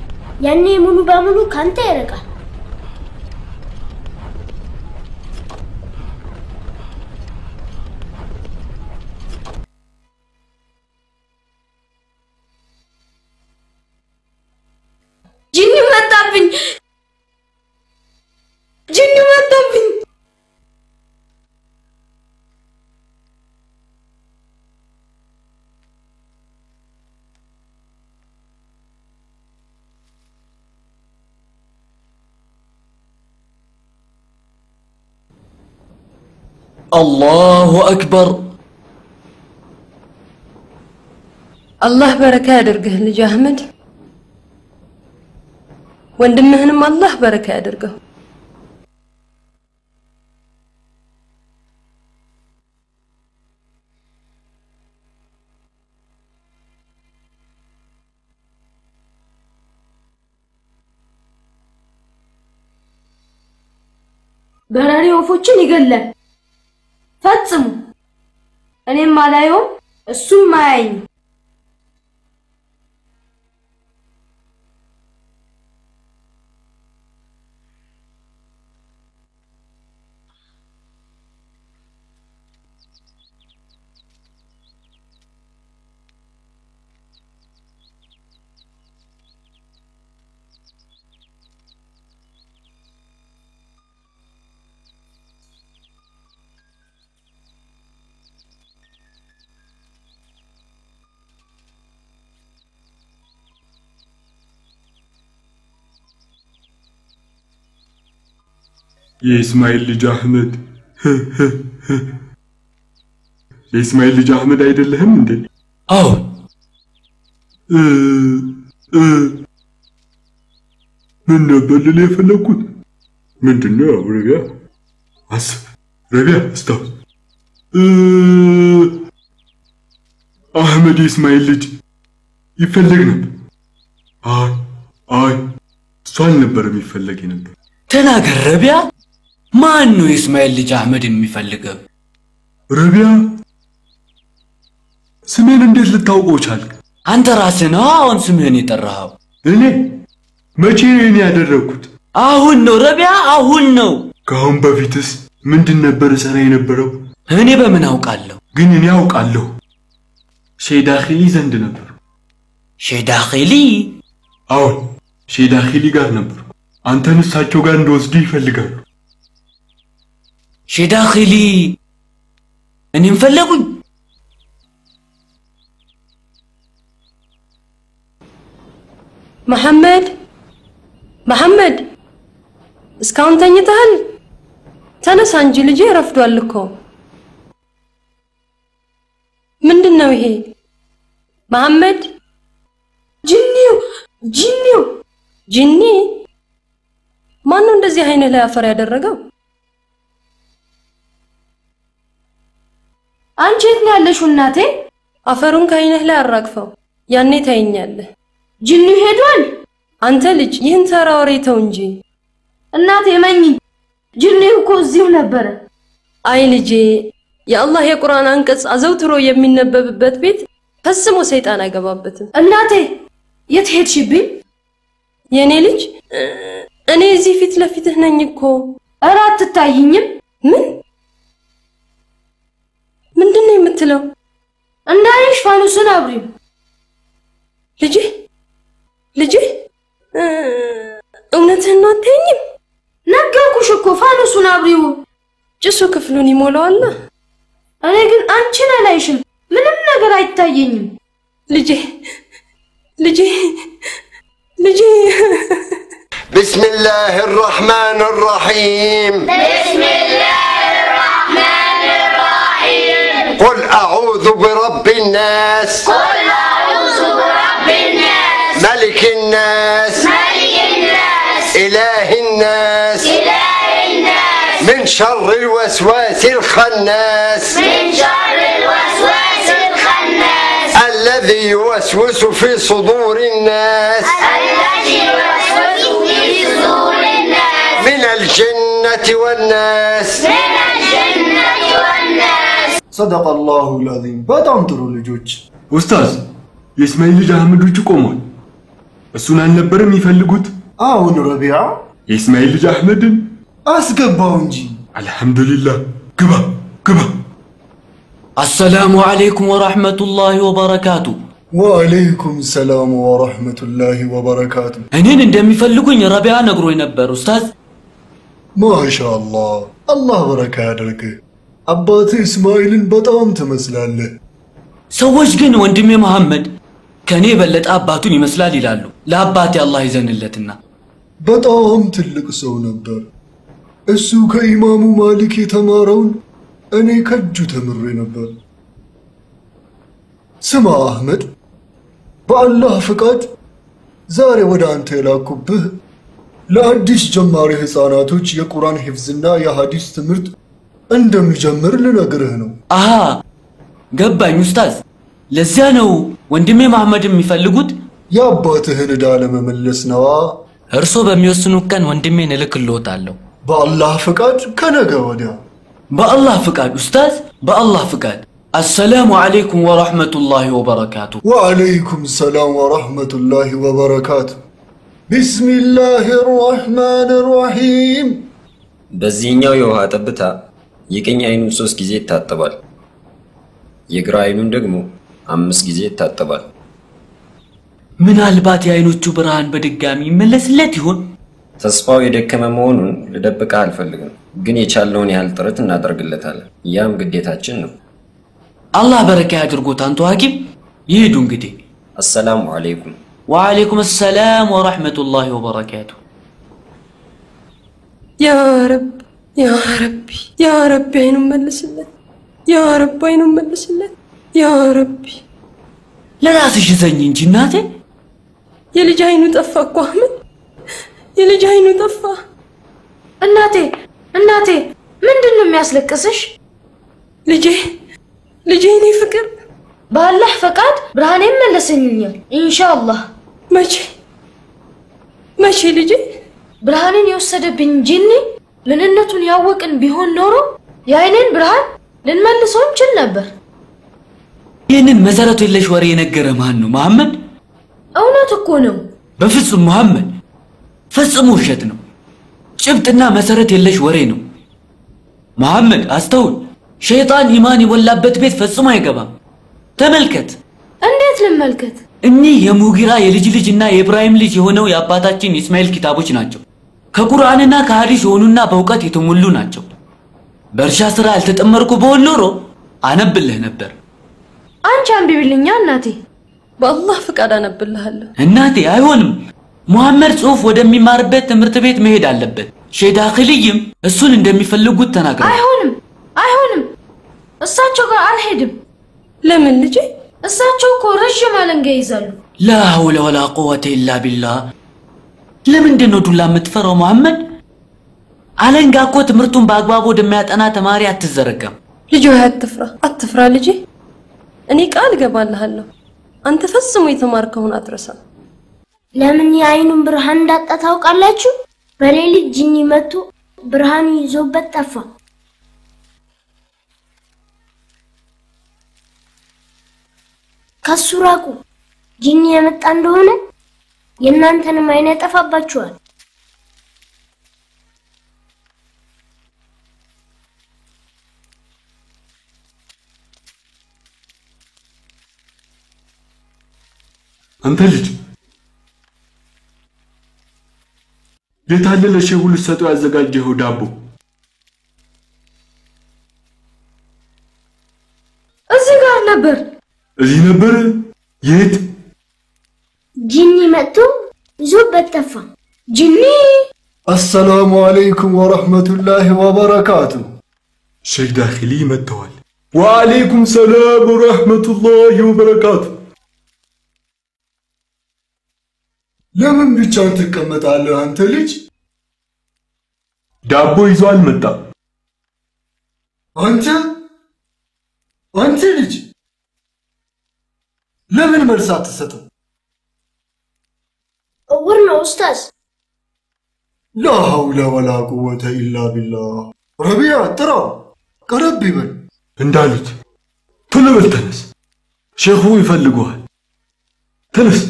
[SPEAKER 2] ያኔ ሙሉ በሙሉ ካንተ ይርቃል።
[SPEAKER 6] ጂኒ መጣብኝ! ጂኒ መጣብኝ!
[SPEAKER 4] አላሁ አክበር።
[SPEAKER 3] አላህ በረካ ያደርግህ ልጅ አህመድ። ወንድምህንም አላህ በረካ ያደርገው።
[SPEAKER 6] በራሪ ወፎችን ይገላል ፈጽሞ። እኔም አላየውም እሱም አያየኝም።
[SPEAKER 5] የኢስማኤል ልጅ አህመድ፣ የኢስማኤል ልጅ አህመድ አይደለህም እንዴ?
[SPEAKER 4] አዎ።
[SPEAKER 5] ምን ነበር ልል የፈለግኩት? ምንድነው? ረቢያ አስብ፣ ረቢያ አስታውስ። አህመድ የኢስማኤል ልጅ ይፈለግ ነበር። አይ አይ፣ እሱ አልነበረም ይፈለግ ነበር።
[SPEAKER 4] ተናገር ረቢያ፣ ማን ነው የእስማኤል ልጅ አህመድን የሚፈልገው?
[SPEAKER 5] ረቢያ፣ ስሜን እንዴት ልታውቀው ቻልክ?
[SPEAKER 4] አንተ ራስህ ነው አሁን ስምህን የጠራኸው።
[SPEAKER 5] እኔ መቼ ነው ያደረግኩት?
[SPEAKER 4] አሁን ነው ረቢያ፣ አሁን ነው።
[SPEAKER 5] ከአሁን በፊትስ ምንድን ነበር እሰራ የነበረው?
[SPEAKER 4] እኔ በምን አውቃለሁ?
[SPEAKER 5] ግን እኔ አውቃለሁ። ሼዳኺሊ ዘንድ ነበር።
[SPEAKER 4] ሼዳኺሊ?
[SPEAKER 5] አዎን፣ ሼዳኺሊ ጋር ነበር። አንተን እሳቸው ጋር እንደወስድህ ይፈልጋሉ።
[SPEAKER 4] ሼዳኺሊ እኔን ፈለጉኝ?
[SPEAKER 3] መሐመድ፣ መሐመድ፣ እስካሁን ተኝተሃል? ተነሳ እንጂ ልጄ፣ ረፍዷል እኮ። ምንድነው ይሄ? መሐመድ፣ ጂኒው ጂኒው ጂኒ! ማነው እንደዚህ አይንህ ላይ አፈር ያደረገው?
[SPEAKER 6] አንቺ የት ነው ያለሽው እናቴ?
[SPEAKER 3] አፈሩን ከአይንህ ላይ አራግፈው፣ ያኔ ታይኛለህ።
[SPEAKER 6] ጂኒው ሄዷል።
[SPEAKER 3] አንተ ልጅ ይህን ተራ ወሬ ተው እንጂ።
[SPEAKER 6] እናቴ መኝ፣ ጂኒው እኮ እዚሁ ነበረ።
[SPEAKER 3] አይ ልጄ፣ የአላህ የቁርአን አንቀጽ አዘውትሮ የሚነበብበት ቤት ፈጽሞ ሰይጣን አይገባበትም።
[SPEAKER 6] እናቴ የት ሄድሽብኝ?
[SPEAKER 3] የኔ ልጅ፣ እኔ እዚህ ፊት ለፊትህ ነኝ እኮ።
[SPEAKER 6] ኧረ አትታይኝም።
[SPEAKER 3] ምን ምንድነው የምትለው?
[SPEAKER 6] እንዳይሽ ፋኑስን አብሪው።
[SPEAKER 3] ልጄ ልጄ፣ እውነትህን ነው? አታየኝም?
[SPEAKER 6] ነገርኩሽ እኮ ፋኑሱን አብሪው።
[SPEAKER 3] ጭሱ ክፍሉን ይሞላዋል።
[SPEAKER 6] እኔ ግን አንቺን አላይሽም፣ ምንም ነገር አይታየኝም።
[SPEAKER 3] ልጄ ልጄ ልጄ።
[SPEAKER 7] بسم الله الرحمن الرحيم.
[SPEAKER 2] بسم الله الرحمن الرحيم.
[SPEAKER 7] قل أعوذ برب الناس.
[SPEAKER 2] قل أعوذ برب الناس.
[SPEAKER 7] ملك الناس.
[SPEAKER 2] ملك الناس.
[SPEAKER 7] إله الناس.
[SPEAKER 2] إله الناس.
[SPEAKER 7] من شر الوسواس الخناس.
[SPEAKER 2] من شر الوسواس الخناس.
[SPEAKER 7] الذي يوسوس في صدور الناس.
[SPEAKER 2] الذي يوسوس في صدور الناس.
[SPEAKER 7] من الجنة والناس.
[SPEAKER 2] من الجنة والناس.
[SPEAKER 8] صدق الله العظيم። በጣም ጥሩ ልጆች።
[SPEAKER 5] ኡስታዝ፣ የእስማኤል ልጅ አህመድ ውጭ ቆሟል። እሱን አልነበረም የሚፈልጉት?
[SPEAKER 8] አሁን ረቢያ፣
[SPEAKER 5] የእስማኤል ልጅ አህመድን
[SPEAKER 8] አስገባው እንጂ።
[SPEAKER 5] አልሐምዱሊላህ፣ ግባ ግባ።
[SPEAKER 4] አሰላሙ አለይኩም ወራህመቱላሂ ወበረካቱ።
[SPEAKER 8] ወአለይኩም ሰላም ወራህመቱላሂ ወበረካቱ።
[SPEAKER 4] እኔን እንደሚፈልጉኝ ረቢያ ነግሮኝ ነበር ኡስታዝ።
[SPEAKER 8] ማሻአላህ፣ አላህ በረካ ያደርግህ። አባትህ እስማኤልን በጣም ትመስላለህ።
[SPEAKER 4] ሰዎች ግን ወንድሜ መሐመድ ከኔ የበለጠ አባቱን ይመስላል ይላሉ። ለአባቴ አላህ ይዘንለትና።
[SPEAKER 8] በጣም ትልቅ ሰው ነበር። እሱ ከኢማሙ ማሊክ የተማረውን እኔ ከእጁ ተምሬ ነበር። ስማ አህመድ፣ በአላህ ፍቃድ ዛሬ ወደ አንተ የላኩብህ ለአዲስ ጀማሪ ህፃናቶች የቁርአን ሂፍዝና የሐዲስ ትምህርት እንደሚጀምር ልነግርህ ነው።
[SPEAKER 4] አሃ ገባኝ ኡስታዝ። ለዚያ ነው ወንድሜ መሐመድ የሚፈልጉት?
[SPEAKER 8] የአባትህን ዕዳ ለመመለስ ነዋ።
[SPEAKER 4] እርሶ በሚወስኑ ቀን ወንድሜን እልክልዎታለሁ።
[SPEAKER 8] በአላህ ፍቃድ ከነገ ወዲያ።
[SPEAKER 4] በአላህ ፍቃድ ኡስታዝ፣ በአላህ ፍቃድ። አሰላሙ አለይኩም ወራህመቱላሂ ወበረካቱ።
[SPEAKER 8] ወአለይኩም ሰላም ወራህመቱላሂ ወበረካቱ። ቢስሚላህ ራህማን ራሂም።
[SPEAKER 9] በዚህኛው የውሃ ጠብታ የቀኝ አይኑን 3 ጊዜ ይታጠባል፣ የግራ አይኑን ደግሞ 5 ጊዜ ይታጠባል።
[SPEAKER 4] ምናልባት የአይኖቹ ብርሃን በድጋሚ ይመለስለት ይሆን?
[SPEAKER 9] ተስፋው የደከመ መሆኑን ልደብቅህ አልፈልግም፣ ግን የቻልነውን ያህል ጥረት እናደርግለታለን። ያም ግዴታችን ነው።
[SPEAKER 4] አላህ በረካ ያድርጎት። አንቱ ሐኪም ይሄዱ እንግዲህ።
[SPEAKER 9] አሰላሙ አለይኩም።
[SPEAKER 4] ወአለይኩም ሰላም ወራህመቱላሂ ወበረካቱ።
[SPEAKER 3] ያ ረብ ያ ረቢ ያ ረቢ አይኑን መልስለት፣ ያ ረብ አይኑን መልስለት፣ ያ ረቢ።
[SPEAKER 4] ለራስሽ ዘኝ እንጂ እናቴ።
[SPEAKER 3] የልጅ አይኑ ጠፋ እኮ አህመድ፣ የልጅ አይኑ ጠፋ።
[SPEAKER 6] እናቴ እናቴ፣ ምንድን ነው የሚያስለቅስሽ?
[SPEAKER 3] ልጄ ልጄ፣ እኔ ፍቅር
[SPEAKER 6] በአላህ ፈቃድ ብርሃኔ ይመለስልኛል ኢንሻአላህ።
[SPEAKER 3] መቼ መቼ ልጄ?
[SPEAKER 6] ብርሃኔን የወሰደብኝ ጂኒ ምንነቱን ያወቅን ቢሆን ኖሮ የአይኔን ብርሃን ልንመልሰው እንችል ነበር።
[SPEAKER 4] ይህንን መሰረቱ የለሽ ወሬ የነገረ ማን ነው መሐመድ?
[SPEAKER 6] እውነት እኮ ነው።
[SPEAKER 4] በፍጹም መሐመድ፣ ፈጽሞ ውሸት ነው። ጭብጥና መሰረት የለሽ ወሬ ነው። መሐመድ አስተውል። ሸይጣን ኢማን የሞላበት ቤት ፈጽሞ አይገባም። ተመልከት።
[SPEAKER 6] እንዴት ልመልከት?
[SPEAKER 4] እኒህ የሙጊራ የልጅ ልጅና የኢብራሂም ልጅ የሆነው የአባታችን ኢስማኤል ኪታቦች ናቸው። ከቁርአንና ከሐዲስ የሆኑና በእውቀት የተሞሉ ናቸው። በእርሻ ስራ ያልተጠመርኩ በሆን ኖሮ አነብልህ ነበር።
[SPEAKER 6] አንቺ አንብቢልኛ እናቴ።
[SPEAKER 3] በአላህ ፍቃድ አነብልሃለሁ።
[SPEAKER 4] እናቴ አይሆንም። ሙሐመድ ጽሑፍ ወደሚማርበት ትምህርት ቤት መሄድ አለበት። ሼህ ዳኺልይም እሱን እንደሚፈልጉት ተናግረዋል።
[SPEAKER 6] አይሆንም አይሆንም፣ እሳቸው ጋር አልሄድም።
[SPEAKER 3] ለምን ልጄ?
[SPEAKER 6] እሳቸው እኮ ረዥም አለንጋ ይይዛሉ።
[SPEAKER 4] ላ ሐውለ ወላ ቁወተ ኢላ ቢላህ። ለምንድን ነው ዱላ የምትፈራው መሐመድ? አለንጋ እኮ ትምህርቱን በአግባቡ ወደሚያጠና ተማሪ አትዘረጋም።
[SPEAKER 3] ልጄ አትፍራ፣ አትፍራ ልጄ። እኔ ቃል እገባልሃለሁ፣ አንተ ፈጽሞ የተማርከውን አትረሳም።
[SPEAKER 2] ለምን የአይኑን ብርሃን እንዳጣ ታውቃላችሁ? በሌሊት ጂኒ መጥቶ ብርሃኑ ይዞበት ጠፋ። ከሱ ራቁ። ጂኒ የመጣ እንደሆነ የእናንተንም አይን ያጠፋባችኋል።
[SPEAKER 5] አንተ ልጅ የታለ ለሼሁ ልትሰጠው ያዘጋጀኸው ዳቦ?
[SPEAKER 6] እዚህ ጋር ነበር።
[SPEAKER 5] እዚህ ነበር? የት?
[SPEAKER 2] ጂኒ መጥቶ ይዞበት ጠፋ።
[SPEAKER 6] ጂኒ!
[SPEAKER 8] አሰላሙ አለይኩም ወራህመቱላሂ ወበረካቱ።
[SPEAKER 5] ሼህ ዳኺሊ መጥተዋል። ወአለይኩም ሰላም ወራህመቱላሂ ወበረካቱ።
[SPEAKER 8] ለምን ብቻህን ትቀመጣለህ አንተ ልጅ?
[SPEAKER 5] ዳቦ ይዞ አልመጣም።
[SPEAKER 8] አንተ አንተ ልጅ ለምን መልስ አትሰጥም?
[SPEAKER 2] እውር ነው ኡስታዝ።
[SPEAKER 8] ላ ሐውለ ወላ ቁወተ ኢላ ቢላህ። ረቢያ ጥራው፣ ቀረብ ይበል።
[SPEAKER 5] እንዳሉት ቶሎ በል ተነስ፣ ሼኹ ይፈልጉሃል። ተነስ፣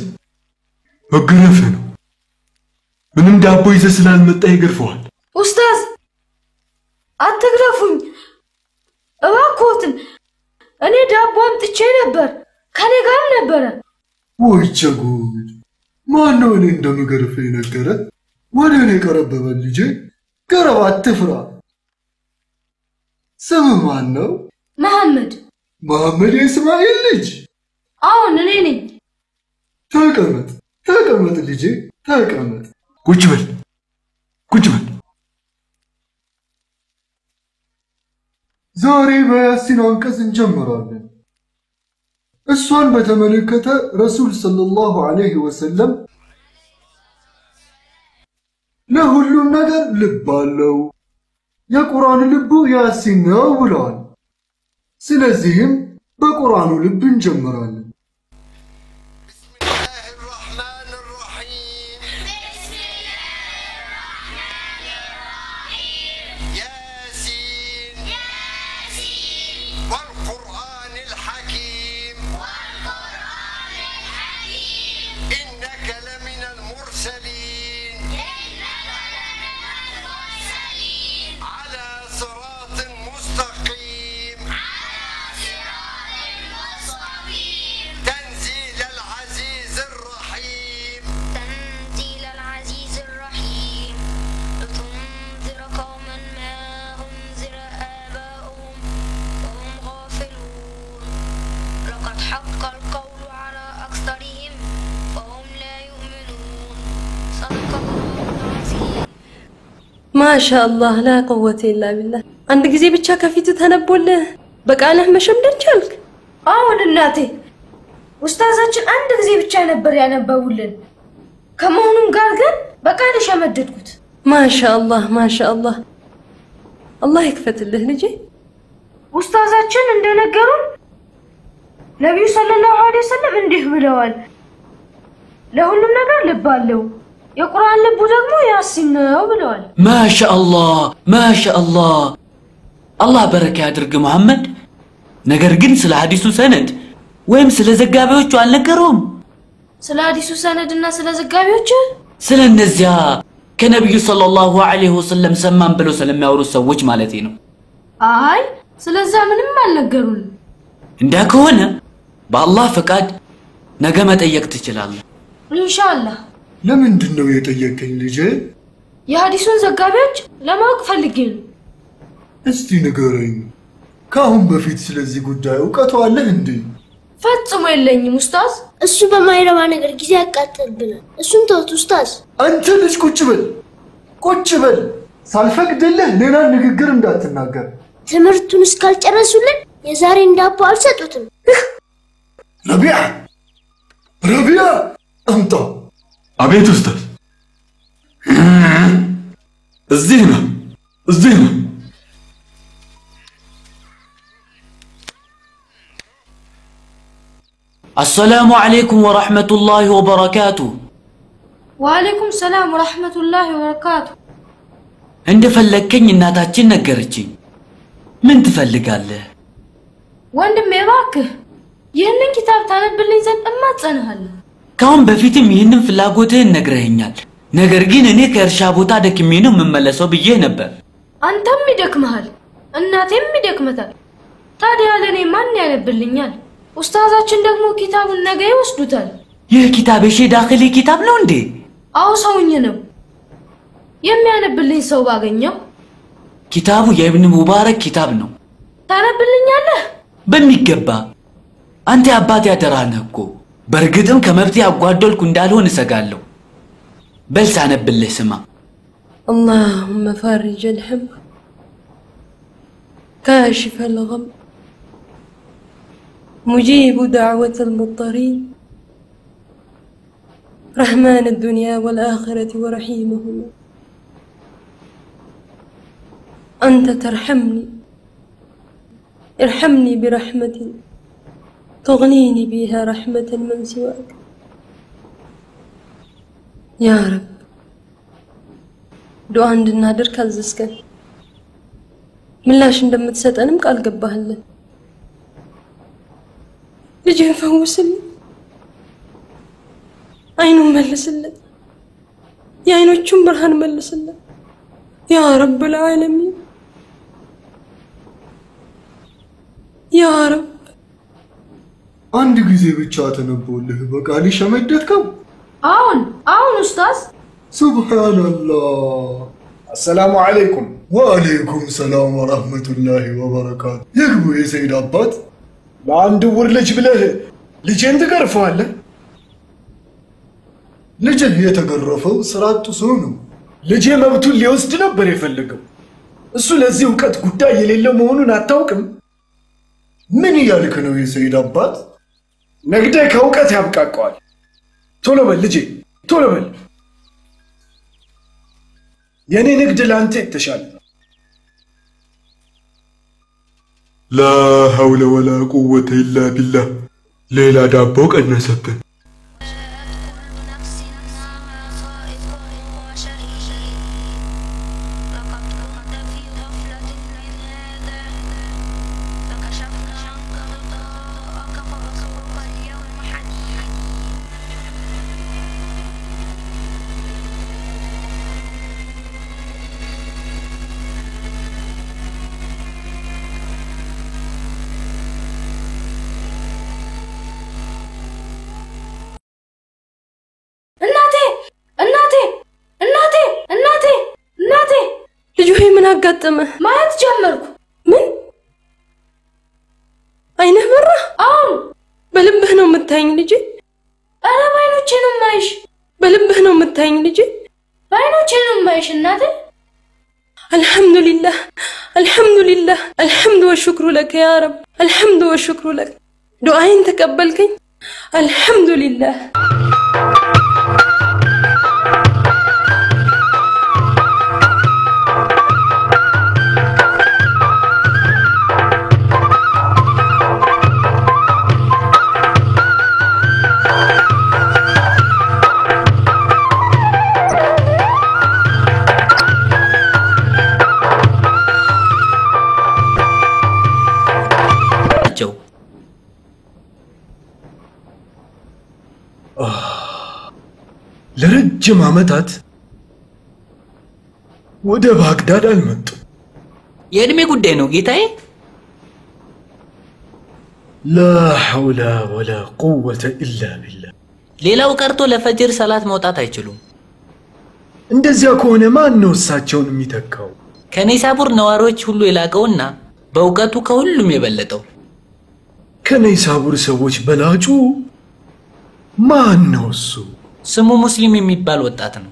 [SPEAKER 5] መገረፍህ ነው። ምንም ዳቦ ይዘህ ስላልመጣ ይገርፈዋል።
[SPEAKER 6] ኡስታዝ አትግረፉኝ እባክዎትን። እኔ ዳቦ አምጥቼ ነበር፣ ከኔ ጋርም ነበረ።
[SPEAKER 8] ወይ ጉድ! ማነው እኔ እንደምገርፍህ የነገረ? ወደ እኔ ቀረብ በል ልጄ፣ ቀረብ፣ አትፍራ። ስምህ ማን ነው?
[SPEAKER 6] መሐመድ።
[SPEAKER 8] መሐመድ የእስማኤል ልጅ?
[SPEAKER 6] አዎን እኔ ነኝ።
[SPEAKER 8] ተቀመጥ ተቀመጥ ልጄ ተቀመጥ።
[SPEAKER 5] ቁጭ በል ቁጭ በል።
[SPEAKER 8] ዛሬ በያሲን አንቀጽ እንጀምራለን። እሷን በተመለከተ ረሱል ሰለላሁ ዐለይሂ ወሰለም ለሁሉም ነገር ልብ አለው፣ የቁርአን ልቡ ያሲን ነው ብለዋል። ስለዚህም በቁርአኑ ልብ እንጀምራለን።
[SPEAKER 3] ማሻአላህ ላ ቁወተ ኢላ ቢላህ። አንድ ጊዜ ብቻ ከፊት ተነቦልህ በቃልህ መሸምደድ ቻልክ?
[SPEAKER 6] አዎን እናቴ፣ ኡስታዛችን አንድ ጊዜ ብቻ ነበር ያነበቡልን። ከመሆኑም ጋር ግን በቃል ሸመደድኩት።
[SPEAKER 3] ማሻአላህ ማሻአላህ፣ አላህ ይክፈትልህ ልጄ።
[SPEAKER 6] ኡስታዛችን እንደነገሩን ነቢዩ ሰለላሁ ዐለይሂ ወሰለም እንዲህ ብለዋል፣ ለሁሉም ነገር ልብ አለው፣ የቁርአን ልቡ ደግሞ ያሲን ነው ብለዋል።
[SPEAKER 4] ማሻአላህ ማሻአላህ፣ አላህ በረካ ያድርግ መሐመድ። ነገር ግን ስለ ሐዲሱ ሰነድ ወይም ስለ ዘጋቢዎቹ አልነገረውም።
[SPEAKER 6] ስለ ሐዲሱ ሰነድና ስለ ዘጋቢዎቹ፣
[SPEAKER 4] ስለ እነዚያ ከነቢዩ ሰለላሁ ዐለይሂ ወሰለም ሰማን ብለው ስለሚያወሩት ሰዎች ማለቴ ነው።
[SPEAKER 6] አይ ስለዛ ምንም አልነገሩን።
[SPEAKER 4] እንዲያ ከሆነ በአላህ ፈቃድ ነገ መጠየቅ ትችላለህ።
[SPEAKER 6] ኢንሻአላህ።
[SPEAKER 8] ለምንድን ነው የጠየቀኝ ልጄ?
[SPEAKER 6] የሐዲሱን ዘጋቢዎች ለማወቅ ፈልጌ ነው።
[SPEAKER 8] እስቲ ንገረኝ፣ ከአሁን በፊት ስለዚህ ጉዳይ እውቀቱ አለህ እንዴ?
[SPEAKER 6] ፈጽሞ የለኝም ኡስታዝ።
[SPEAKER 2] እሱ በማይረባ ነገር ጊዜ ያቃጥልብናል። እሱን ተውት ኡስታዝ።
[SPEAKER 8] አንተ ልጅ ቁጭ በል ቁጭ በል፣ ሳልፈቅድልህ ሌላ ንግግር እንዳትናገር።
[SPEAKER 2] ትምህርቱን እስካልጨረሱልን የዛሬን ዳቦ አልሰጡትም።
[SPEAKER 8] ረቢያ ረቢያ፣ አምጣ።
[SPEAKER 5] አቤት ኡስታዝ። እዚህ ነው እዚህ ነው።
[SPEAKER 4] አሰላሙ ዐለይኩም ወረሕመቱላሂ ወበረካቱ።
[SPEAKER 6] ወአለይኩም ሰላም ወረሕመቱላሂ ወበረካቱ።
[SPEAKER 4] እንደፈለግከኝ እናታችን ነገረችኝ። ምን ትፈልጋለህ
[SPEAKER 6] ወንድሜ? እባክህ ይህንን ኪታብ ታነብልኝ ዘንድ እማጸንሃለሁ።
[SPEAKER 4] ከአሁን በፊትም ይህንን ፍላጎትህን ነግረኸኛል። ነገር ግን እኔ ከእርሻ ቦታ ደክሜ ነው የምመለሰው ብዬህ ነበር።
[SPEAKER 6] አንተም ይደክመሃል፣ እናቴም ይደክመታል። ታዲያ ለእኔ ማን ያነብልኛል? ኡስታዛችን ደግሞ ኪታቡን ነገ ይወስዱታል።
[SPEAKER 4] ይህ ኪታብ የሼህ ዳኽሊ ኪታብ ነው እንዴ?
[SPEAKER 6] አዎ ሰውኝ ነው። የሚያነብልኝ ሰው ባገኘው።
[SPEAKER 4] ኪታቡ የኢብን ሙባረክ ኪታብ ነው።
[SPEAKER 6] ታነብልኛለህ?
[SPEAKER 4] በሚገባ። አንተ የአባቴ አደራ ነህ እኮ። በእርግጥም ከመብቴ ያጓደልኩ እንዳልሆን እሰጋለሁ። በል ሳነብልህ ስማ።
[SPEAKER 3] اللهم فارج الهم كاشف الغم مجيب دعوة المضطرين رحمن الدنيا والآخرة ورحيمهما أنت ترحمني ارحمني برحمة تغنيني بها رحمة من سواك يا رب። ዱዓ እንድናደርግ አዘዝከን፣ ምላሽ እንደምትሰጠንም ቃል ገባህልን። ልጅህን ፈውስልን፣ አይኑን መልስልን፣ የአይኖቹን ብርሃን መልስልን። ያ ረብል ዓለሚን ያ ረብ።
[SPEAKER 8] አንድ ጊዜ ብቻ ተነቦልህ በቃል ሸመደድከው?
[SPEAKER 6] አሁን አሁን ኡስታዝ።
[SPEAKER 8] ሱብሃንአላህ።
[SPEAKER 14] አሰላሙ ዐለይኩም።
[SPEAKER 8] ወአለይኩም ሰላም ወራህመቱላሂ ወበረካቱ። ይግቡ የሰይድ አባት።
[SPEAKER 14] ለአንድ ውር ልጅ ብለህ ልጄን ትገርፈዋለህ?
[SPEAKER 8] ልጅህ የተገረፈው ስራ ጥሶ ነው።
[SPEAKER 14] ልጄ መብቱን ሊወስድ ነበር የፈለገው። እሱ ለዚህ እውቀት ጉዳይ የሌለው መሆኑን አታውቅም?
[SPEAKER 8] ምን እያልክ ነው የሰይድ አባት?
[SPEAKER 14] ነግደህ ከእውቀት ያብቃቀዋል። ቶሎ በል ልጄ፣ ቶሎ በል። የኔ ንግድ ለአንተ የተሻለ ነው።
[SPEAKER 5] ላ ሐውለ ወላ ቁወተ ኢላ ቢላህ። ሌላ ዳቦ ቀነሰብን።
[SPEAKER 6] እናቴ እናቴ እናቴ እናቴ እናቴ!
[SPEAKER 3] ልጅ ሆይ ምን አጋጠመ?
[SPEAKER 6] ማየት ጀመርኩ።
[SPEAKER 3] ምን? አይንህ በራ?
[SPEAKER 6] አሁን
[SPEAKER 3] በልብህ ነው የምታየኝ ልጄ?
[SPEAKER 6] ኧረ በአይኖቼ ነው የማይሽ።
[SPEAKER 3] በልብህ ነው የምታየኝ ልጄ?
[SPEAKER 6] በአይኖቼ ነው የማይሽ እናቴ።
[SPEAKER 3] አልሐምዱሊላህ አልሐምዱሊላህ፣ አልሐምዱ ወሽክሩ ለከ ያ ረብ፣ አልሐምዱ ወሽክሩ ለክ። ዱዓዬን ተቀበልከኝ። አልሐምዱሊላህ።
[SPEAKER 15] ናቸው።
[SPEAKER 14] ለረጅም ዓመታት ወደ ባግዳድ አልመጡም።
[SPEAKER 15] የእድሜ ጉዳይ ነው ጌታዬ።
[SPEAKER 14] ላ ሐውለ ወላ ቁወተ ኢላ ቢላህ።
[SPEAKER 15] ሌላው ቀርቶ ለፈጅር ሰላት መውጣት አይችሉም።
[SPEAKER 14] እንደዚያ ከሆነ ማን ነው እሳቸውን የሚተካው?
[SPEAKER 15] ከኔሳቡር ነዋሪዎች ሁሉ የላቀውና በእውቀቱ ከሁሉም የበለጠው
[SPEAKER 14] ከኔሳቡር ሰዎች በላጩ ማን ነው እሱ?
[SPEAKER 15] ስሙ ሙስሊም የሚባል ወጣት ነው።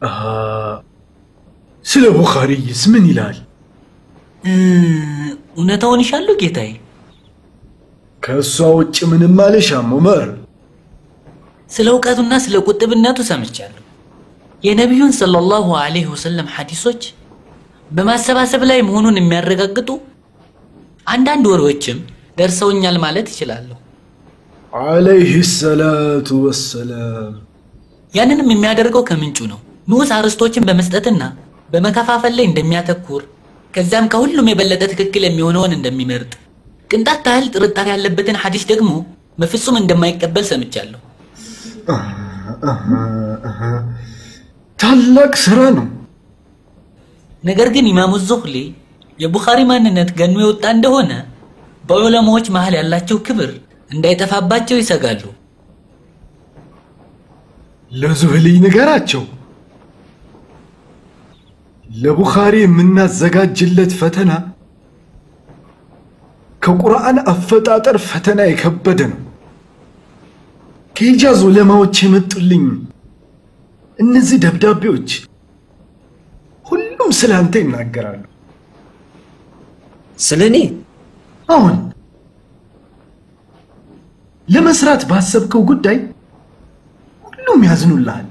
[SPEAKER 14] አሃ፣ ስለ ቡኻሪይስ ምን ይላል?
[SPEAKER 15] እውነታውን ይሻሉ ጌታዬ?
[SPEAKER 14] ከእሷ ውጭ ምንም አልሻም ዑመር።
[SPEAKER 15] ስለ እውቀቱና ስለ ቁጥብነቱ ሰምቻለሁ። የነቢዩን ሰለላሁ ዐለይሂ ወሰለም ሐዲሶች በማሰባሰብ ላይ መሆኑን የሚያረጋግጡ አንዳንድ ወሬዎችም ደርሰውኛል ማለት እችላለሁ።
[SPEAKER 14] ዓለይሂ ሰላቱ ወሰላም።
[SPEAKER 15] ያንንም የሚያደርገው ከምንጩ ነው። ንዑስ አርዕስቶችን በመስጠትና በመከፋፈል ላይ እንደሚያተኩር፣ ከዚያም ከሁሉም የበለጠ ትክክል የሚሆነውን እንደሚመርጥ፣ ቅንጣት ታህል ጥርጣሬ ያለበትን ሐዲስ ደግሞ በፍጹም እንደማይቀበል ሰምቻለሁ።
[SPEAKER 14] ታላቅ ስራ ነው።
[SPEAKER 15] ነገር ግን ኢማሙ ዙህሊ የቡኻሪ ማንነት ገኖ የወጣ እንደሆነ በዑለማዎች መሃል ያላቸው ክብር እንዳይጠፋባቸው ይሰጋሉ።
[SPEAKER 14] ለዙህሊ ንገራቸው፣ ለቡኻሪ የምናዘጋጅለት ፈተና ከቁርአን አፈጣጠር ፈተና የከበደ ነው። ከሂጃዝ ዑለማዎች የመጡልኝ እነዚህ ደብዳቤዎች ሁሉም ስለ አንተ ይናገራሉ።
[SPEAKER 9] ስለ እኔ?
[SPEAKER 14] አሁን ለመስራት ባሰብከው ጉዳይ ሁሉም ያዝኑልሃል።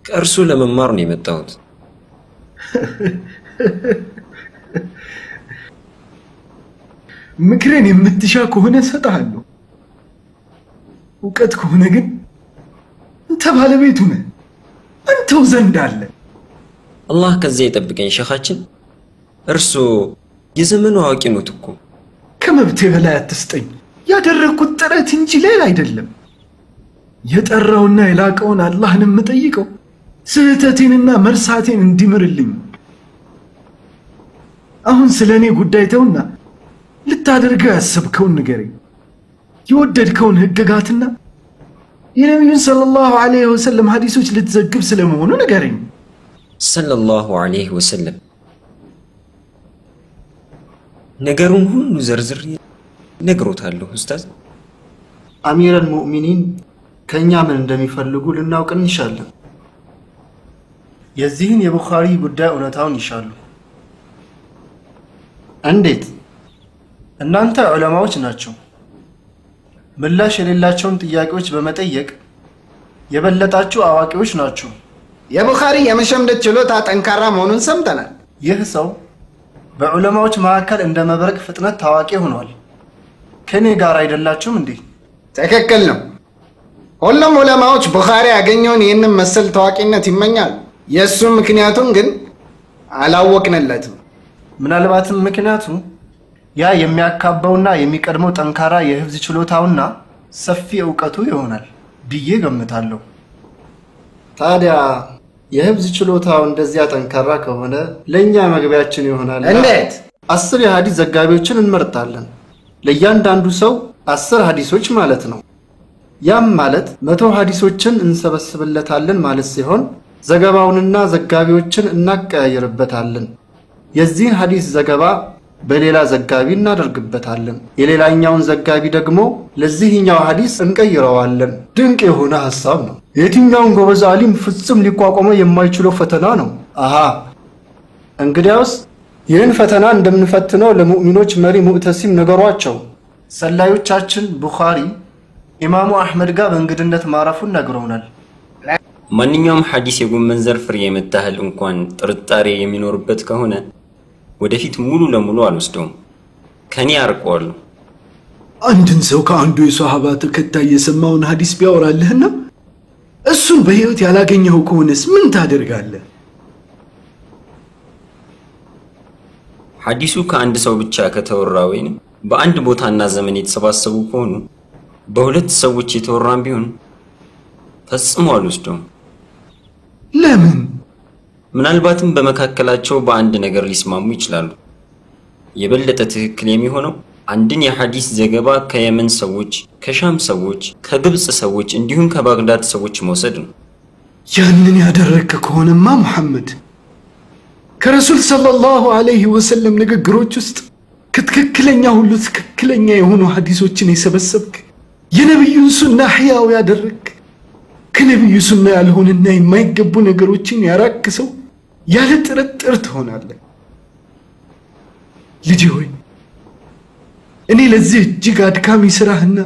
[SPEAKER 9] ከእርሱ ለመማር ነው የመጣሁት።
[SPEAKER 14] ምክሬን የምትሻ ከሆነ እሰጥሃለሁ። እውቀት ከሆነ ግን አንተ ባለቤቱ ነህ፣ አንተው ዘንድ አለ።
[SPEAKER 9] አላህ ከዚያ ይጠብቀኝ ሸኻችን። እርሶ የዘመኑ አዋቂ ኖት እኮ።
[SPEAKER 14] ከመብቴ በላይ አትስጠኝ። ያደረግኩት ጥረት እንጂ ሌላ አይደለም። የጠራውና የላቀውን አላህን የምጠይቀው ስህተቴንና መርሳቴን እንዲምርልኝ። አሁን ስለ እኔ ጉዳይ ተውና ልታደርገው ያሰብከውን ንገረኝ። የወደድከውን ህግጋትና የነቢዩን ሰለላሁ ዐለይሂ ወሰለም ሐዲሶች ልትዘግብ ስለመሆኑ ንገረኝ።
[SPEAKER 9] ሰለላሁ ዐለይሂ ወሰለም ነገሩን ሁሉ ዘርዝሬ ነግሮታለሁ ኡስታዝ።
[SPEAKER 12] አሚረል ሙእሚኒን ከእኛ ምን እንደሚፈልጉ ልናውቅ እንሻለን። የዚህን የቡኻሪ ጉዳይ እውነታውን ይሻሉ። እንዴት? እናንተ ዑለማዎች ናቸው። ምላሽ የሌላቸውን ጥያቄዎች በመጠየቅ የበለጣችሁ አዋቂዎች ናችሁ።
[SPEAKER 13] የቡኻሪ የመሸምደድ ችሎታ ጠንካራ መሆኑን ሰምተናል።
[SPEAKER 12] ይህ ሰው በዑለማዎች መካከል እንደ መብረቅ ፍጥነት ታዋቂ ሆኗል። ከኔ ጋር አይደላችሁም እንዴ?
[SPEAKER 13] ትክክል ነው። ሁሉም ዑለማዎች ቡኻሪ ያገኘውን ይህንን መሰል ታዋቂነት ይመኛሉ። የእሱ ምክንያቱም ግን አላወቅንለትም።
[SPEAKER 12] ምናልባትም ምክንያቱ ያ የሚያካባውና የሚቀድመው ጠንካራ የህፍዝ ችሎታውና ሰፊ እውቀቱ ይሆናል ብዬ ገምታለሁ። ታዲያ የህፍዝ ችሎታው እንደዚያ ጠንካራ ከሆነ ለኛ መግቢያችን ይሆናል።
[SPEAKER 13] እንዴት?
[SPEAKER 12] 10 የሐዲስ ዘጋቢዎችን እንመርጣለን። ለእያንዳንዱ ሰው 10 ሐዲሶች ማለት ነው። ያም ማለት 100 ሐዲሶችን እንሰበስብለታለን ማለት ሲሆን ዘገባውንና ዘጋቢዎችን እናቀያይርበታለን። የዚህን ሐዲስ ዘገባ በሌላ ዘጋቢ እናደርግበታለን። የሌላኛውን ዘጋቢ ደግሞ ለዚህኛው ሐዲስ እንቀይረዋለን። ድንቅ የሆነ ሐሳብ ነው። የትኛውን ጎበዝ አሊም ፍጹም ሊቋቋመው የማይችለው ፈተና ነው። አሃ እንግዲያውስ ይህን ፈተና እንደምንፈትነው ለሙእሚኖች መሪ ሙዕተሲም ነገሯቸው። ሰላዮቻችን ቡኻሪ ኢማሙ አሕመድ ጋር በእንግድነት ማረፉን ነግረውናል።
[SPEAKER 9] ማንኛውም ሐዲስ የጎመን ዘር ፍሬ የምታህል እንኳን ጥርጣሬ የሚኖርበት ከሆነ ወደፊት ሙሉ ለሙሉ አልወስደውም፣ ከኔ አርቀዋለሁ።
[SPEAKER 14] አንድን ሰው ከአንዱ የሶሃባ ተከታይ የሰማውን ሐዲስ ቢያወራልህና እሱን በህይወት ያላገኘኸው ከሆነስ ምን ታደርጋለህ?
[SPEAKER 9] ሐዲሱ ከአንድ ሰው ብቻ ከተወራ ወይንም በአንድ ቦታና ዘመን የተሰባሰቡ ከሆኑ በሁለት ሰዎች የተወራም ቢሆን ፈጽሞ አልወስደውም።
[SPEAKER 14] ለምን?
[SPEAKER 9] ምናልባትም በመካከላቸው በአንድ ነገር ሊስማሙ ይችላሉ። የበለጠ ትክክል የሚሆነው አንድን የሐዲስ ዘገባ ከየመን ሰዎች፣ ከሻም ሰዎች፣ ከግብፅ ሰዎች እንዲሁም ከባግዳድ ሰዎች መውሰድ ነው።
[SPEAKER 14] ያንን ያደረግክ ከሆነማ ሙሐመድ ከረሱል ሰለላሁ ዐለይሂ ወሰለም ንግግሮች ውስጥ ከትክክለኛ ሁሉ ትክክለኛ የሆኑ ሐዲሶችን የሰበሰብክ፣ የነቢዩን ሱና ሕያው ያደረግክ፣ ከነቢዩ ሱና ያልሆነና የማይገቡ ነገሮችን ያራክ ሰው ያለ ጥርጥር ትሆናለህ። ልጄ ሆይ እኔ ለዚህ እጅግ አድካሚ ስራህና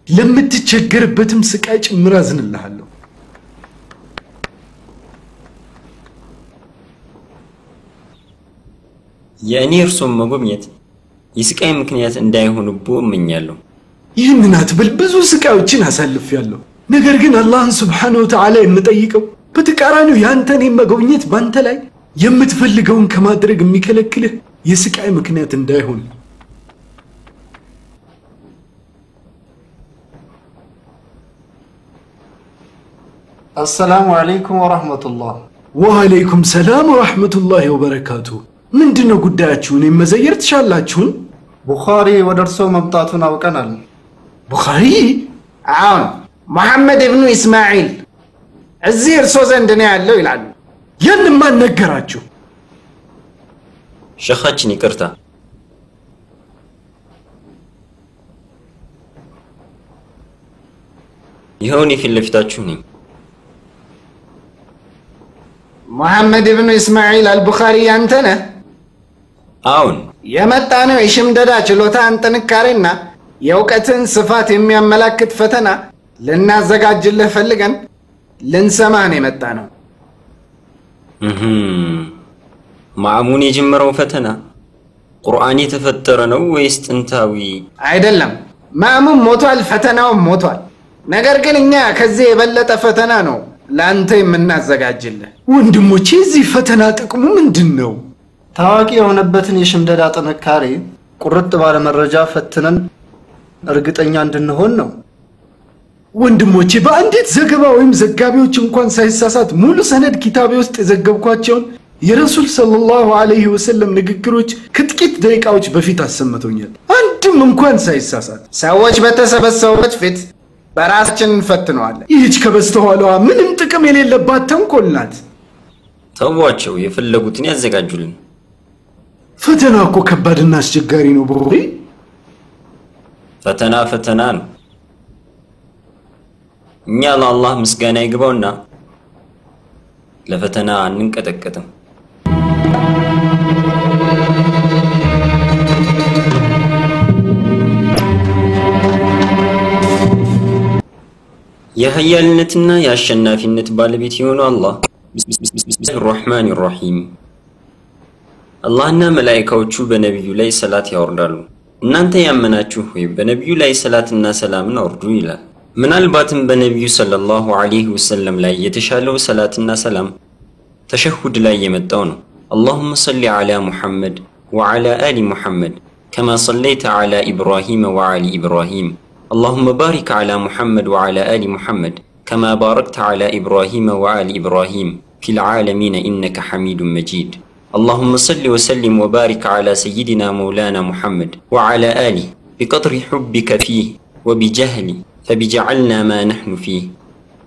[SPEAKER 14] ለምትቸገርበትም ስቃይ ጭምር አዝንልሃለሁ።
[SPEAKER 9] የእኔ እርሶን መጎብኘት የስቃይ ምክንያት እንዳይሆንቦ እመኛለሁ።
[SPEAKER 14] ይህንን አትበል። ብዙ ስቃዮችን አሳልፌያለሁ። ነገር ግን አላህን ስብሓነሁ ወተዓላ የምጠይቀው በተቃራኒው ያንተን መጎብኘት ባንተ ላይ የምትፈልገውን ከማድረግ የሚከለክልህ የስቃይ ምክንያት እንዳይሆን።
[SPEAKER 12] አሰላሙ አለይኩም ወራህመቱላህ።
[SPEAKER 14] ወአለይኩም ሰላም ወራህመቱላሂ ወበረካቱ። ምንድነው ጉዳያችሁ? እኔን መዘየር ትሻላችሁን?
[SPEAKER 12] ቡኻሪ ወደ እርሶ መምጣቱን አውቀናል።
[SPEAKER 14] ቡኻሪ?
[SPEAKER 13] አዎን፣ መሐመድ ኢብኑ ኢስማዒል እዚህ እርሶ ዘንድ ነው ያለው ይላሉ።
[SPEAKER 14] ያን ማን ነገራችሁ?
[SPEAKER 9] ሸኻችን ይቅርታ፣ ይኸው እኔ ፊት ለፊታችሁ ነኝ።
[SPEAKER 13] መሐመድ ኢብኑ ኢስማዒል አልቡኻሪ ያንተ ነህ?
[SPEAKER 9] አዎን።
[SPEAKER 13] የመጣ ነው የሽምደዳ ችሎታን ጥንካሬና የእውቀትን ስፋት የሚያመላክት ፈተና ልናዘጋጅልህ ፈልገን ልንሰማህ ነው የመጣ ነው።
[SPEAKER 9] ማዕሙን የጀመረው ፈተና ቁርአን የተፈጠረ ነው ወይስ ጥንታዊ?
[SPEAKER 13] አይደለም፣ ማዕሙን ሞቷል፣ ፈተናውም ሞቷል። ነገር ግን እኛ ከዚህ የበለጠ ፈተና ነው ለአንተ የምናዘጋጅልህ።
[SPEAKER 14] ወንድሞቼ፣ የዚህ ፈተና ጥቅሙ ምንድን ነው?
[SPEAKER 12] ታዋቂ የሆነበትን የሽምደዳ ጥንካሬ ቁርጥ ባለ መረጃ ፈትነን እርግጠኛ እንድንሆን ነው።
[SPEAKER 14] ወንድሞቼ፣ በአንዲት ዘገባ ወይም ዘጋቢዎች እንኳን ሳይሳሳት ሙሉ ሰነድ ኪታቤ ውስጥ የዘገብኳቸውን የረሱል ሰለላሁ ዐለይሂ ወሰለም ንግግሮች ከጥቂት ደቂቃዎች በፊት አሰምተውኛል። አንድም እንኳን ሳይሳሳት።
[SPEAKER 13] ሰዎች በተሰበሰቡበት ፊት በራሳችን እንፈትነዋለን።
[SPEAKER 14] ይህች ከበስተኋላዋ ምንም ጥቅም የሌለባት ተንኮል ናት።
[SPEAKER 9] ተዋቸው፣ የፈለጉትን ያዘጋጁልን።
[SPEAKER 14] ፈተና እኮ ከባድና አስቸጋሪ ነው። ቡኻሪ፣
[SPEAKER 9] ፈተና ፈተና ነው። እኛ ለአላህ ምስጋና ይግባውና ለፈተና አንንቀጠቀጥም። የሀያልነትና የአሸናፊነት ባለቤት የሆነው አላህ ቢስሚላሂ ራህማን ራሂም። አላህና መላኢካዎቹ በነቢዩ ላይ ሰላት ያወርዳሉ። እናንተ ያመናችሁ ሆይ በነቢዩ ላይ ሰላትና ሰላምን አውርዱ ይላል። ምናልባትም በነቢዩ ሰለላሁ ዐለይሂ ወሰለም ላይ የተሻለው ሰላትና ሰላም ተሸሁድ ላይ የመጣው ነው። اللهم صل على محمد وعلى آل محمد كما صليت على إبراهيم وعلى إبراهيم اللهم بارك على محمد وعلى آل محمد كما باركت على إبراهيم وعلى إبراهيم في العالمين إنك حميد مجيد اللهم صل وسلم وبارك على سيدنا مولانا محمد وعلى آله بقدر حبك فيه وبجهل فبجعلنا ما نحن فيه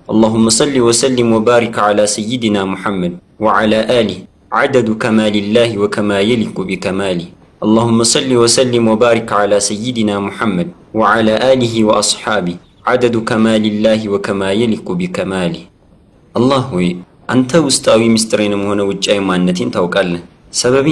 [SPEAKER 9] اللهم صل وسلم وبارك على سيدنا محمد وعلى آله عدد كمال الله وكما يليق بكماله اللهم صل وسلم وبارك على سيدنا محمد وعلى آله وأصحابه عدد كمال الله وكما يليق بكماله። አላህ ሆይ፣ አንተ ውስጣዊ ምስጢሬንም ሆነ ውጫዊ ማንነቴን ታውቃለህ። ሰበቤን